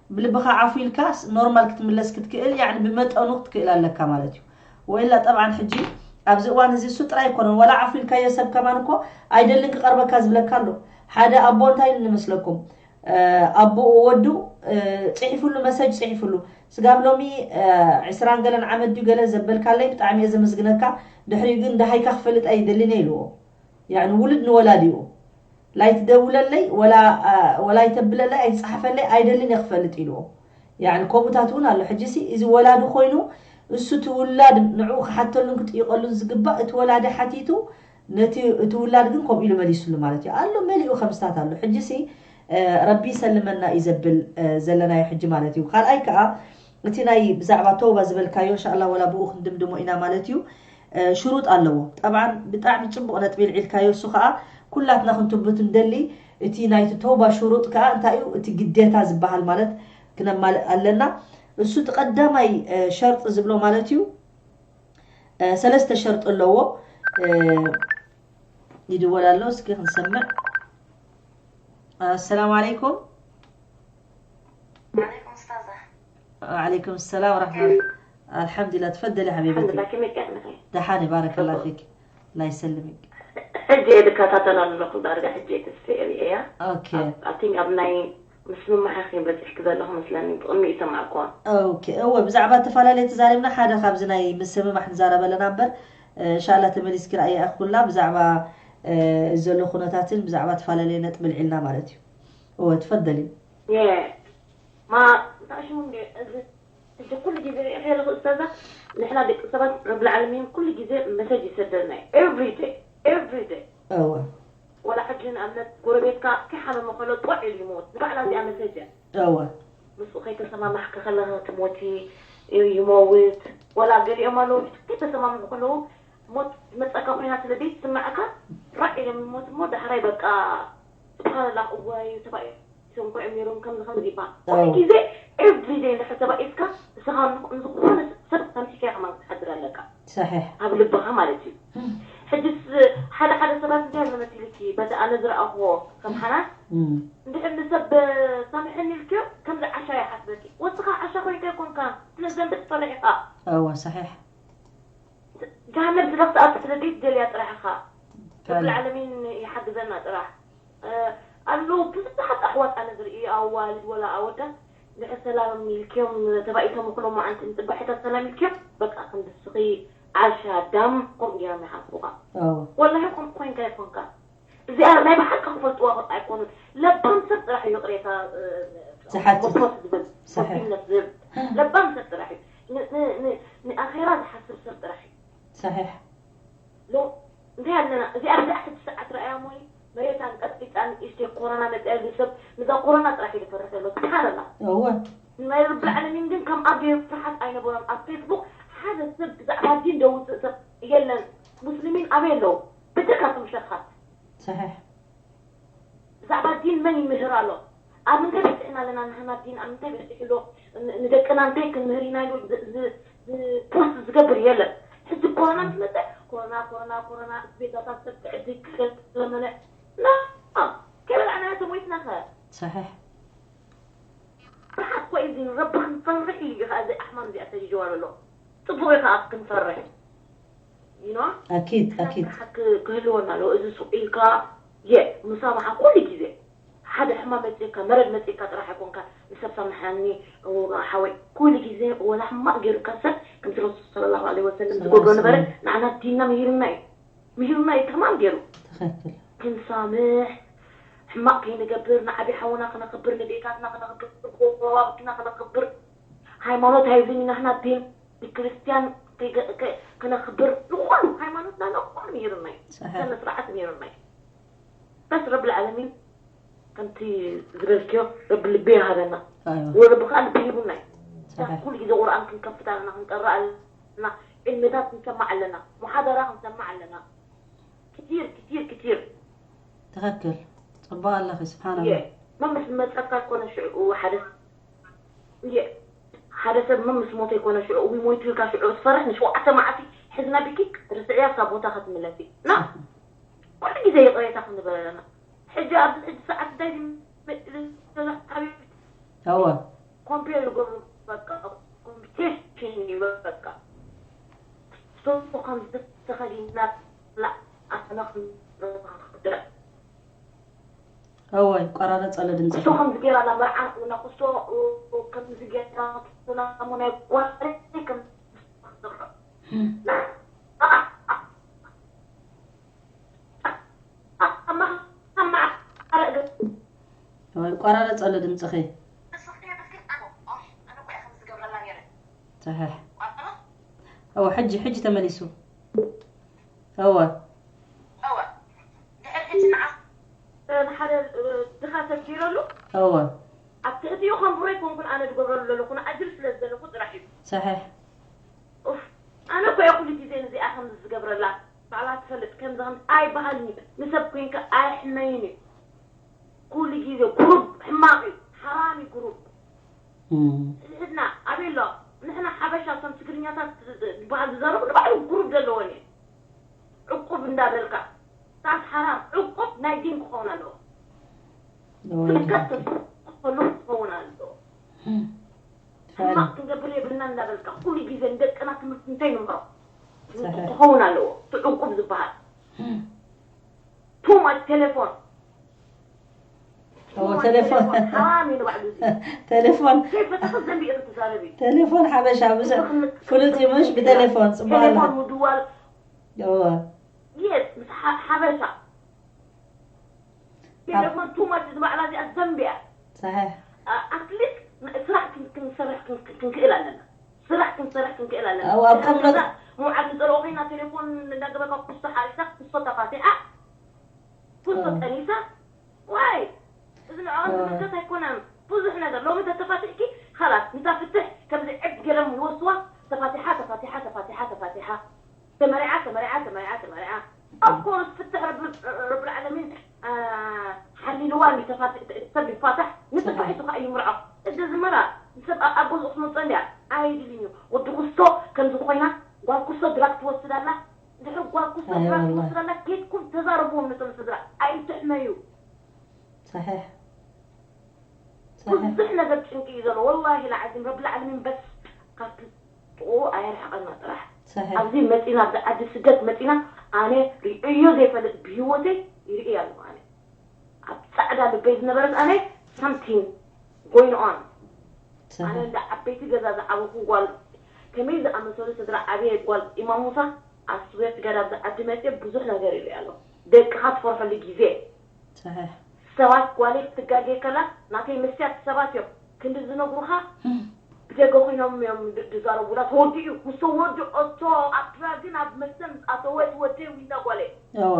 ብልብኻ ዓፉ ኢልካ ኖርማል ክትምለስ ክትክእል፣ ያኒ ብመጠኑ ክትክእል ኣለካ ማለት እዩ። ወይላ ጠብዓን ሕጂ ኣብዚ እዋን እዚ እሱ ጥራይ ኣይኮነን፣ ወላ ዓፉ ኢልካዮ ሰብ ከማን እኮ ኣይደልን ክቐርበካ ዝብለካ ኣሎ። ሓደ ኣቦ እንታይ ኢሉ ንመስለኩም? ኣቦኡ ወዱ ጽሒፍሉ፣ መሰጅ ጽሒፍሉ፣ ስጋብ ሎሚ ዕስራን ገለን ዓመት ድዩ ገለ ዘበልካለይ፣ ብጣዕሚ እየ ዘመስግነካ። ድሕሪኡ ግን ደሃይካ ክፈልጥ ኣይደልን እየ ኢልዎ። ያኒ ውሉድ ንወላዲኡ ላይትደውለለይ ወላ ወላ ይተብለለይ ኣይትጽሓፈለይ ኣይደልን እየ ክፈልጥ ኢልዎ። ያኒ ከምኡታት እውን ኣሎ። ሕጂ ሲ እዚ ወላዲ ኮይኑ እሱ እቲ ውላድ ንዕኡ ክሓተሉን ክጥይቀሉን ዝግባእ እቲ ወላዲ ሓቲቱ ነቲ እቲ ውላድ ግን ከምኡ ኢሉ መሊሱሉ ማለት እዩ። ኣሎ መሊኡ ከምስታት ኣሎ። ሕጂ ሲ ረቢ ይሰልመና እዩ ዘብል ዘለናዮ ሕጂ ማለት እዩ። ካልኣይ ከዓ እቲ ናይ ብዛዕባ ተውባ ዝበልካዮ እንሻላ ወላ ብኡ ክንድምድሞ ኢና ማለት እዩ። ሽሩጥ ኣለዎ። ጠብዓን ብጣዕሚ ጽቡቕ ነጥቢ ልዒልካዮ። እሱ ከዓ ኩላትና ክንትብት እንደሊ እቲ ናይቲ ተውባ ሽሩጥ ከዓ እንታይ እዩ? እቲ ግዴታ ዝበሃል ማለት ክነማልእ ኣለና። እሱ እቲ ቀዳማይ ሸርጢ ዝብሎ ማለት እዩ። ሰለስተ ሸርጢ ኣለዎ። ይድወል ኣሎ፣ እስኪ ክንሰምዕ። ኣሰላሙ ዓለይኩም። عليكم أستاذة وعليكم السلام ورحمة الله. الحمد لله، تفضلي حبيبتي. الحمد لله، كيف كان؟ ደሓን፣ ባረከላ ፊክ። الله يسلمك. ሕጂ እየ ዝከታተላ ዘለኹ፣ ዳርጋ ሕጂ እየ ተስፈ እየ። ኦኬ። ኣቲንግ ኣብ ናይ ምስምማዕ ኢኺ በፂሕኪ ዘለኹ መስለኒ፣ ብቕድሚ ይሰማዕኩዋ። ኦኬ፣ እወ፣ ብዛዕባ ተፈላለየ ተዛሪብና፣ ሓደ ካብዚ ናይ ምስምማዕ ንዛረበ ኣለና እምበር፣ እንሻላ ተመሊስኪ ረኣየ ኩላ ብዛዕባ ዘሎ ኩነታትን ብዛዕባ ተፈላለየ ነጥቢ ልዒልና ማለት እዩ። እወ፣ ትፈደሊ። ማ እንታይ ሽሙ እንደ እዚ ሕጂ ኩሉ ግዜ ሪኢኺ ኣለኹ ኡስታዛ፣ ንሕና ደቂ ሰባት ረብል ዓለሚን ኩሉ ግዜ መሰጅ ይሰደልና እዩ። Every day, every day። እወ ወላ ሕጂ ንኣብነት ጎረቤትካ ከይሓመመ ከሎ ጦዕ ኢሉ ይሞት። ንባዕላ እዚኣ መሰጅ እያ። እወ ምስኡ ከይተሰማማሕኪ ከለኺ ትሞቲ፣ ይመውት። ወላ ገሊኦም ኣለዉ ከይተሰማምዑ ከለዉ ሞት ትመፀካ ኮይና ስለ ዘይትስምዓካ ራዕ ኢሎም ይሞት እሞ ዳሕራይ በቃ ስብሓንላህ እዋይ ተባኢሶም ኮይኖም ነይሮም ከምዚ ከምዚ ይበሃል። ኩሉ ግዜ every day እንድሕር ተባኢስካ ንስኻ ዝኾነ ሰብ ሰሚዕካ ኢኻ ማለት ክትሓድር ኣለካ። صحيح ኣብ ልብኻ ማለት እዩ። ሕጅስ ሓደ ሓደ ሰባት እንታይ ኣሎ መሲልኪ፣ በቲ ኣነ ዝረኣኽዎ ከም ሓናን እም፣ እንድሕር ንሰብ ሳምሐኒ ኢልክዮ ከምዚ ዓሻ ይሓስበኪ። ወስኻ ዓሻ ኮይንካ ኣይኮንካ፣ ስለ ዘንቢ ትፈርሕ ኢኻ። እወ صحيح ጀሃነም ስለ ክትኣቱ ስለ ዘይትደልያ ጥራሕ ኢኻ። فعلا ረብል ዓለሚን ይሓግዘና ጥራሕ። ኣለዉ ብዙሓት ኣሕዋት ኣነ ዝርኢ ኣዋልድ ወላ ኣወዳት ንዕ ሰላም ኢልክዮም ተባኢቶም እኮ ሎማዓንቲ ንፅባሒታት ሰላም ኢልክዮም በቃ ክንዲ ስኺ ዓሻ ዳም ከምኡ ገይሮም ይሓስቡኻ። እወ ወላሂ ከምኡ ኮይንካ ይኮንካ። እዚኣ ናይ ብሓቂ ክፈልጥዋ ኣይኮኑን። ለባም ሰብ ጥራሕ እዩ ይቕሬታ ዝሓትት። መፍሮስ ዝብል صحيح ሞቢልነት ዝብል ለባም ሰብ ጥራሕ እዩ። ን- ን- ን- ንኣኼራ ዝሓስብ ሰብ ጥራሕ እዩ። صحيح ሎ እንታይ ኣለና እዚኣ ብዛዕ ሕጂ ሰዓት ረኣያ ሞይ መሬት ኣንቀጥቂጣ ንእሽተይ ኮሮና መፅያ ዝብል ሰብ ንዛ ኮሮና ጥራሕ እዩ ዝፈርሕ ዘሎ። ስብሓንላ እወ ናይ ረቢ ዓለሚን ግን ከም ኣብ ገይሩ ፍርሓት ኣይነበሮም። ኣብ ፌስቡክ ሓደ ሰብ ብዛዕባ ዲን ደውፅእ ሰብ የለን። ሙስሊሚን ኣበይ ኣለዉ? ብድካቶም ሸኻት صحيح ብዛዕባ ዲን መን ይምህር ኣሎ? ኣብ ምንታይ በፂሕና ኣለና? ንሕና ዲን ኣብ ምንታይ በፂሑ ኣሎ? ን- ንደቅና እንታይ ክንምህር ኢና ኢሉ ዝ- ዝ- ዝ- ፖስት ዝገብር የለን። ሕጂ ኮሮና ምስ መፀ ኮሮና ኮሮና ኮሮና ቤታታት ሰብ ክዕድግ ክለመነ ና ከይበላዕናዮ ተሞይትና ከ صحيح ፍርሓት እኮ እዩ እዚ ረቢ ክንፈርሕ እዩ ከዓ እዚ ኣሕማም እዚኣ ሰዲድዋ ዘሎ ፅቡቅ እዩ ከዓ ክንፈርሕ ይኖ أكيد أكيد ፍርሓት ክህልወና ኣለዎ እዚ ሱቅ ኢልካ የ ሙሳማሓ ኩሉ ግዜ ሓደ ሕማም መፅእካ መረድ መፅእካ ጥራሕ ኣይኮንካ ንሰብ ሳምሓኒ ሓወይ ኩሉ ግዜ ወላ ሕማቅ ገይሩካ ሰብ ከምቲ ረሱል صلى الله عليه وسلم ዝገብሮ ነበረ ንዓና ዲንና ምሂሩና እዩ ምሂሩና እዩ ተማም ገይሩ ትኽክል ክንሳምሕ ሕማቕ ከይንገብር ንዓብዪ ሓውና ክነኽብር ንዴታትና ክነኽብር ጎረባብትና ክነኽብር ሃይማኖት ሃይብልን ኢና ህና ዲን ንክርስትያን ከነኽብር ንኹሉ ሃይማኖትና ንኹሉ ምሂሩና እዩ صحيح ስነ ስርዓት ምሂሩና እዩ በስ ረቢ ልዓለሚን ከምቲ ዝበልክዮ ረቢ ልቢ ይሃበና أيوة ወረቢ ከዓ ልቢ ሂቡና እዩ صحيح ኩሉ ግዜ ቁርኣን ክንከፍት ኣለና ክንቀርእ ኣለና ዕልምታት ክንሰማዕ ኣለና ሙሓደራ ክንሰማዕ ኣለና ክትር ክትር ክትር ትኽክል ፅቡቅ ኣለኺ ስብሓን እየ ኣላ መምስ መፀካ ኮነ ሽዑ ሓደ እየ ሓደ ሰብ መምስ ሞተ ይኮነ ሽዑ ዊ ሞይቱ ኢልካ ሽዑ ትፈርሕ ንሸውዓተ መዓልቲ ሕዝና ቢኪ ርስዕያ ካብ ቦታ ክትምለሲ እና ኩሉ ግዜ ይቕሬታ ክንበለና። ሕጂ ኣብዚ ሕጂ ሰዓት እንታይ መፅእ ዘሎ ሓቢብ እወ ኮምፔር ይገብሩ። በቃ ኮምፒቲሽን እዩ። በቃ እሱ ከምዚ ተኸዲና ኣነ እወ ይቆራረፅ ኣሎ ድምፅኺ። እሱ ከምዚ ገይራ ላ መርዓ ኩና ኩሶ ከምዚ ገይራ ኩና ሞ ናይ ጓል ከምዚ ይቆራረፅ ኣሎ ድምፅኺ። ሰሒሕ። እወ ሕጂ ሕጂ ተመሊሱ። እወ ሓደ ድኻ ተጊረሉ እወ ኣብ ትሕቲኡ ከንብሮ ኣይኮንኩን ኣነ ዝገብረሉ ዘለኹ ንኣጅል ስለ ዝደለኹ ጥራሕ እዩ። ሰሒሕ። ኡፍ፣ ኣነ እኮ እየ ኩሉ ግዜ ንዚኣ ከምዚ ዝገብረላ። ባዕላ ትፈልጥ ከምዚ ከምዚ ኣይበሃልን እዩ። ንሰብ ኮይንካ ኣይሕመይን እዩ። ኩሉ ግዜ ጉሩብ ሕማቕ እዩ። ሓራሚ ጉሩብ እም፣ ሕድና ኣበይ ኣሎ? ንሕና ሓበሻ እቶም ትግርኛታት ዝበሃል ዝዛረቡ ንባዕሉ ጉሩብ ዘለወን እየን። ዕቁብ እንዳበልካ ሳት ሓራም ዕቁብ ናይ ዲን ክኸውን ኣለዎ። እወ ፍልቀት ትኽክል። ተስፈሉ ክኸውን ኣለዎ። እም፣ ሕማቕ ፈዕላ። ክንገብር የብልና እንዳበልካ ኩሉ ግዜ ንደቅና ትምህርቲ እንታይ ንምሮ ሰሒሕ። ክኸውን ኣለዎ። እቲ ዕቁብ ዝበሃል እም፣ ቱማች ቴሌፎን እወ ቴሌፎን ሓራም እዩ ንባዕሉ እዚ። ቴሌፎን ከይፈተኸ ዘንቢ ኢኺ ትዛረቢ። ቴሌፎን ሓበሻ ብዙሕ ፍሉጥ እዩ ምሽ ብቴሌፎን ፅቡቅ ኣላ። ቴሌፎን ምድዋል እወ የስ ምስ ሓ- ሓበሻ ቴሌፎን ቱማች እዚ ባዕላ እዚኣ ዘንቢ እያ። ሰሒሕ። ኣትሊስት ስራሕ ክን- ክንሰርሕ ክን- ክን- ክንክእል ኣለና። ስራሕ ክንሰርሕ ክንክእል ኣለና። ኣብ- ኣብ ከም ገዛ ምውዓል ትፀልኦ ኮይና ቴሌፎን እንዳገበርካ ኩሶ ሓሪሳ ኩሶ ተፋቲሓ ኩሶ ኣዎ። ጠኒሳ ዋይ እዚ ንዕኦም ኣዎ። ዝምልከት ኣይኮነን። ብዙሕ ነገር ሎሚ ተተፋቲሕኪ ካላስ ንታ ፍትሕ ከምዚ ዕብ ገይሮም ይወስዋ ተፋቲሓ ተፋቲሓ ተፋቲሓ ተፋቲሓ ተመሪዓ ተመሪዓ ተመሪዓ ተመሪዓ ኦፍኮርስ ፍትሕ ረብል ዓለሚን ሓሊልዋ እንዲ ተፋትሕ ሰብ ይፋታሕ ንተፋሒቱ ከዓ ይምርዖ እዚ ዝመራ ሰብ ኣብ ገዝኡ ክመፀ እንዲያ ኣይድልን እዩ ወዲ ኩስቶ ከምዚ ኮይና ጓል ኩስቶ ድራግ ትወስድ ኣላ ድሕሪ ጓል ኩስቶ ኣይ ድራግ ወላሂ። ትወስድ ኣላ ኬድኩም ተዛረብዎም ነቶም ስድራ ኣይትሕመዩ ሰሒሕ ሰሒሕ ብዙሕ ነገር ጭንቂ እዩ ዘሎ ወላሂ ለዓዚም ረቢ ለዓለሚን በስ ካብቲ ጥቑኡ ኣየርሕቐና ጥራሕ ሰሒሕ ኣብዚ መፂና ኣብዚ ዓዲ ስደት መፂና ኣነ ርእዮ ዘይፈልጥ ብሂወተይ ይርኢ ኣለኹ ኣነ ኣብ ፃዕዳ ልበይ ዝነበረት ኣነ something going on ኣነ ሰሒሕ እንዳ ዓበይቲ ገዛ ዝዓበኹ ጓል ከመይ ዝኣመሰሉ ስድራ ዓብየ ጓል ኢማም ሙሳ ኣስዌር ትጋድ ኣብዚ ዓዲ መፅየ ብዙሕ ነገር ይርኢ ኣለኹ ደቅኻ ትፈርሐሉ ግዜ ሰሒሕ ሰባት ጓለይ ክትጋገ ከላ ናተይ መስትያት ሰባት እዮም ክንዲ ዝነግሩኻ ብደገ ኮይኖም እዮም ዝዛረቡላ ተወዲኡ ምስ ተወድኦ እቶ ኣብ ድራግን ኣብ መስተን ኣተወ ትወደይ ዊንታ ጓለይ እወ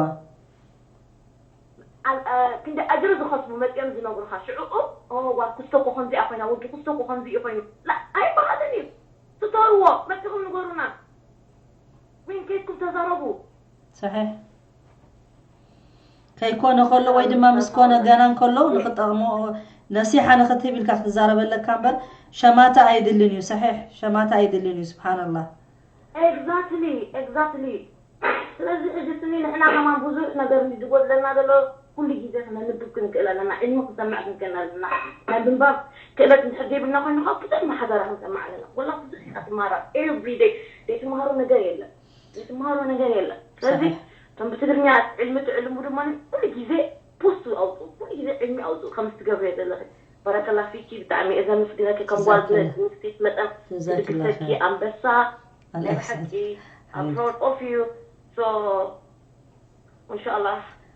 ኣል- እ፣ ክንዲ ኣጅሪ ዝኸስቡ መፅኦም ዝነግሩኻ ሽዕኡ ኦ ጓል ክስቶ እኮ ከምዚኣ ኮይና ወዲ ክስቶ እኮ ከምዚ እዩ ኮይኑ ላ ኣይበሃልን እዩ ትተርዎ መፅኹም ንገሩና ዊን ኬድኩም ተዛረቡ ሰሒሕ ከይኮነ ከሎ ወይ ድማ ምስ ኮነ ገና እንከሎ ንክጠቕሞ ነሲሓ ንክትህብ ኢልካ ክትዛረበለካ እምበር ሸማታ ኣይድልን እዩ ሰሒሕ ሸማታ ኣይድልን እዩ ስብሓንላህ ኤግዛክትሊ ኤግዛክትሊ ስለዚ ሕጂ ስኒ ንሕና ከማን ብዙሕ ነገር ዝጎድለና ዘሎ ኩሉ ግዜ ክነንብብ ክንክእል ኣለና ዕልሚ ክንሰምዕ ክንክእል ኣለና ናይ ምንባብ ክእለት እንድሕር ዘይብልና ኮይኑ ካብ ብዙሕ ማሕበራ ክንሰምዕ ኣለና ወላ ብዙሕ ኢካ ትማራ ኤቭሪ ደይ ዘይትምሃሮ ነገር የለን ዘይትምሃሮ ነገር የለን ስለዚ ሰሒሕ እቶም ብትግርኛ ዕልሚ ትዕልሙ ድማ ኩሉ ግዜ ፖስት ኣውፅኡ ኩሉ ግዜ ዕልሚ ኣውፅኡ ከምዚ ትገብርዮ ዘለኺ ባረከላ ፊኪ ብጣዕሚ እየ ዘመስግነኪ ከም ጓል ጀዛክላ ስቴት መጠን ጀዛክላ ትድግፈኪ ኸይር ኣንበሳ ኣላ ናይ ብሓቂ ይስዕድኪ I'm proud of you so እንሻላ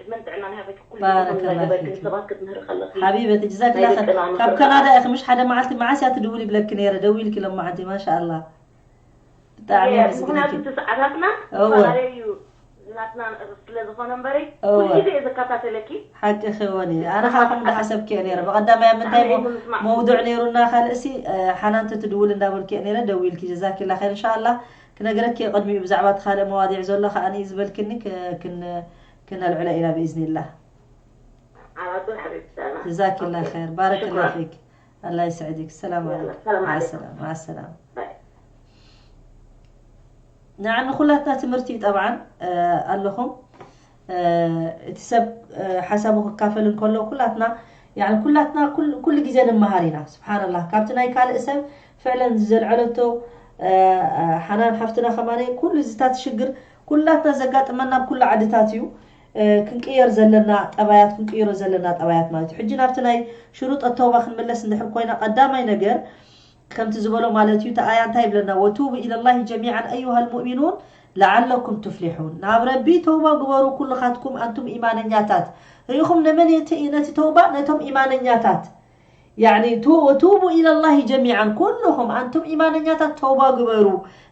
ዕድመን ጥዕናን ይሃበኪ ኩሉ ባረከላ እናገበርኪ ፊኪ ንሰባት ክትምህሪ ከለኺ ሓቢበቲ ጅዛክላ ናይ ኸይር ደቅና ካብ ምኽሪ ካናዳ ከዓ ኢኺ ምሽ ሓደ መዓልቲ መዓስ እያ ትድውሊ ይብለኪ ነይረ ደዊልኪ ሎማዓንቲ ማሻኣላ ብጣዕሚ Yes የመስግነኪ ምክንያቱ እቲ ሰዓታትና እወፈላለዩ እዩ ናትና ስለ ዝኾነ እምበረይ እወ ኩሉ ግዜ እየ ዝከታተለኪ ሓቂ ክወን እዩ ኣነ ካብኹም ዝሓሰብክዮ ነይረ ብቐዳማይ ኣብ ምንታይ ብጣዕሚ እዩ ምስማዕ መውዱዕ ነይሩና ካልእሲ ሓናንቲ ትድውል እንዳበልክዮ ነይረ ደዊልኪ ጀዛኪላ ኸይር እንሻኣላ ክነግረኪ ቅድሚኡ ብዛዕባ እቲ ካልእ መዋዲዕ ዘሎ ከዓኒ ዝበልክኒ ክ- ክን- ክነልዕሎ ኢና ብኢዝኒላህ على طول حبيبتي انا ጀዛኪላ اوكي ኸይር ባረከላ شكرا ፊክ ኣላ ይስዕድክ ሰላም يلا عليكم سلام مع عليكم السلامة مع السلامة باي ንዓኒ ኩላትና ትምህርቲ እዩ ጠብዓን ኣለኹም። እቲ ሰብ ሓሳቡ ክካፈል እንከሎ ኩላትና ኩላትና ኩሉ ግዜ ንመሃር ኢና። ስብሓንላ ካብቲ ናይ ካልእ ሰብ ፍዕለን ዘልዐለቶ ሓናን ሓፍትና ከማነ ኩሉ እዚታት ሽግር ኩላትና ዘጋጥመና ኣብ ኩሉ ዓድታት እዩ። ክንቅየር ዘለና ጠባያት ክንቅይሮ ዘለና ጠባያት ማለት እዩ። ሕጂ ናብቲ ናይ ሽሩጥ ተውባ ክንምለስ እንድሕር ኮይና ቀዳማይ ነገር ከምቲ ዝበሎ ማለት እዩ። ተኣያ እንታይ ይብለና? ወቱቡ ኢለላሂ ጀሚዓን ኣዩሃ ልሙእሚኑን ለዓለኩም ትፍሊሑን። ናብ ረቢ ተውባ ግበሩ ኩልኻትኩም ኣንቱም ኢማነኛታት። ርኢኹም ነመን ነቲ ተውባ ነቶም ኢማነኛታት። ያኒ ወቱቡ ኢለላሂ ጀሚዓን ኩልኹም ኣንቱም ኢማነኛታት ተውባ ግበሩ።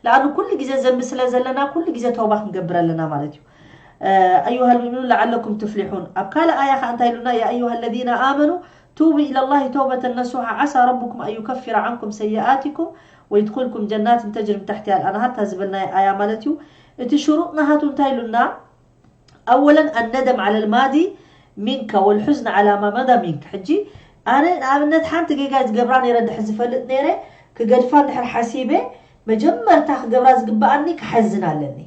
ለኣኑ ኩሉ ግዜ ዘንቢ ስለ ዘለና ኩሉ ግዜ ተውባ ክንገብር ኣለና ማለት እዩ። ኣዩሃ ልሙእሚኑን ለዓለኩም ትፍሊሑን። ኣብ ካልእ ኣያ ከዓ እንታይ ኢሉና? ያ ኣዩሃ ለዚነ ኣመኑ ቱቡ ኢለላሂ ተውበተን ነሱሓ ዓሳ ረቡኩም ኣን ዩከፊረ ዓንኩም ሰይኣቲኩም ወይድኹልኩም ጀናትን ተጅሪ ምን ታሕቲሃ ልኣንሃር እታ ዝበልናዮ ኣያ ማለት እዩ። እቲ ሽሩጥ ናሃቱ እንታይ ኢሉና? ኣወለን ኣነደም ዓለ ልማዲ ሚንካ ወልሑዝን ዓላ ማ መዳ ሚንክ። ሕጂ ኣነ ንኣብነት ሓንቲ ጌጋ ዝገብራ ነይረ ድሕር ዝፈልጥ ነይረ ክገድፋ እንድሕር ሓሲበ መጀመርታ ክገብራ ዝግበኣኒ ክሓዝን ኣለኒ፣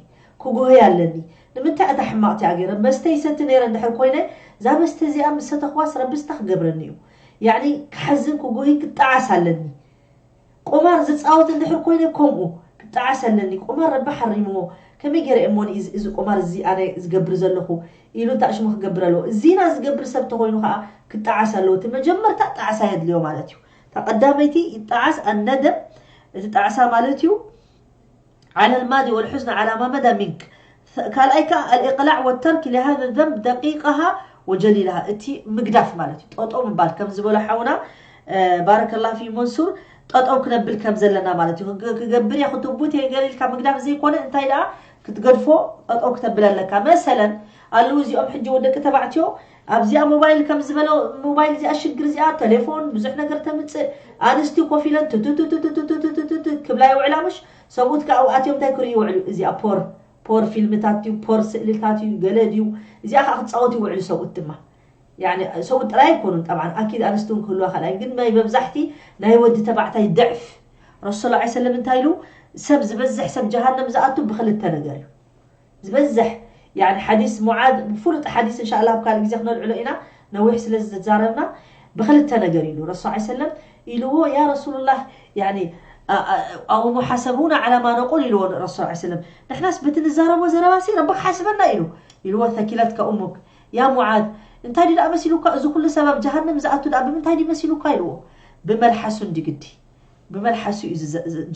ክጉህይ ኣለኒ። ንምንታይ እታ ሕማቕ እቲኣ ገይረ መስተ ይሰቲ ነይረ እንድሕር ኮይነ እዛ መስተ እዚኣ ምስ ሰተኽዋስ ረቢ ዝታ ክገብረኒ እዩ። ያኒ ክሓዝን ክጉህይ ክጠዓስ ኣለኒ። ቁማር ዝፃወት እንድሕር ኮይነ ከምኡ ክጠዓስ ኣለኒ። ቁማር ረቢ ሓሪምዎ ከመይ ገይረ እሞኒ እዚ ቁማር እዚ ኣነ ዝገብር ዘለኹ ኢሉ እንታይ ሽሙ ክገብር ኣለዎ። እዚና ዝገብር ሰብ ተኮይኑ ከዓ ክጠዓስ ኣለዎ። እቲ መጀመርታ ጣዕሳ የድልዮ ማለት እዩ። እታ ቀዳመይቲ ይጠዓስ ኣነደም እቲ ጣዕሳ ማለት እዩ። ዓለ ልማዲ ወልሑዝን ዓላ ማ መዳ ሚንክ ካልኣይ ከዓ ኣልእቅላዕ ወተርክ ሊሃዘ ዘንብ ደቂቃሃ ወጀሊልሃ እቲ ምግዳፍ ማለት እዩ። ጠጦ ምባል ከም ዝበሎ ሓውና ባረከላ ፊ መንሱር ጠጠው ክነብል ከም ዘለና ማለት እዩ። ክገብር እየ ክትቡት እየ ገለ ኢልካ ምግዳፍ ዘይኮነ እንታይ ደኣ ክትገድፎ ጠጠው ክተብል ኣለካ። መሰለን ኣለዉ እዚኦም ሕጂ ወደቂ ተባዕትዮ ኣብዚኣ ሞባይል ከም ዝበሎ ሞባይል እዚኣ ሽግር እዚኣ ቴሌፎን ብዙሕ ነገር ተምፅእ ኣንስቲ ኮፍ ኢለን ትትትትትትትትትትት ክብላ ይውዕላ ምሽ ሰብኡት ከዓ ኣብኣትዮም እንታይ ክርእዩ ይውዕሉ እዚኣ ፖር ፖር ፊልምታት ድዩ ፖር ስእልታት እዩ ገለ ድዩ እዚኣ ከዓ ክፃወት ይውዕሉ ሰብኡት ድማ ሰብኡት ጥራይ ኣይኮኑን ጠብዓን ኣኪድ ኣንስቲ እውን ክህልዋ ካልኣይ ግን ናይ መብዛሕቲ ናይ ወዲ ተባዕታይ ድዕፍ ረሱል ላ ሰለም እንታይ ኢሉ ሰብ ዝበዝሕ ሰብ ጀሃነም ዝኣቱ ብክልተ ነገር እዩ ዝበዝሕ ሓዲስ ሙዓዝ ብፍሉጥ ሓዲስ እንሻላ ኣብ ካልእ ግዜ ክነልዕሎ ኢና ነዊሕ ስለ ዝተዛረብና ብክልተ ነገር ኢሉ ረሱል ላ ሰለም ኢልዎ ያ ረሱሉላህ ኣቡ ሙሓሰቡና ዓላ ማ ነቁል ኢልዎ ረሱል ላ ሰለም ንሕናስ በቲ ንዛረቦ ዘረባሲ ረቢ ክሓስበና ኢሉ ኢልዎ ተኪለት ከኡሙክ ያ ሙዓዝ እንታይ ድዩ ደኣ መሲሉካ እዚ ኩሉ ሰብ ኣብ ጀሃነም ዝኣቱ ደኣ ብምንታይ ድዩ መሲሉካ ኢልዎ ብመልሓሱ እንዲ ግዲ ብመልሓሱ እዩ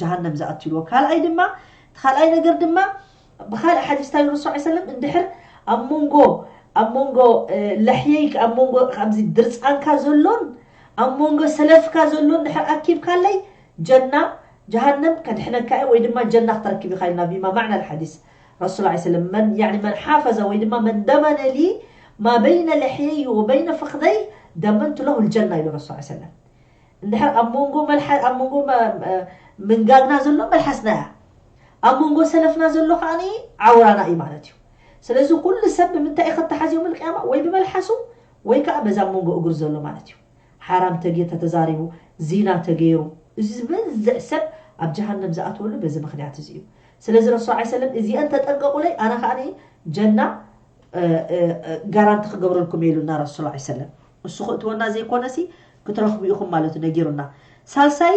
ጀሃነም ዝኣቱ ኢልዎ ካልኣይ ድማ እቲ ካልኣይ ነገር ድማ ብካልእ ሓዲስ እንታይ ረሱል ሰለም እንድሕር ኣብ መንጎ ኣብ መንጎ ለሕየይ ኣብ መንጎ ኣብዚ ድርፃንካ ዘሎን ኣብ መንጎ ሰለፍካ ዘሎን ድሕር ኣኪብካለይ ጀና ጀሃነም ከድሕነካ እየ ወይ ድማ ጀና ክተረክብ ኢኻ ኢልና ቢማ ማዕና ልሓዲስ ረሱል ላ ሰለም መን ያኒ መን ሓፈዘ ወይ ድማ መን ደመነ ሊ ማ በይነ ለሕየይ ወበይነ ፍኽደይ ደመንቱ ለሁ ልጀና ኢሉ ረሱል ሰለም እንድሕር ኣብ መንጎ መልሓ ኣብ መንጎ ምንጋግና ዘሎ መልሓስና እያ ኣብ መንጎ ሰለፍና ዘሎ ከዓ ዓውራና እዩ ማለት እዩ ስለዚ ኩሉ ሰብ ብምንታይ ከተሓዝዮም ልቅያማ ወይ ብመልሓሱ ወይ ከዓ በዛ መንጎ እግሩ ዘሎ ማለት እዩ ሓራም ተጌ ተተዛሪቡ ዚና ተገይሩ እዚ ዝበዝሕ ሰብ ኣብ ጀሃነም ዝኣትወሉ በዚ ምክንያት እዚ እዩ ስለዚ ረሱል ላ ሰለም እዚአን ተጠንቀቁለይ ኣነ ከዓ ጀና ጋራንቲ ክገብረልኩም ኢሉና ረሱል ላ ሰለም እሱ ክእትወና ዘይኮነሲ ክትረኽቡ ኢኹም ማለት ነጊሩና ሳልሳይ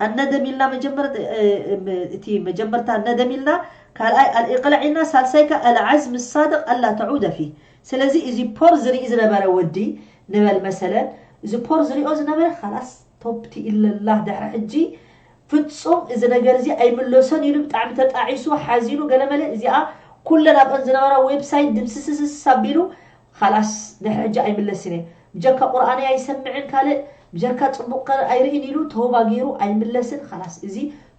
ኣነደም ኢልና መጀመርታ እቲ መጀመርታ ኣነደም ኢልና ካልኣይ ኣልእቅላዕ ኢልና ሳልሳይ ከ ኣልዓዝም ሳድቅ ኣላ ተዑደ ፊ ስለዚ እዚ ፖር ዝርኢ ዝነበረ ወዲ ንበል መሰለን እዚ ፖር ዝሪኦ ዝነበረ ካላስ ቶፕቲ ኢለላ ድሕሪ ሕጂ ፍጹም እዚ ነገር እዚ ኣይምለሶን ኢሉ ብጣዕሚ ተጣዒሱ ሓዚኑ ገለመለ እዚኣ ኩለን ኣብአን ዝነበራ ዌብሳይት ድምስስስስ ኣቢሉ ካላስ ድሕሪ ሕጂ ኣይምለስን እየ ብጀካ ቁርኣነይ ኣይሰምዕን ካልእ ብጀካ ፅቡቅ ከ ኣይርእን ኢሉ ተውባ ገይሩ ኣይምለስን ካላስ እዚ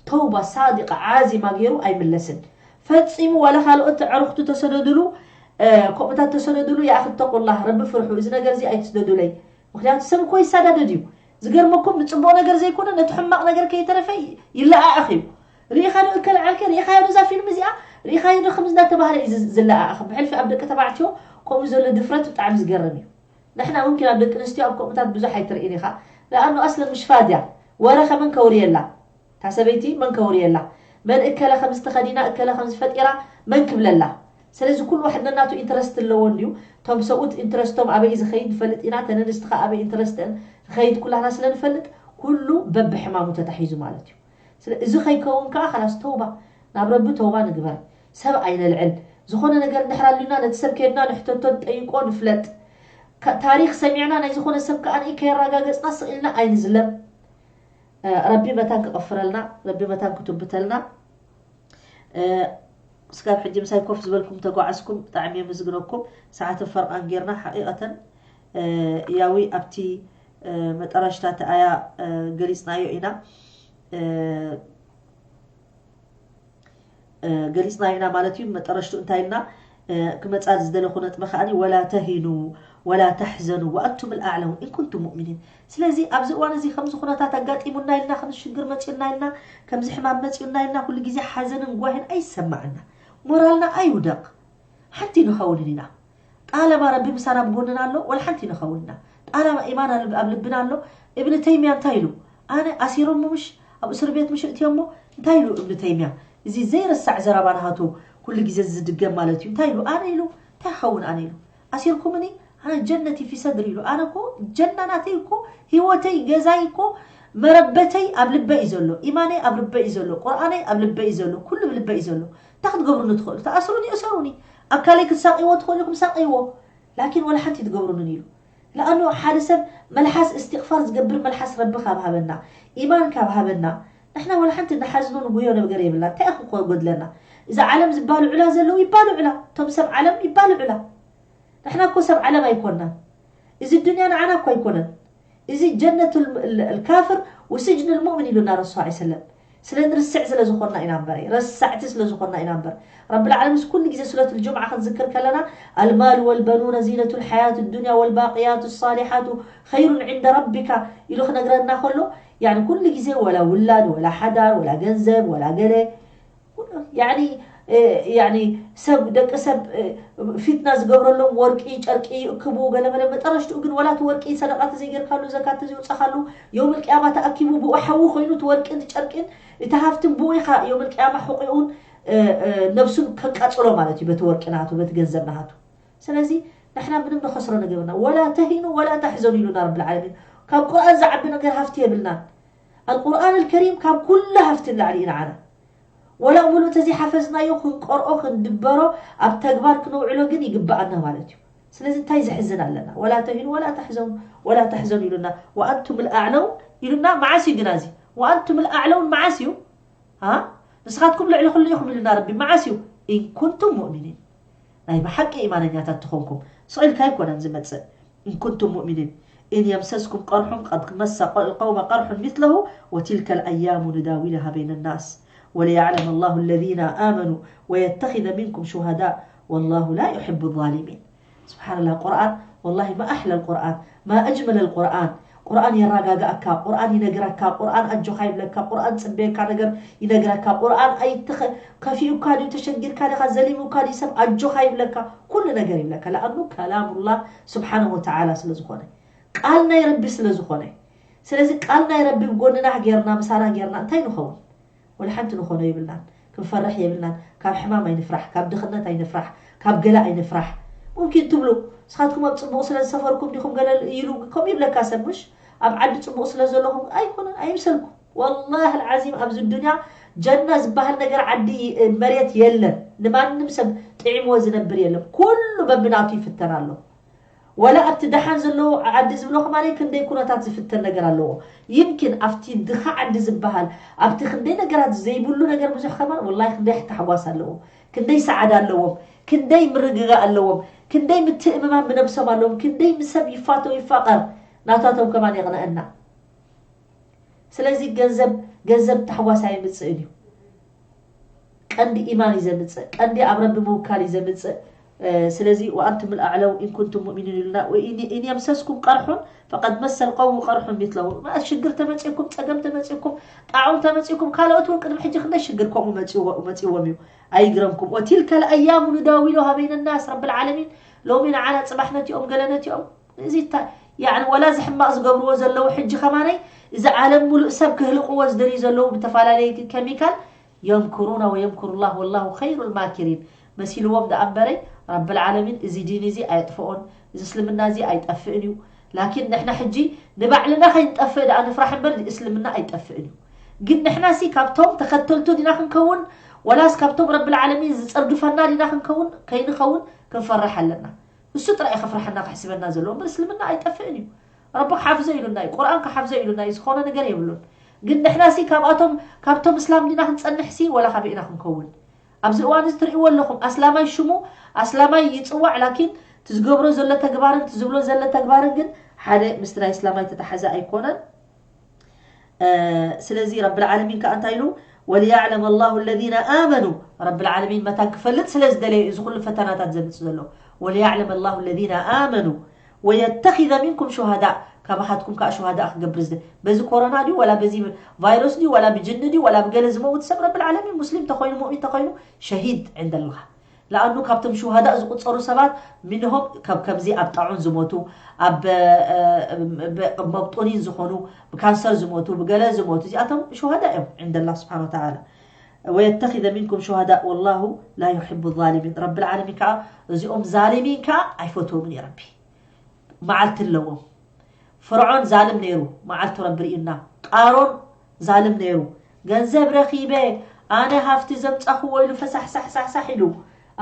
ተውባ ሳዲቃ ዓዚማ ገይሩ ኣይምለስን ፈፂሙ ዋላ ካልኦት ኣዕሩኽቱ ተሰደድሉ ከምኡታት ተሰደድሉ ይኣኽተቁላህ ረቢ ፍርሑ እዚ ነገር እዚ ኣይትስደዱለይ ምክንያቱ ሰብ እኮ ይሳዳደድ እዩ ዝገርመኩም ንፅቡቅ ነገር ዘይኮነ ነቲ ሕማቅ ነገር ከይተረፈ ይለኣኣኽ እዩ ርኢኻዶ እከለ ዓርከ ርኢኻዮ ነዛ ፊልም እዚኣ ርኢኻዮ ዶ ከምዚ እንዳተባህለ እዩ ዝለኣኣኽ ብሕልፊ ኣብ ደቂ ተባዕትዮ ከምኡ ዘሎ ድፍረት ብጣዕሚ ዝገርም እዩ ንሕና እውን ኪን ኣብ ደቂ ኣንስትዮ ኣብ ከምኡታት ብዙሕ ኣይትርእን ኢኻ ለኣኑ ኣስለ ምሽፋድ እያ ወረ ከመን ከውርየላ እታ ሰበይቲ መን ከውርየላ መን እከለ ከም ዝተኸዲና እከለ ከም ዝፈጢራ መን ክብለላ? ስለዚ ኩሉ ዋሕድ ነናቱ ኢንትረስት ኣለዎ እንድዩ። እቶም ሰብኡት ኢንትረስቶም ኣበይ ዝኸይድ ንፈልጥ ኢና። ተን ኣንስቲ ከኣ ኣበይ ኢንትረስትአን ዝኸይድ ኩላና ስለ ንፈልጥ ኩሉ በብሕማሙ ተታሒዙ ማለት እዩ። ስለ እዚ ከይከውን ከኣ ከላስ ተውባ ናብ ረቢ ተውባ ንግበር። ሰብ ኣይነልዕል። ዝኾነ ነገር እንድሕር ኣልዩና ነቲ ሰብ ከድና ንሕተቶ ንጠይቆ ንፍለጥ። ታሪኽ ሰሚዕና ናይ ዝኾነ ሰብ ከኣ ከየራጋገጽና ስቕ ኢልና ኣይንዝለም። ረቢ መታን ክቐፍረልና፣ ረቢ መታን ክቱብተልና። ስጋብ ሕጂ ምሳይ ኮፍ ዝበልኩም ተጓዓዝኩም ብጣዕሚ የመስግነኩም። ሰዓትን ፈርቓን ጌርና ሓቂቐተን ያዊ ኣብቲ መጠረሽታ ተኣያ ገሊፅናዮ ኢና። ገሊፅና ኢና ማለት እዩ። መጠረሽቱ እንታይ ኢልና ክመፃ ዝደለኹ ነጥቢ ከዓኒ ወላ ተሂኑ ወላ ተሕዘኑ ወኣንቱም ኣዕለውን ኢን ኩንቱም ሙእሚኒን። ስለዚ ኣብዚ እዋን እዚ ከምዚ ኩነታት ኣጋጢሙና ኢልና ከምዚ ሽግር መፅዩና ኢልና ከምዚ ሕማም መፅዩና ኢልና ኩሉ ግዜ ሓዘንን ጓሂን ኣይሰማዕና። ሞራልና ኣይውደቕ። ሓንቲ ንኸውንን ኢና። ጣለማ ረቢ ምሳና ብጎንና ኣሎ ወላ ሓንቲ ንኸውንና። ጣለማ ኢማን ኣብ ልብና ኣሎ። እብኒ ተይምያ እንታይ ኢሉ? ኣነ ኣሲሮሞ ምሽ ኣብ እስር ቤት ምሽ እትዮሞ እንታይ ኢሉ እብኒ ተይምያ? እዚ ዘይረሳዕ ዘረባ ናሃቱ ኩሉ ግዜ ዝድገም ማለት እዩ። እንታይ ኢሉ? ኣነ ኢሉ እንታይ ኸውን ኣነ ኢሉ? ኣሲርኩምኒ ኣነ ጀነቲ ፊ ሰድሪ ኢሉ። ኣነ እኮ ጀና ናተይ እኮ ህይወተይ ገዛይ እኮ መረበተይ ኣብ ልበይ እዩ ዘሎ። ኢማነይ ኣብ ልበይ እዩ ዘሎ። ቁርኣነይ ኣብ ልበይ እዩ ዘሎ። ኩሉ ኣብ ልበይ እዩ ዘሎ። እንታይ ክትገብሩኒ ትኽእሉ? ተኣስሩኒ እሰሩኒ። ኣካለይ ክትሳቅይዎ ትኽእሉ ኢኹም ሳቀይዎ። ላኪን ወላ ሓንቲ ትገብሩንን ኢሉ። ለኣኑ ሓደ ሰብ መልሓስ እስትቕፋር ዝገብር መልሓስ ረቢ ካብ ሃበና፣ ኢማን ካብ ሃበና፣ ንሕና ወላ ሓንቲ ንሓዝኖ ንጉዮ ነገር የብልና። እንታይ ኢኹም ክጎድለና? እዛ ዓለም ዝባልዑላ ዘለዉ ይባልዑላ። እቶም ሰብ ዓለም ይባልዑላ። ንሕና እኮ ሰብ ዓለም ኣይኮናን። እዚ ዱንያ ንዓና እኮ ኣይኮነን። እዚ ጀነት ልካፍር ወስጅን ልሙእምን ኢሉና ረሱል ሰለም። ስለ ንርስዕ ስለ ዝኾንና ኢና እምበር፣ ረሳዕቲ ስለ ዝኾንና ኢና እምበር። ረብል ዓለሚን ኩሉ ግዜ ሱረት ልጁምዓ ክንዝክር ከለና ኣልማል ወልበኑነ ዚነቱ ልሓያት ዱንያ ወልባቅያቱ ሳሊሓቱ ኸይሩን ዕንደ ረቢካ ኢሉ ክነግረና ከሎ፣ ያኒ ኩሉ ግዜ ወላ ውላድ ወላ ሓዳር ወላ ገንዘብ ወላ ገለ ያኒ ያኒ ሰብ ደቂ ሰብ ፊትና ዝገብረሎም ወርቂ ጨርቂ ይእክቡ ገለመለ መጠረሽትኡ ግን ወላ እቲ ወርቂ ሰደቃ ተዘይጌርካሉ ዘካት ተዘይውፃኻሉ የውም ልቅያማ ተኣኪቡ ብኡ ሓዊ ኮይኑ እቲ ወርቅን እቲ ጨርቅን እቲ ሃፍትን ብኡ ኢኻ የውም ልቅያማ ሕቂኡን ነብሱን ከቃፅሎ ማለት እዩ በቲ ወርቂ ናቱ በቲ ገንዘብ ናቱ ስለዚ ንሕና ምንም ንኸስሮ ነገርና ወላ ተሂኑ ወላ ተሕዘኑ ኢሉና ረብል ዓለሚን ካብ ቁርኣን ዝዓቢ ነገር ሃፍቲ የብልናን ኣልቁርኣን ልከሪም ካብ ኩሉ ሃፍቲ ንላዕሊ እዩ ንዓና ወላ ሙሉእ ተዘይሓፈዝናዮ ክንቀርኦ ክንድበሮ ኣብ ተግባር ክነውዕሎ ግን ይግበኣና ማለት እዩ። ስለዚ እንታይ ዘሕዝን ኣለና? ወላ ተሂኑ ወላ ተሕዘኑ ወላ ተሕዘኑ ኢሉና ወኣንቱም ልኣዕለው ኢሉና መዓስ እዩ ግና እዚ ወኣንቱም ልኣዕለውን መዓስ እዩ? አ ንስኻትኩም ልዕሊ ኩሉ ኢኹም ኢሉና ረቢ መዓስ እዩ? ኢን ኩንቱም ሙእሚኒን ናይ ብሓቂ ኢማነኛታት ተኾንኩም ስቕ ኢልካ ኣይኮነን ዝመፅእ إن كنتم مؤمنين إن يمسسكم قرح قد مس القوم قرح مثله وتلك الأيام نداولها بين الناس وليعلم الله الذين آمنوا ويتخذ منكم شهداء والله لا يحب الظالمين سبحان الله قرآن والله ما أحلى القرآن ما أجمل القرآن قرآن يراقاقاك قرآن ينقرك قرآن أجوخا يبلك قرآن تسبيك نقر ينقرك قرآن أي تخ ከፊኡካ ድዩ ተሸጊርካ ዲኻ ዘሊሙካ ድዩ ሰብ ኣጆኻ ይብለካ ኩሉ ነገር ይብለካ ለኣኑ ከላሙላ ስብሓንሁ ወተዓላ ስለ ዝኾነ ቃል ናይ ረቢ ስለ ዝኾነ ስለዚ ቃል ናይ ረቢ ብጎንና ጌርና ምሳና ጌርና እንታይ ንኸውን ወላ ሓንቲ ንኾኖ የብልናን ክንፈርሕ የብልናን ካብ ሕማም ኣይንፍራሕ ካብ ድኽነት ኣይንፍራሕ ካብ ገለ ኣይንፍራሕ ሙምኪን ትብሉ ንስኻትኩም ኣብ ፅቡቕ ስለ ዝሰፈርኩም ዲኹም ገለ ኢሉ ከምኡ ይብለካ ሰብ ምሽ ኣብ ዓዲ ፅቡቕ ስለ ዘለኹም ኣይኮነን ኣይምሰልኩም ወላሂ ልዓዚም ኣብዚ ዱንያ ጀና ዝበሃል ነገር ዓዲ መሬት የለን ንማንም ሰብ ጥዒምዎ ዝነብር የለን ኩሉ በብናቱ ይፍተን ኣሎ ወላ ኣብቲ ደሓን ዘለዎ ዓዲ ዝብሎ ከማለይ ክንደይ ኩነታት ዝፍተን ነገር ኣለዎ ይምኪን ኣብቲ ድኻ ዓዲ ዝበሃል ኣብቲ ክንደይ ነገራት ዘይብሉ ነገር ብዙሕ ከማን ወላሂ ክንደይ ታሕጓስ ኣለዎ ክንደይ ሰዓዳ ኣለዎም ክንደይ ምርግጋእ ኣለዎም ክንደይ ምትእምማን ብነብሶም ኣለዎም ክንደይ ምሰብ ይፋተው ይፋቀር ናታቶም ከማን የቕነአና ስለዚ ገንዘብ ገንዘብ ታሕጓስ ኣይምፅእን እዩ ቀንዲ ኢማን እዩ ዘምፅእ ቀንዲ ኣብ ረቢ ምውካል እዩ ዘምፅእ ስለዚ ወኣንቱም ልኣዕለው ኢንኩንቱም ሙእሚኒን ኢሉና ኢን የምሰስኩም ቀርሑን ፈቀድ መሰ ልቀውሙ ቀርሑን ሚትለሁ ሽግር ተመፅኩም ፀገም ተመፅኩም ጣዕም ተመፅኩም ካልኦት እውን ቅድሚ ሕጂ ክንደይ ሽግር ከምኡ መፅዎም እዩ ኣይግረምኩም ወቲልከ ልኣያሙ ኑዳዊሉሃ በይነ ናስ ረቢ ልዓለሚን ሎሚ ንዓና ፅባሕ ነቲኦም ገለ ነቲኦም እዚ ታ- ያዕኒ ወላ እዚ ሕማቕ ዝገብርዎ ዘለዉ ሕጂ ከማነይ እዚ ዓለም ሙሉእ ሰብ ክህልቕዎ ዝደልዩ ዘለዉ ብተፈላለየ ኬሚካል يمكرون ويمكر الله والله خير الماكرين መሲልዎም ደኣ እምበረይ ረብል ዓለሚን እዚ ዲን እዚ ኣየጥፍኦን፣ እዚ እስልምና እዚ ኣይጠፍእን እዩ። ላኪን ንሕና ሕጂ ንባዕልና ከይንጠፍእ ደኣ ንፍራሕ እምበር እዚ እስልምና ኣይጠፍእን እዩ። ግን ንሕና ሲ ካብቶም ተኸተልቱ ዲና ክንከውን ወላስ ካብቶም ረብል ዓለሚን ዝጸርግፈና ዲና ክንከውን ከይንኸውን ክንፈርሕ ኣለና። እሱ ጥራይ ከፍርሓና ክሕስበና ዘለዎ እምበር እስልምና ኣይጠፍእን እዩ። ረቢ ክሓፍዞ ኢሉና እዩ፣ ቁርኣን ክሓፍዞ ኢሉና እዩ፣ ዝኾነ ነገር የብሉን። ግን ንሕና ሲ ካብኣቶም ካብቶም እስላም ዲና ክንጸንሕ ሲ ወላ ካበይ ኢና ክንከውን? ኣብዚ እዋን እዚ ትርእይዎ ኣለኹም ኣስላማይ ሽሙ ኣስላማይ ይጽዋዕ ላኪን ትዝገብሮ ዘሎ ተግባርን ትዝብሎ ዘሎ ተግባርን ግን ሓደ ምስቲ ናይ እስላማይ ተተሓዘ ኣይኮነን። ስለዚ ረብል ዓለሚን ከዓ እንታይ ኢሉ ወሊያዕለም ኣላሁ ለዚነ ኣመኑ ረብል ዓለሚን መታን ክፈልጥ ስለ ዝደለየ እዚ ኩሉ ፈተናታት ዘምፅ ዘሎ ወሊያዕለም ኣላሁ ለዚነ ኣመኑ ወየተኪዘ ሚንኩም ሹሃዳ ካባኻትኩም ከዓ ሹሃዳ ክገብር ዝደ በዚ ኮሮና ድዩ ወላ በዚ ቫይረስ ድዩ ወላ ብጅኒ ድዩ ወላ ብገለ ዝመውት ሰብ ረብል ዓለሚን ሙስሊም ተኮይኑ ሙእሚን ተኮይኑ ሸሂድ ዕንደላህ ለኣኑ ካብቶም ሽሃዳእ ዝቁፀሩ ሰባት ምንሆም ካብ ከምዚ ኣብ ጣዑን ዝሞቱ ኣብ መብጡኒን ዝኾኑ ብካንሰር ዝሞቱ ብገለ ዝሞቱ እዚኣቶም ሽሃዳ እዮም ዕንደ ላ ስብሓን ወተዓላ ወየተኪዘ ሚንኩም ሽሃዳእ ወላሁ ላ ዩሕቡ ዛሊሚን ረቢ ልዓለሚን ከዓ እዚኦም ዛሊሚን ከዓ ኣይፈትዎምን እዩ ረቢ መዓልቲ ኣለዎም ፍርዖን ዛልም ነይሩ መዓልቱ ረቢ ርእዩና ቃሮን ዛልም ነይሩ ገንዘብ ረኺበ ኣነ ሃፍቲ ዘምፃኽዎ ኢሉ ፈሳሕሳሕሳሕሳሕ ኢሉ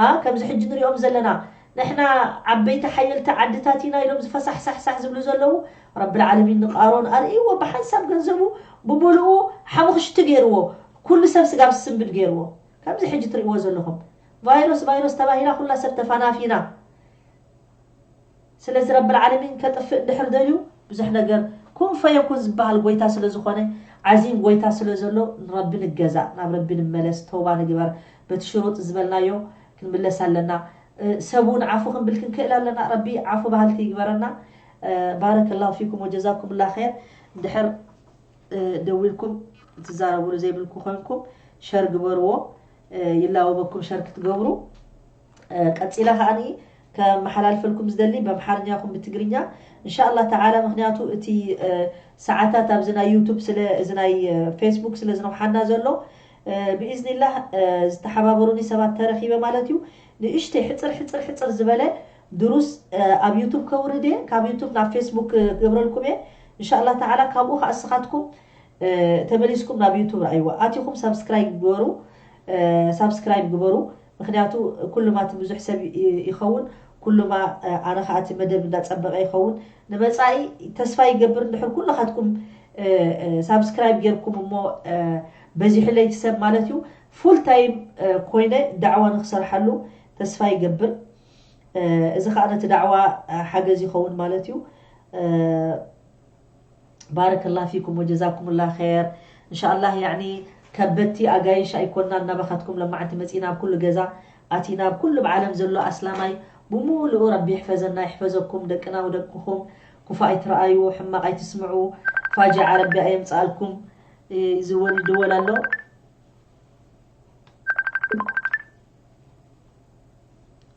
ኣ ከምዚ ሕጂ ንሪኦም ዘለና ንሕና ዓበይቲ ሓየልቲ ዓድታት ኢና ኢሎም ዝፈሳሕሳሕሳሕ ዝብሉ ዘለዉ ረቢ ልዓለሚን ንቃሮን ኣርእይዎ ብሓንሳብ ገንዘቡ ብሙሉኡ ሓሙኽሽቲ ገይርዎ ኩሉ ሰብ ስጋብ ስንብድ ገይርዎ ከምዚ ሕጂ ትርእይዎ ዘለኹም ቫይረስ ቫይረስ ተባሂላ ኩላ ሰብ ተፋናፊና ስለዚ ረብል ዓለሚን ከጥፍእ እንድሕር ደልዩ ብዙሕ ነገር ኩን ፈየኩን ዝበሃል ጎይታ ስለ ዝኾነ ዓዚም ጎይታ ስለ ዘሎ ንረቢ ንገዛእ ናብ ረቢ ንመለስ ተውባ ንግበር በቲ ሽሩጥ ዝበልናዮ ክንምለስ ኣለና ሰብ እውን ዓፉ ክንብል ክንክእል ኣለና ረቢ ዓፉ ባህልቲ ይግበረና ባረከላሁ ፊኩም ወጀዛኩም ላ ኸይር እንድሕር ደዊልኩም ትዛረብሉ ዘይብልኩ ኮንኩም ሸር ግበርዎ ይላወበኩም ሸር ክትገብሩ ቀፂለ ከዓኒ ከመሓላልፈልኩም ዝደሊ በምሓርኛ ኹም ብትግርኛ እንሻ ኣላ ተዓላ ምክንያቱ እቲ ሰዓታት ኣብዚ ናይ ዩቱብ ስለ እዚ ናይ ፌስቡክ ስለ ዝነውሓና ዘሎ ብኢዝኒላህ ዝተሓባበሩኒ ሰባት ተረኪበ ማለት እዩ ንእሽተይ ሕፅር ሕፅር ሕፅር ዝበለ ድሩስ ኣብ ዩቱብ ከውርድ እየ ካብ ዩቱብ ናብ ፌስቡክ ክገብረልኩም እየ እንሻ ኣላ ተዓላ ካብኡ ከዓ እስኻትኩም ተመሊስኩም ናብ ዩቱብ ረኣይዎ ኣቲኹም ሳብስክራይብ ግበሩ ሳብስክራይብ ግበሩ ምክንያቱ ኩሉማት ብዙሕ ሰብ ይኸውን ኩሉማ ኣነ ከዓቲ መደብ እንዳፀበቐ ይኸውን ንመፃኢ ተስፋ ይገብር እንድሕር ኩልኻትኩም ሳብስክራይብ ጌርኩም እሞ በዚሑለይ እቲ ሰብ ማለት እዩ ፉል ታይም ኮይነ ዳዕዋ ንክሰርሓሉ ተስፋ ይገብር እዚ ከዓ ነቲ ዳዕዋ ሓገዝ ይኸውን ማለት እዩ ባረከላ ፊኩም ወጀዛኩም ላ ኸይር እንሻ ኣላህ ያኒ ከበድቲ ኣጋይሽ ኣይኮናን ናባኻትኩም ለማዓንቲ መፂና ኣብ ኩሉ ገዛ ኣቲና ኣብ ኩሉ ብዓለም ዘሎ ኣስላማይ ብሙሉኡ ረቢ ይሕፈዘና ይሕፈዘኩም ደቅና ወደቅኹም ኩፋ ኣይትረኣዩ ሕማቕ ኣይትስምዑ ፋጅዓ ረቢ ኣየምፅኣልኩም ዝወል ይድወል ኣሎ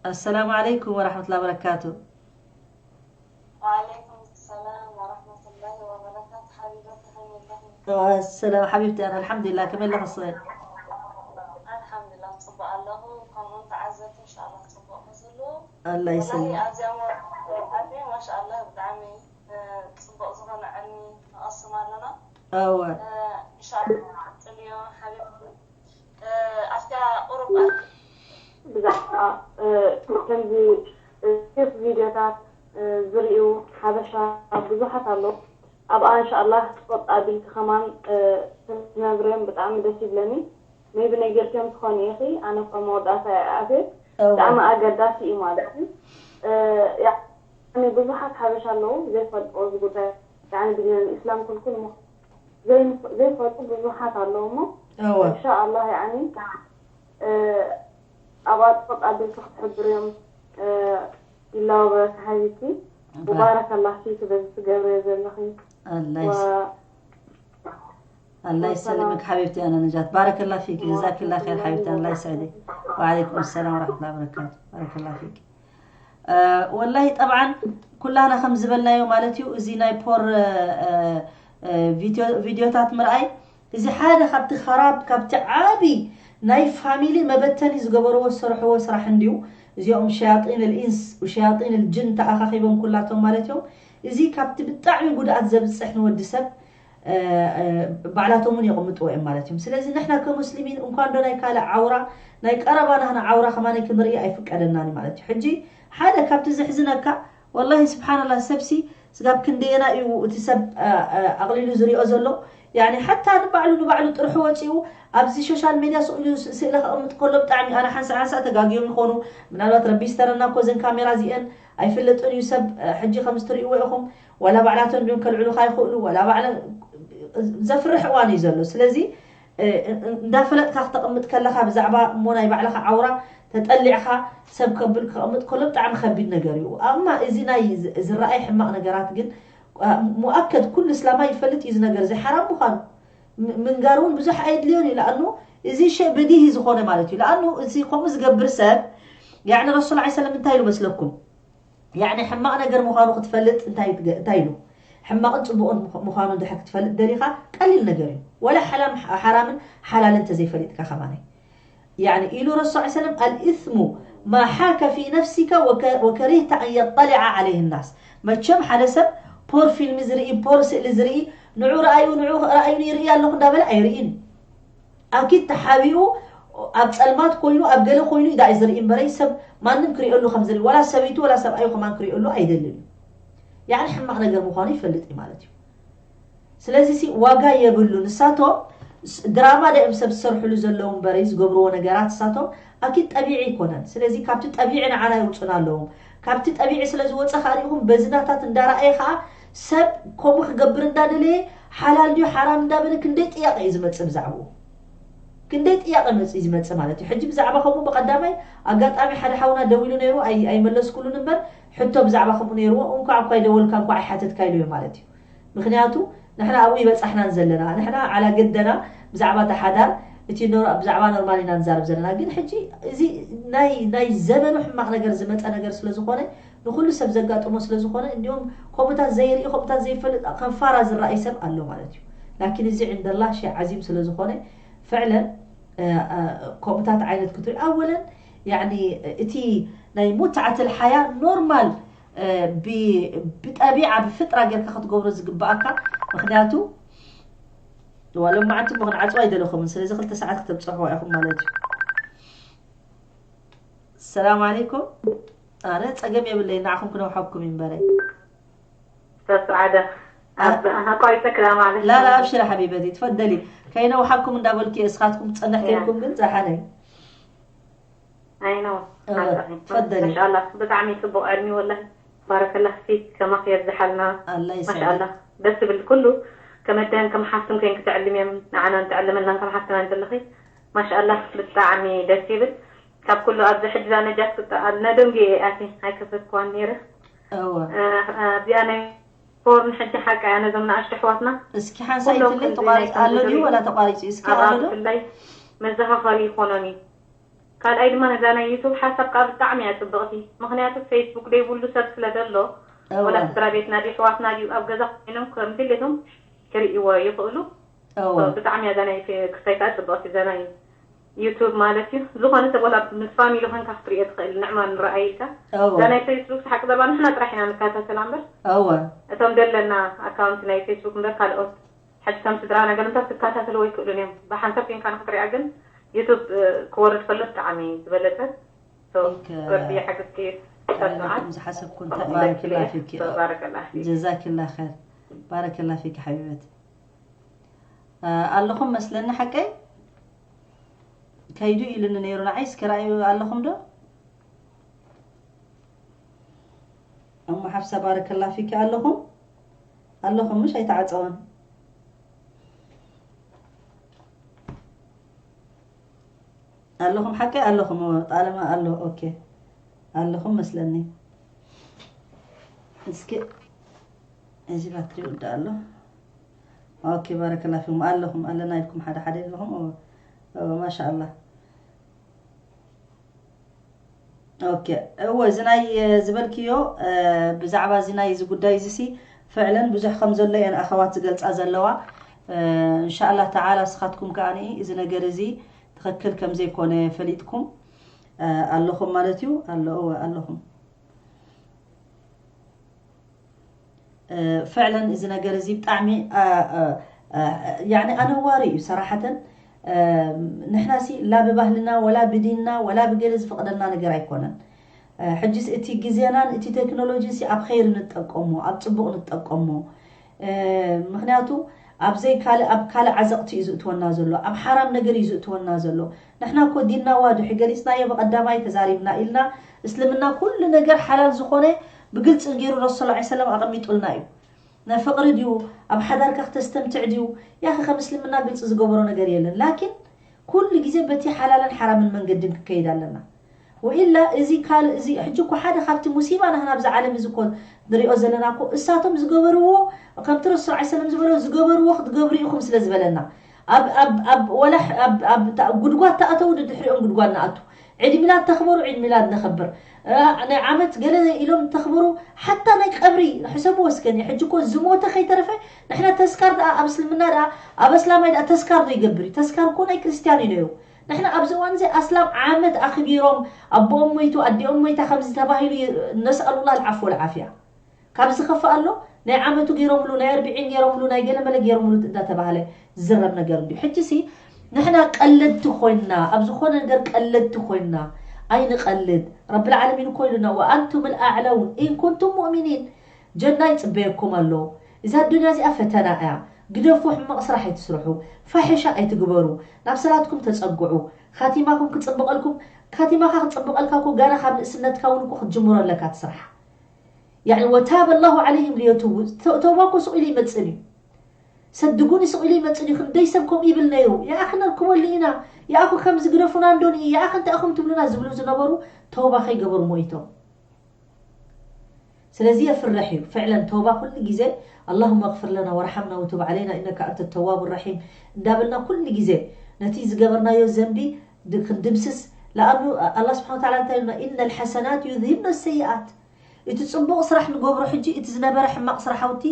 السلام عليكم ورحمة الله وبركاته وعليكم السلام ورحمة الله وبركاته حبيبتي هني الله السلام حبيبتي أنا الحمد لله كمل لك الصغير الحمد لله تصبح الله كم أنت عزت إن شاء الله تصبح مزلو الله يسلمك والله أزيام أبي ما شاء الله بدعمي تصبح زغن علمي أصلا لنا أوه إن شاء الله تليو حبيبتي ኣብታ ቁሩብ ብዛዕባ ከምዚ ሴፍ ቪድዮታት ዝርእዩ ሓበሻ ብዙሓት ኣለዉ። ኣብኣ እንሻኣላህ ጸጥ ኣቢልኪ ከማን ተትነግርዮም ብጣዕሚ ደስ ይብለኒ። ሜይቢ ነጊርክዮም ትኾኒ ኢኺ፣ ኣነ እኳ መወዳእታ እየ ኣትየ። ብጣዕሚ ኣገዳሲ እዩ ማለት እዩ። ያኒ ብዙሓት ሓበሻ ኣለዉ ዘይፈልጥዎ እዚ ጉዳይ። ያኒ ብዲን ኣልኢስላም ኩልኩል ዘይፈልጡ ብዙሓት ኣለዉ እሞ እወ እንሻኣላህ ያኒ ኣብኣ ጥቕጥ ኣቢልኪ ክትሕብርዮም ይላወበ ካሓቢብቲ ሙባረክ ኣላህ ፊኪ በዚ ትገብርዮ ዘለኺ ኣላህ ይስ- ኣላህ ይሰልምክ ሓቢብቲ ኣነ ነጃት ባረከላ ፊኪ ጀዛክላ ኸይር ሓቢብቲ ኣላህ ይስዕድክ ወዓለይኩም ሰላም ወራሕመቱላ በረካቱ ባረከላ ፊኪ ወላሂ ጠብዓን ኩላህና ከም ዝበልናዮ ማለት እዩ እዚ ናይ ፖር ቪድዮታት ምርኣይ እዚ ሓደ ካብቲ ኸራብ፣ ካብቲ ዓቢ ናይ ፋሚሊ መበተኒ ዝገበርዎ ዝሰርሕዎ ስራሕ እንድዩ። እዚኦም ሸያጢን ልኢንስ ወሸያጢን ልጅን ተኣኻኺቦም ኩላቶም ማለት እዮም። እዚ ካብቲ ብጣዕሚ ጉድኣት ዘብጽሕ ንወዲ ሰብ ባዕላቶም እውን የቕምጥዎ እዮም ማለት እዮም። ስለዚ ንሕና ከሙስሊሚን እንኳን ዶ ናይ ካልእ ዓውራ፣ ናይ ቀረባ ናህና ዓውራ ከማን ክንርኢ ኣይፍቀደናን እዩ ማለት እዩ። ሕጂ ሓደ ካብቲ ዘሕዝነካ፣ ወላሂ ስብሓንላ፣ ሰብሲ ስጋብ ክንደየና እዩ እቲ ሰብ ኣቕሊሉ ዝሪኦ ዘሎ? ያኒ ሓታ ንባዕሉ ንባዕሉ ጥርሑ ወፂኡ ኣብዚ ሶሻል ሜድያ ስእሉ ስእለ ከቕምጥ ከሎ ብጣዕሚ ኣነ ሓንሳእ ሓንሳእ ተጋግዮም ይኾኑ። ምናልባት ረቢ ይስተረና እኮ እዘን ካሜራ እዚአን ኣይፍለጥን እዩ ሰብ ሕጂ ከምዚ ትርእይዎ ኢኹም። ዋላ ባዕላቶም ድዮም ከልዕሉኻ ይኽእሉ፣ ዋላ ባዕላ ዘፍርሕ እዋን እዩ ዘሎ። ስለዚ እንዳፈለጥካ ክተቕምጥ ከለኻ ብዛዕባ እሞ ናይ ባዕልኻ ዓውራ ተጠሊዕኻ ሰብ ከብል ክቕምጥ ከሎ ብጣዕሚ ከቢድ ነገር እዩ። ኣማ እዚ ናይ ዝረኣይ ሕማቕ ነገራት ግን ሙኣከድ ኩሉ እስላማይ ይፈልጥ እዩ እዚ ነገር እዚ ሓራም ምዃኑ። ምንጋር እውን ብዙሕ ኣየድልዮን እዩ። ለኣኑ እዚ ሸ ብዲሂ ዝኾነ ማለት እዩ። ለኣኑ እዚ ከምኡ ዝገብር ሰብ ያዕኒ ረሱል ዓ ሰለም እንታይ ኢሉ መስለኩም? ያዕኒ ሕማቕ ነገር ምዃኑ ክትፈልጥ እንታይ ትገ- እንታይ ኢሉ? ሕማቕን ጽቡቕን ምዃ- ምዃኑ እንድሕር ክትፈልጥ ደሊኻ ቀሊል ነገር እዩ። ወላ ሓላም ሓራምን ሓላልን እንተዘይፈሊጥካ ከማን። ያዕኒ ኢሉ ረሱል ዓ ሰለም ኣልኢስሙ ማ ሓከ ፊ ነፍሲከ ወከ- ወከሪህተ ኣን የጠሊዐ ዓለይህ ናስ። መቸም ሓደ ሰብ ፖር ፊልም ዝርኢ፣ ፖር ስእሊ ዝርኢ፣ ንዑ ረኣዩ ንዑ ረኣዩኒ ይርኢ ኣለኹ እንዳበለ ኣይርኢን። ኣኪድ ተሓቢኡ ኣብ ጸልማት ኮይኑ ኣብ ገለ ኮይኑ ኢዳ እዩ ዝርኢ እምበረይ ሰብ ማንም ክሪኦሉ ከም ዝርኢ ዋላ ሰበይቱ ዋላ ሰብኣዩ ከማን ክሪኦሉ ኣይደልን እዩ። ያዕኒ ሕማቕ ነገር ምዃኑ ይፈልጥ እዩ ማለት እዩ። ስለዚ ሲ ዋጋ የብሉ። ንሳቶም ድራማ ዳእም ሰብ ዝሰርሕሉ ዘለዉ እምበረይ ዝገብርዎ ነገራት ንሳቶም ኣኪድ ጠቢዒ ኣይኮነን። ስለዚ ካብቲ ጠቢዒ ንዓና የውፁና ኣለዎም። ካብቲ ጠቢዒ ስለ ዝወፀ ከዓ ሪኢኹም በዚ ናታት እንዳረኣየ ከዓ ሰብ ከምኡ ክገብር እንዳደለየ ሓላል ድዩ ሓራም እንዳበለ ክንደይ ጥያቄ እዩ ዝመፅእ ብዛዕባኡ። ክንደይ ጥያቄ መፅእ እዩ ዝመፅእ ማለት እዩ። ሕጂ ብዛዕባ ከምኡ ብቐዳማይ ኣጋጣሚ ሓደ ሓውና ደዊሉ ነይሩ ኣይ- ኣይመለስኩሉን እምበር ሕቶ ብዛዕባ ከምኡ ነይርዎ። እንኳዕ እኳ ኣይደወልካ እንኳዕ ኣይሓተትካ ኢሉ እዩ ማለት እዩ። ምክንያቱ ንሕና ኣብኡ ይበፃሕናን ዘለና ንሕና ዓላ ገደና ብዛዕባ ተሓዳር እቲ ኖር- ብዛዕባ ኖርማል ኢና ንዛረብ ዘለና። ግን ሕጂ እዚ ናይ ናይ ዘመኑ ሕማቕ ነገር ዝመፀ ነገር ስለ ዝኾነ ንኩሉ ሰብ ዘጋጥሞ ስለ ዝኾነ እንዲሁም ከምኡታት ዘይርኢ ከምኡታት ዘይፈልጥ ከም ፋራ ዝረኣይ ሰብ ኣሎ ማለት እዩ። ላኪን እዚ ዕንደላ ሸይ ዓዚም ስለ ዝኾነ ፍዕለን ከምኡታት ዓይነት ክትርኢ ኣወለን ያኒ እቲ ናይ ሙትዓት ልሓያ ኖርማል ብጠቢዓ ብፍጥራ ጌርካ ክትገብሮ ዝግብኣካ። ምክንያቱ ሎም መዓንቲ ሞ ክንዓፅዋ ኣይደለኹምን ስለዚ ክልተ ሰዓት ክተብፅሕዋ ኢኹም ማለት እዩ። ሰላም ዓለይኩም። ኣነ ፀገም የብለይ ንዓኹም ክነውሓኩም ይንበረ። ተስዓደ ኣቋሪፀ ክዳ ማለት ላላ ኣብሽረ ሓቢበቲ ትፈደሊ ከይነውሓኩም እንዳበልኪ እስኻትኩም ትፀንሕ ከይልኩም ግን ፀሓነይ ኣይኖ ፈደሊ ማሻላ ብጣዕሚ ፅቡቅ ዕድሚ ወላ ባረከላ ፊክ ከማክ የብዝሓልና ኣላ ማሻላ ደስ ትብል ኩሉ ከመደን ከም ሓፍትን ኮይን ክትዕልም እዮም ንዓና ንትዕልመናን ከም ሓፍትና ዘለኺ ማሻላ ብጣዕሚ ደስ ይብል ካብ ኩሉ ኣብዚ ሕጂ ዛ ነጃት ክጠኣል ነደንጉ እየ ኣቲ ኣይከፈትኩዋን ነይረ እወ ኣብዚኣ ናይ ፎርን ሕጂ ሓቂ እያ ነዞም ንኣሽቱ ኣሕዋትና እስኪ ሓንሳይ ትልይ ተቋሪፅ ኣሎ ድዩ ወላ ተቋሪፁ እስኪ ኣሎ ዶ ብፍላይ መዘኻኸሪ ይኾኖም እዩ ካልኣይ ድማ ነዛ ናይ ዩቱብ ሓሳብ ከዓ ብጣዕሚ እያ ፅብቕቲ ምክንያቱ ፌስቡክ ደይብሉ ሰብ ስለ ዘሎ ወላ ስድራ ቤትና ድዩ ኣሕዋትና ድዩ ኣብ ገዛ ኮይኖም ከም ድሌቶም ክርእይዎ ይኽእሉ ብጣዕሚ እያ እዛ ናይ ክስታይ ከዓ ፅብቕቲ እዛ ናይ ዩቱብ ማለት እዩ ዝኾነ ሰብ ወላ ምስ ፋሚሊ ኮንካ ክትርእዮ ትኽእል ንዕማ ንረኣይ ኢልካ እዛ ናይ ፌስቡክ ሓቂ ዘባ ንሕና ጥራሕ ኢና ንከታተላ እምበር እወ እቶም ደለና ኣካውንት ናይ ፌስቡክ እምበር ካልኦት ሕጂ ከም ስድራ ነገር እንተ ክትከታተልዎ ይክእሉን እዮም ብሓንሳብ ኮንካ ንክትሪኣ ግን ዩቱብ ክወርድ ከሎ ብጣዕሚ ዝበለፀ ረቢ ይሓግዝኪ ዝሓሰብኩ እንታይ ባረክላ ፊኪ ባረከላ ጀዛክላ ኸይር ባረከላ ፊኪ ሓቢበት ኣለኹም መስለኒ ሓቀይ ከይዱ ኢሉኒ ነይሩ ንዓይ እስኪ ረኣዩ ኣለኹም ዶ እሞ ሓፍሳ ባረከላ ፊኪ ኣለኹም ኣለኹም ምሽ ኣይተዓፀወን ኣለኹም ሓቀይ ኣለኹም ጣለማ ኣሎ ኦኬ ኣለኹም መስለኒ እስኪ እዚ ባትሪ ይወድእ ኣሎ ኦኬ ባረከላ ፊኩም ኣለኹም ኣለና ኢልኩም ሓደ ሓደ ኣለኹም ማሻ ኣላ ኦኬ እወ እዚ ናይ ዝበልክዮ ብዛዕባ እዚ ናይ እዚ ጉዳይ እዚ ሲ ፍዕለን ብዙሕ ከም ዘሎ እየን ኣኸዋት ዝገልፃ ዘለዋ እንሻላ ተዓላ እስኻትኩም ከዓኒ እዚ ነገር እዚ ትኽክል ከም ዘይኮነ ፈሊጥኩም ኣለኹም ማለት እዩ። ኣለኹም። ፍዕለን እዚ ነገር እዚ ብጣዕሚ ያኒ ኣነዋሪ እዩ ሰራሓተን። ንሕናሲ ላ ብባህልና ወላ ብዲንና ወላ ብገለ ዝፈቕደልና ነገር ኣይኮነን። ሕጂስ እቲ ግዜናን እቲ ቴክኖሎጂን ሲ ኣብ ኸይር ንጠቀሞ፣ ኣብ ጽቡቕ ንጠቀሞ። ምክንያቱ ኣብዘይ ካልእ ኣብ ካልእ ዓዘቕቲ እዩ ዝእትወና ዘሎ፣ ኣብ ሓራም ነገር እዩ ዝእትወና ዘሎ። ንሕና እኮ ዲንና ዋድሕ ገሊጽናዮ ብቐዳማይ ተዛሪብና ኢልና፣ እስልምና ኩሉ ነገር ሓላል ዝኾነ ብግልፂ ገይሩ ረሱል ላ ሰለም ኣቐሚጡልና እዩ። ናይ ፍቕሪ ድዩ፣ ኣብ ሓዳርካ ክተስተምትዕ ድዩ? ያኺ ከም እስልምና ግልፂ ዝገበሮ ነገር የለን። ላኪን ኩሉ ግዜ በቲ ሓላልን ሓራምን መንገድን ክከይድ ኣለና። ወኢላ እዚ ካልእ እዚ ሕጂ እኮ ሓደ ካብቲ ሙሲባ ናህና ኣብዚ ዓለም እዚ እኮ ንሪኦ ዘለና እኮ እሳቶም ዝገበርዎ ከምቲ ረሱል ዓ ሰለም ዝበሎ ዝገበርዎ ክትገብሩ ኢኹም ስለ ዝበለና ኣብ ኣብ ኣብ ወላ ኣብ ኣብ ታ- ጉድጓድ ተኣተው ድድሕሪኦም ጉድጓድ ንኣቱ። ዒድ ሚላድ ተኽበሩ፣ ዒድ ሚላድ ነኽብር። እ፣ ናይ ዓመት ገለ ኢሎም ተኽብሩ። ሓታ ናይ ቀብሪ ሕሰብዎ እስከ። ሕጂ እኮ ዝሞተ ከይተረፈ ንሕና ተስካር ደኣ ኣብ እስልምና ደኣ ኣብ ኣስላማይ ደኣ ተስካር ዶ ይገብር እዩ? ተስካር እኮ ናይ ክርስትያን እዩ ነይሩ። ንሕና ኣብዚ እዋን እዚ ኣስላም ዓመት ኣኽቢሮም ኣቦኦም ሞይቱ ኣዲኦም ሞይታ ከምዚ ተባሂሉ ይ- ነስኣሉላ ልዓፎ ልዓፍያ። ካብ ዝኸፍእ ኣሎ ናይ ዓመቱ ገይሮምሉ ናይ ኣርብዒን ገይሮምሉ ናይ ገለመለ ገይሮምሉ እንዳተባህለ ዝዝረብ ነገር እንድዩ። ሕጂ ሲ ንሕና ቀለድቲ ኮይንና ኣብ ዝኾነ ነገር ቀለድቲ ኮይንና ኣይንቐልድ። ረብል ዓለሚን እኮ ኢሉና ወኣንቱም ልኣዕለውን ኢን ኩንቱም ሙእሚኒን። ጀና ይጽበየኩም ኣሎ። እዛ ኣዱንያ እዚኣ ፈተና እያ። ግደፉ፣ ሕማቕ ስራሕ ኣይትስርሑ፣ ፋሕሻ ኣይትግበሩ፣ ናብ ሰላትኩም ተጸግዑ። ካቲማኹም ክጽብቐልኩም፣ ካቲማኻ ክጽብቐልካ እኮ ጋና ካብ ንእስነትካ እውን እኮ ክትጅምሮ ኣለካ እቲ ስራሕ። ያኒ ወታበ ላሁ ዓለይሂም ሊየቱቡ፣ ተ- ተውባ እኮ ስቕ ኢሉ ይመጽእን እዩ። ሰድጉኒ ስቕ ኢሉ ይመጽእን እዩ። ክንደይ ሰብ ከምኡ ይብል ነይሩ። ያኣኺ ነርክበሉ ኢና፣ ያኣኹ ከምዚ ግደፉና እንዶኒ፣ ያኣኺ እንታይ ኢኹም ትብሉና ዝብሉ ዝነበሩ ተውባ ከይገበሩ ሞይቶም። ስለዚ የፍርሕ እዩ ፍዕለን ተውባ ኩሉ ግዜ ኣላሁመ እግፍር ለና ወርሓምና ወቱብ ዓለይና ኢነካ ኣንተ ተዋቡ ረሒም እንዳበልና ኩሉ ግዜ ነቲ ዝገበርናዮ ዘንቢ ድ- ክንድምስስ። ለኣኑ ኣላ ስብሓን ታላ እንታይ ኢሉና? ኢነ ልሓሰናት ዩዝሂብነ ሰይኣት። እቲ ጽቡቕ ስራሕ ንገብሮ ሕጂ እቲ ዝነበረ ሕማቕ ስራሕ ሃውቲ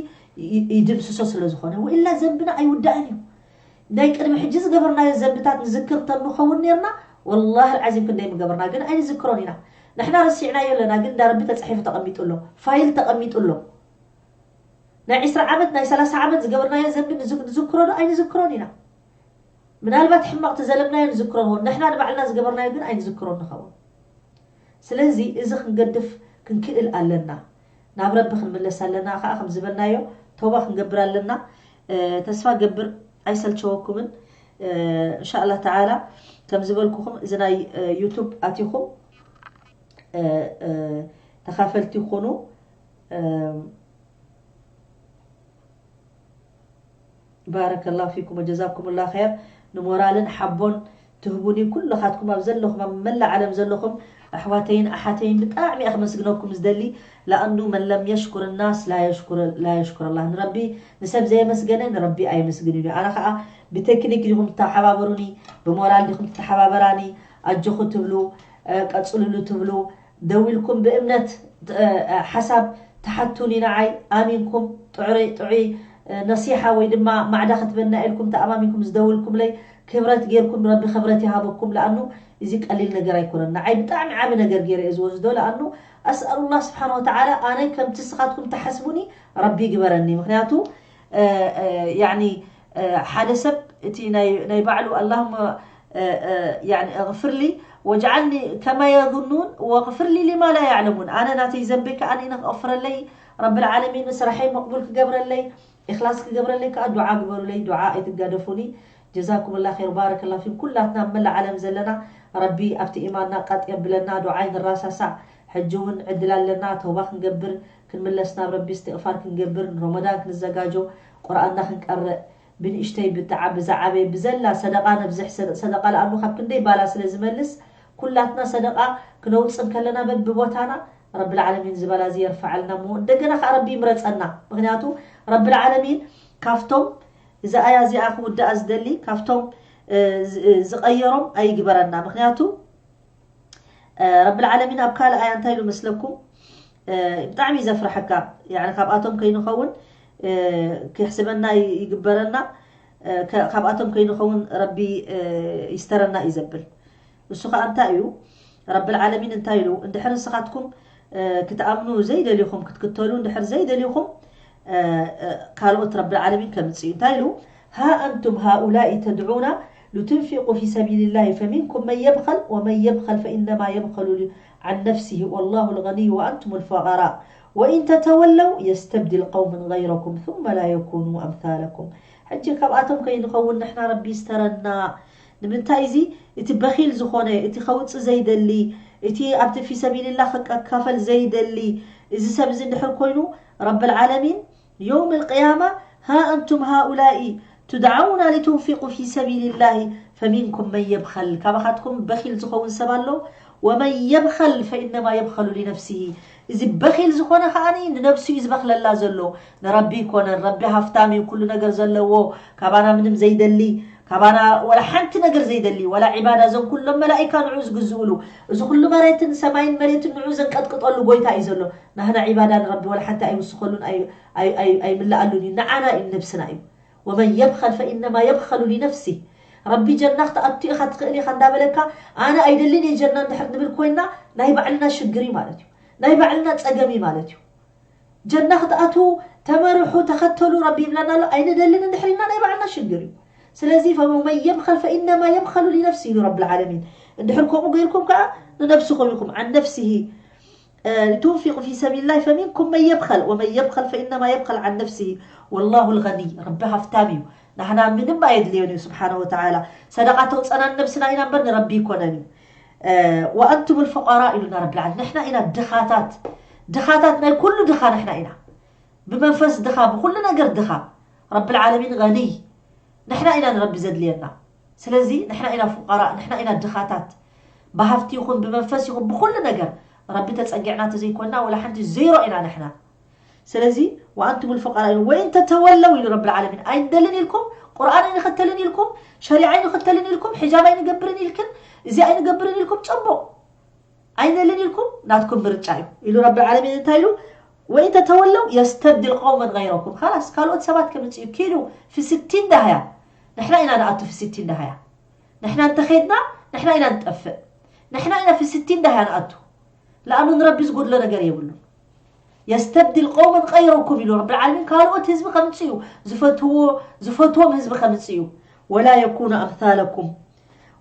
ይ- ይድምስሶ ስለ ዝኾነ ወኢላ ዘንብና ኣይውዳእን እዩ። ናይ ቅድሚ ሕጂ ዝገበርናዮ ዘንብታት ንዝክር እንተንኸውን ነርና ወላሂ ልዓዚም ክንደይ ምገበርና፣ ግን ኣይንዝክሮን ኢና። ንሕና ረሲዕናዮ ኣለና፣ ግን እንዳ ረቢ ተጻሒፉ ተቐሚጡ ኣሎ፣ ፋይል ተቐሚጡ ኣሎ። ናይ ዕስራ ዓመት ናይ ሰላሳ ዓመት ዝገበርናዮ ዘንቢ ንዝ- ንዝክሮ ዶ ኣይንዝክሮን ኢና። ምናልባት ሕማቕ ተዘለምናዮ ንዝክሮ ንኸውን፣ ንሕና ንባዕልና ዝገበርናዮ ግን ኣይንዝክሮን ንኸውን። ስለዚ እዚ ክንገድፍ ክንክእል ኣለና። ናብ ረቢ ክንምለስ ኣለና። ከዓ ከም ዝበልናዮ ተውባ ክንገብር ኣለና። ተስፋ ገብር ኣይሰልቸወኩምን። እንሻላ ተዓላ ከም ዝበልኩኹም እዚ ናይ ዩቱብ ኣቲኹም ተኻፈልቲ ይኹኑ። ባረከላሁ ፊኩም ወጀዛኩሙላ ኸይር። ንሞራልን ሓቦን ትህቡኒ ኩልኻትኩም ኣብ ዘለኹም ኣብ መላእ ዓለም ዘለኹም ኣሕዋተይን ኣሓተይን ብጣዕሚ እየ ክመስግነኩም ዝደሊ። ለኣኑ መን ለም የሽኩር ናስ ላ የሽኩር ላ የሽኩር ኣላህ። ንረቢ ንሰብ ዘየመስገነ ንረቢ ኣየመስግንን እዩ። ኣነ ከዓ ብቴክኒክ ዲኹም ትተሓባበሩኒ፣ ብሞራል ዲኹም ትተሓባበራኒ፣ ኣጆኹ ትብሉ፣ ቀፅልሉ ትብሉ፣ ደዊልኩም ብእምነት ሓሳብ ትሓቱኒ ንዓይ ኣሚንኩም ጥዑይ ነሲሓ ወይ ድማ ማዕዳ ክትበና ኢልኩም ተኣማሚንኩም ዝደውልኩምለይ ክብረት ጌርኩም ረቢ ክብረት ይሃበኩም። ለኣኑ እዚ ቀሊል ነገር ኣይኮነን። ንዓይ ብጣዕሚ ዓቢ ነገር ገይረ እየ ዝወስዶ። ለኣኑ ኣስኣሉላህ ስብሓን ወተዓላ ኣነ ከምቲ ንስኻትኩም ትሓስቡኒ ረቢ ይግበረኒ። ምክንያቱ ያኒ ሓደ ሰብ እቲ ናይ ባዕሉ ኣላሁመ ያኒ እግፍር ሊ ወጅዓልኒ ከማ የظኑን ወግፍር ሊ ሊማ ላ ያዕለሙን። ኣነ ናተይ ዘንበይ ከኣ ንክቕፍረለይ ረብል ዓለሚን ስራሐይ መቕቡል ክገብረለይ ኢኽላስ ክገብረለይ ከኣ ዱዓ ግበሩለይ። ዱዓ ኣይትጋደፉኒ። ጀዛኩምላ ኸይር ባረከላ ፊኩም ኩላትና ኣብ መላእ ዓለም ዘለና ረቢ ኣብቲ ኢማንና ቀጥ የብለና። ዱዓ ኣይንራሳሳዕ። ሕጂ እውን ዕድል ኣለና ተውባ ክንገብር ክንምለስ ናብ ረቢ እስትቕፋር ክንገብር ንሮመዳን ክንዘጋጆ ቁርኣንና ክንቀርእ ብንእሽተይ ብትዓ ብዝዓበየ ብዘላ ሰደቃ ነብዝሕ ሰደ- ሰደቃ ለኣኑ ካብ ክንደይ ባላ ስለ ዝመልስ ኩላትና ሰደቃ ክነውፅእ እንከለና በብቦታና ረብል ዓለሚን ዝበላ እዚ የርፈዐልና እሞ እንደገና ከዓ ረቢ ይምረፀና። ምክንያቱ ረብል ዓለሚን ካብቶም እዚ ኣያ እዚኣ ክውዳኣ ዝደሊ ካብቶም እ፣ ዝ- እ፣ ዝቀየሮም ኣይግበረና። ምክንያቱ ረብል ዓለሚን ኣብ ካልእ ኣያ እንታይ ኢሉ መስለኩም? ብጣዕሚ እዩ ዘፍርሐካ። ያኒ ካብኣቶም ከይንኸውን ክሕስበና ይግበረና። እ፣ ከ-፣ ካብኣቶም ከይንኸውን ረቢ፣ እ፣ ይስተረና እዩ ዘብል። እሱ ኸኣ እንታይ እዩ? ረብል ዓለሚን እንታይ ኢሉ? እንድሕር ንስኻትኩም፣ እ፣ ክትኣምኑ ዘይደሊኹም፣ ክትክተሉ እንድሕር ዘይደሊኹም፣ እ፣ እ፣ ካልኦት ረብል ዓለሚን ከምጽእ እዩ። እንታይ ኢሉ? ها أنتم هؤلاء تدعون لتنفقوا في سبيل الله فمنكم من يبخل ومن يبخل فإنما يبخل عن نفسه والله الغني وأنتم الفقراء وإن تتولوا يستبدل قوما غيركم ثم لا يكونوا أمثالكم. ሕጂ ካብኣቶም ከይንኸውን ንሕና ረቢ ይስተረና። ንምንታይ እዚ? እቲ በኺል ዝኾነ፣ እቲ ከውጽእ ዘይደሊ፣ እቲ ኣብቲ ፊ ሰቢልላህ ክካፈል ዘይደሊ፣ እዚ ሰብ እዚ እንድሕር ኮይኑ፣ ረብል ዓለሚን የውም ልቅያማ ها أنتم هؤلاء تدعون لتنفقوا في سبيل الله فمنكم من يبخل ካባኻትኩም በኺል ዝኸውን ሰብ ኣሎ ومن يبخل فإنما يبخل لنفسه እዚ በኺል ዝኾነ ከዓኒ ንነብሱ እዩ ዝበኽለላ ዘሎ ንረቢ ይኮነን ረቢ ሃፍታም እዩ ኩሉ ነገር ዘለዎ ካባና ምንም ዘይደሊ ካባና ወላ ሓንቲ ነገር ዘይደሊ ወላ ዒባዳ እዞም ኩሎም መላኢካ ንዑ ዝግዝኡሉ እዚ ኩሉ መሬትን ሰማይን መሬትን ንዑ ዘንቀጥቅጠሉ ጎይታ እዩ ዘሎ ናህና ዒባዳ ንረቢ ወላ ሓንቲ ኣይውስኸሉን ኣይ ኣይምልኣሉን እዩ ንዓና እዩ ነብስና እዩ ومن يبخل فإنما يبخل لنفسه ረቢ ጀና ክትኣቱ ኢኻ ትኽእል ኢኻ እንዳበለካ ኣነ ኣይደልን እየ ጀና እንድሕር ንብል ኮይና ናይ ባዕልና ሽግር እዩ ማለት እዩ ናይ ባዕልና ፀገም እዩ ማለት እዩ ጀና ክትኣቱ ተመርሑ ተኸተሉ ረቢ ይብለና ኣሎ ኣይንደልን እንድሕር ኢልና ናይ ባዕልና ሽግር እዩ ስለዚ فمن يبخل فإنما يبخل لنفسه ኢሉ ረቢ العالمين እንድሕር ከምኡ ገይርኩም ከዓ ንነብስኹም ኢኹም عن نفسه لتنفقوا في سبيل الله فمنكم من يبخل ومن يبخل فإنما يبخل عن نفسه والله الغني ረቢ ሃፍታም እዩ ናህና ምንም ኣየድልዮን እዩ ስብሓነ ወተዓላ ሰደቃ ተውፀና ንነብስና ኢና እምበር ንረቢ ይኮነን እዩ وأنتم الفقراء ኢሉና ረቢ العالمين ንሕና ኢና ድኻታት ድኻታት ናይ ኩሉ ድኻ ንሕና ኢና ብመንፈስ ድኻ ብኩሉ ነገር ድኻ ረቢ العالمين غني ንሕና ኢና ንረቢ ዘድልየና ስለዚ ንሕና ኢና ፉቀራእ ንሕና ኢና ድኻታት ብሃፍቲ ይኹን ብመንፈስ ይኹን ብኩሉ ነገር ረቢ ተፀጊዕና ተዘይኮንና ወላ ሓንቲ ዜሮ ኢና ንሕና ስለዚ وأنتم الفقراء وإن تتولوا ኢሉ ረቢ العالمين ኣይንደልን ኢልኩም ቁርኣን ኣይንኽተልን ኢልኩም ሸሪዓ ኣይንኽተልን ኢልኩም ሕጃብ ኣይንገብርን ኢልክን እዚ ኣይንገብርን ኢልኩም ፅቡቕ ኣይንደልን ኢልኩም ናትኩም ምርጫ እዩ ኢሉ ረቢ العالمين እንታይ ኢሉ وإن تتولوا يستبدل قوما غيركم خلاص ካልኦት ሰባት ከምፅእ እዩ ኪዱ في ستين ዳህያ ንሕና ኢና ንኣቱ في ستين ዳህያ ንሕና እንተኸድና ንሕና ኢና ንጠፍእ ንሕና ኢና في ستين ዳህያ ንኣቱ لأنه ንረቢ ዝጎድሎ ነገር የብሉን يستبدل قوما غيركم ኢሉ ረቢ العالمين ካልኦት ህዝቢ ከምፅእ እዩ ዝፈትዎ ዝፈትዎም ህዝቢ ከምፅእ እዩ ولا يكون أمثالكم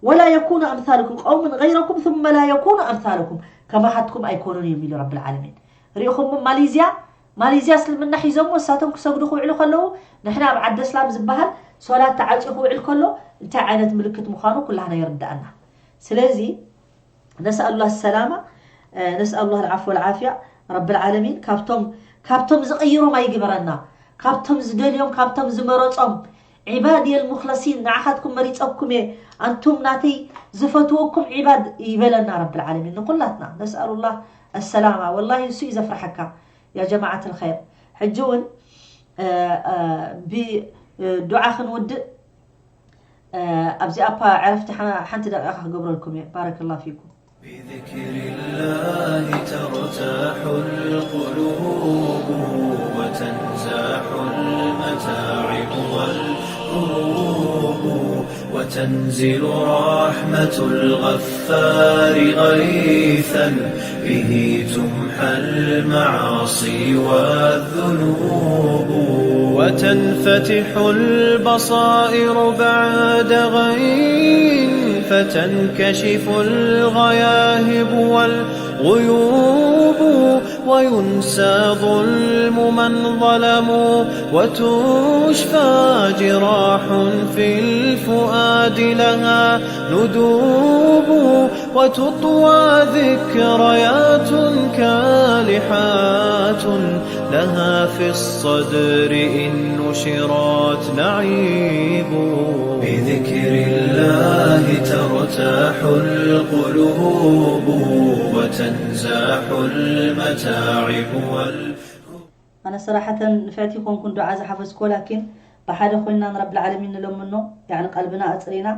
ولا يكون أمثالكم قوم غيركم ثم لا يكون أمثالكم ከማኻትኩም ኣይኮኑን እዮም ኢሉ ረቢ العالمين ርኢኹም ማሌዝያ ማሌዝያ እስልምና ሒዞሞ እሳቶም ክሰግዱ ክውዕሉ ከለዉ ንሕና ኣብ ዓዲ እስላም ዝበሃል ሶላት ተዓፅዩ ክውዕል ከሎ እንታይ ዓይነት ምልክት ምዃኑ ኩላህና ይርዳኣና ስለዚ نسأل الله السلامة نسأل الله العفو والعافية رب العالمين ካብቶም ካብቶም ዝቕይሮም ኣይግበረና ካብቶም ዝደልዮም ካብቶም ዝመረጾም عبادي المخلصين ንዓኻትኩም መሪጸኩም እየ ኣንቱም ናተይ ዝፈትወኩም عباد ይበለና رب العالمين ንኩላትና نسأل الله السلامة والله እሱ እዩ ዘፍርሐካ يا جماعة الخير ሕጂ እውን ብዱዓ ክንውድእ ኣብዚኣ እኳ ዕረፍቲ ሓንቲ ደቂቃ ክገብረልኩም እየ بارك الله فيكم بذكر الله ترتاح القلوب وتنزاح المتاعب والكروب وتنزل رحمة الغفار غيثا به تمحى المعاصي والذنوب وتنفتح البصائر بعد غين فتنكشف الغياهب والغيوب وينسى ظلم من ظلموا وتشفى جراح في الفؤاد لها ندوب وتطوى ذكريات كالحات لها في الصدر إن نشرت نعيب بذكر الله ترتاح القلوب وتنزاح المتاعب وال ኣነ ሰራሐተን ንፍዕቲ ኮንኩን ዱዓ ዝሓፈዝኮ ላኪን ብሓደ ኮይና ንረብ ልዓለሚን ንለምኖ ያዕኒ ቀልብና ኣፅሪና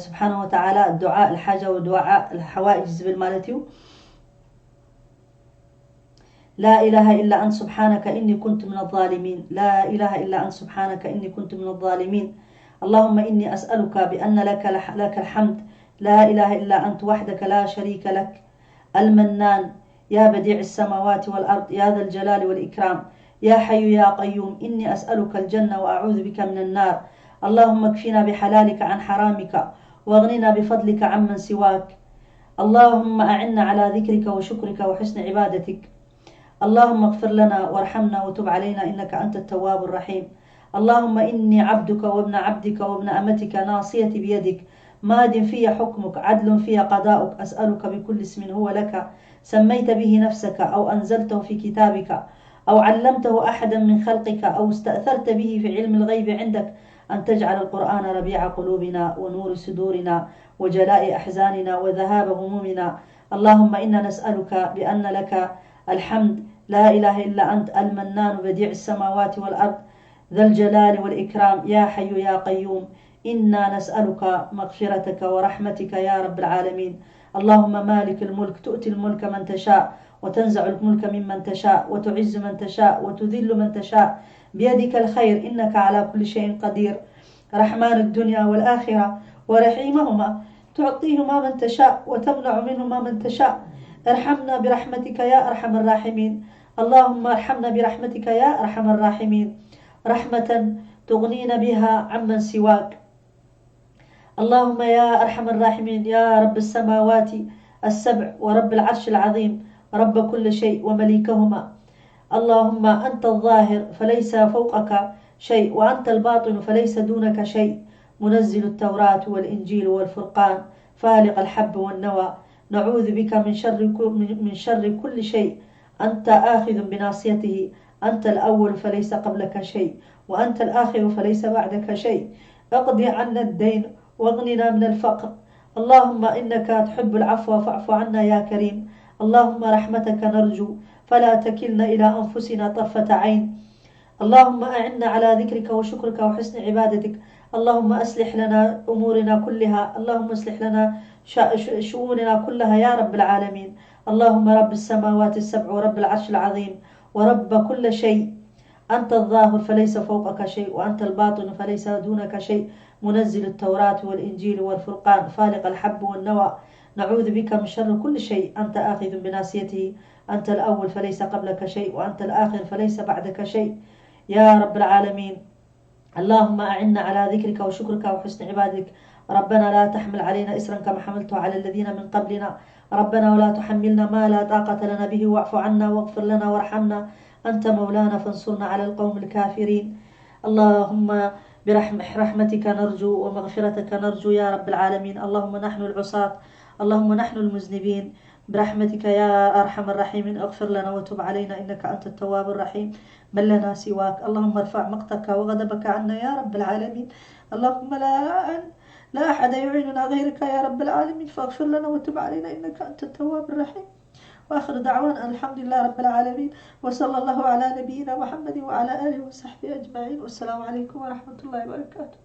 ስብሓነ ወተዓላ ዱዓ ልሓጃ ወዱዓ ልሓዋኢጅ ዝብል ማለት እዩ لا إله إلا أنت سبحانك إني كنت من الظالمين. لا إله إلا أنت سبحانك إني كنت من الظالمين. اللهم إني أسألك بأن لك الح-، لك الحمد لا إله إلا أنت وحدك لا شريك لك المنان يا بديع السماوات والأرض يا ذا الجلال والإكرام يا حي يا قيوم إني أسألك الجنة وأعوذ بك من النار. اللهم اكفنا بحلالك عن حرامك واغننا بفضلك عمن سواك. اللهم أعنا على ذكرك وشكرك وحسن عبادتك. اللهم اغفر لنا وارحمنا وتب علينا إنك أنت التواب الرحيم. اللهم إني عبدك وابن عبدك وابن أمتك ناصيتي بيدك ماض في حكمك عدل في قضاؤك أسألك بكل اسم هو لك سميت به نفسك أو أنزلته في كتابك أو علمته أحدا من خلقك أو استأثرت به في علم الغيب عندك أن تجعل القرآن ربيع قلوبنا ونور صدورنا وجلاء أحزاننا وذهاب همومنا. اللهم إنا نسألك بأن لك الحمد لا إله إلا أنت المنان بديع السماوات والأرض ذا الجلال والإكرام يا حي يا قيوم إنا نسألك مغفرتك ورحمتك يا رب العالمين. اللهم مالك الملك تؤتي الملك من تشاء وتنزع الملك ممن تشاء وتعز من تشاء وتذل من تشاء بيدك الخير إنك على كل شيء قدير. رحمن الدنيا والآخرة ورحيمهما تعطيهما من تشاء وتمنع منهما من تشاء. ارحمنا برحمتك يا أرحم الراحمين. اللهم ارحمنا برحمتك يا أرحم الراحمين رحمة تغنينا بها عمن سواك. اللهم يا أرحم الراحمين يا رب السماوات السبع ورب العرش العظيم رب كل شيء ومليكهما. اللهم أنت الظاهر فليس فوقك شيء وأنت الباطن فليس دونك شيء منزل التوراة والإنجيل والفرقان فالق الحب والنوى نعوذ بك من شر كل شيء أنت آخذ بناصيته أنت الأول فليس قبلك شيء وأنت الآخر فليس بعدك شيء اقض عنا الدين واغننا من الفقر. اللهم إنك تحب العفو فاعف عنا يا كريم. اللهم رحمتك نرجو فلا تكلنا إلى أنفسنا طرفة عين. اللهم أعنا على ذكرك وشكرك وحسن عبادتك. اللهم أصلح لنا أمورنا كلها. اللهم أصلح لنا شؤوننا كلها يا رب العالمين. اللهم رب السماوات السبع ورب العرش العظيم ورب كل شيء أنت الظاهر فليس فوقك شيء وأنت الباطن فليس دونك شيء منزل التوراة والإنجيل والفرقان فالق الحب والنوى نعوذ بك من شر كل شيء أنت آخذ بناصيته أنت الأول فليس قبلك شيء وأنت الآخر فليس بعدك شيء يا رب العالمين. اللهم أعنا على ذكرك وشكرك وحسن عبادتك. ربنا لا تحمل علينا إسرا كما حملته على الذين من قبلنا. ربنا ولا تحملنا ما لا طاقة لنا به واعف عنا واغفر لنا وارحمنا أنت مولانا فانصرنا على القوم الكافرين. اللهم برحمتك نرجو ومغفرتك نرجو يا رب العالمين. اللهم نحن العصاة، اللهم نحن المذنبين، برحمتك يا أرحم الراحمين اغفر لنا وتب علينا إنك أنت التواب الرحيم. من لنا سواك؟ اللهم ارفع مقتك وغضبك عنا يا رب العالمين. اللهم لا لا أحد يعيننا غيرك يا رب العالمين فاغفر لنا وتب علينا إنك أنت التواب الرحيم. وآخر دعوانا الحمد لله رب العالمين وصلى الله على نبينا محمد وعلى آله وصحبه أجمعين والسلام عليكم ورحمة الله وبركاته.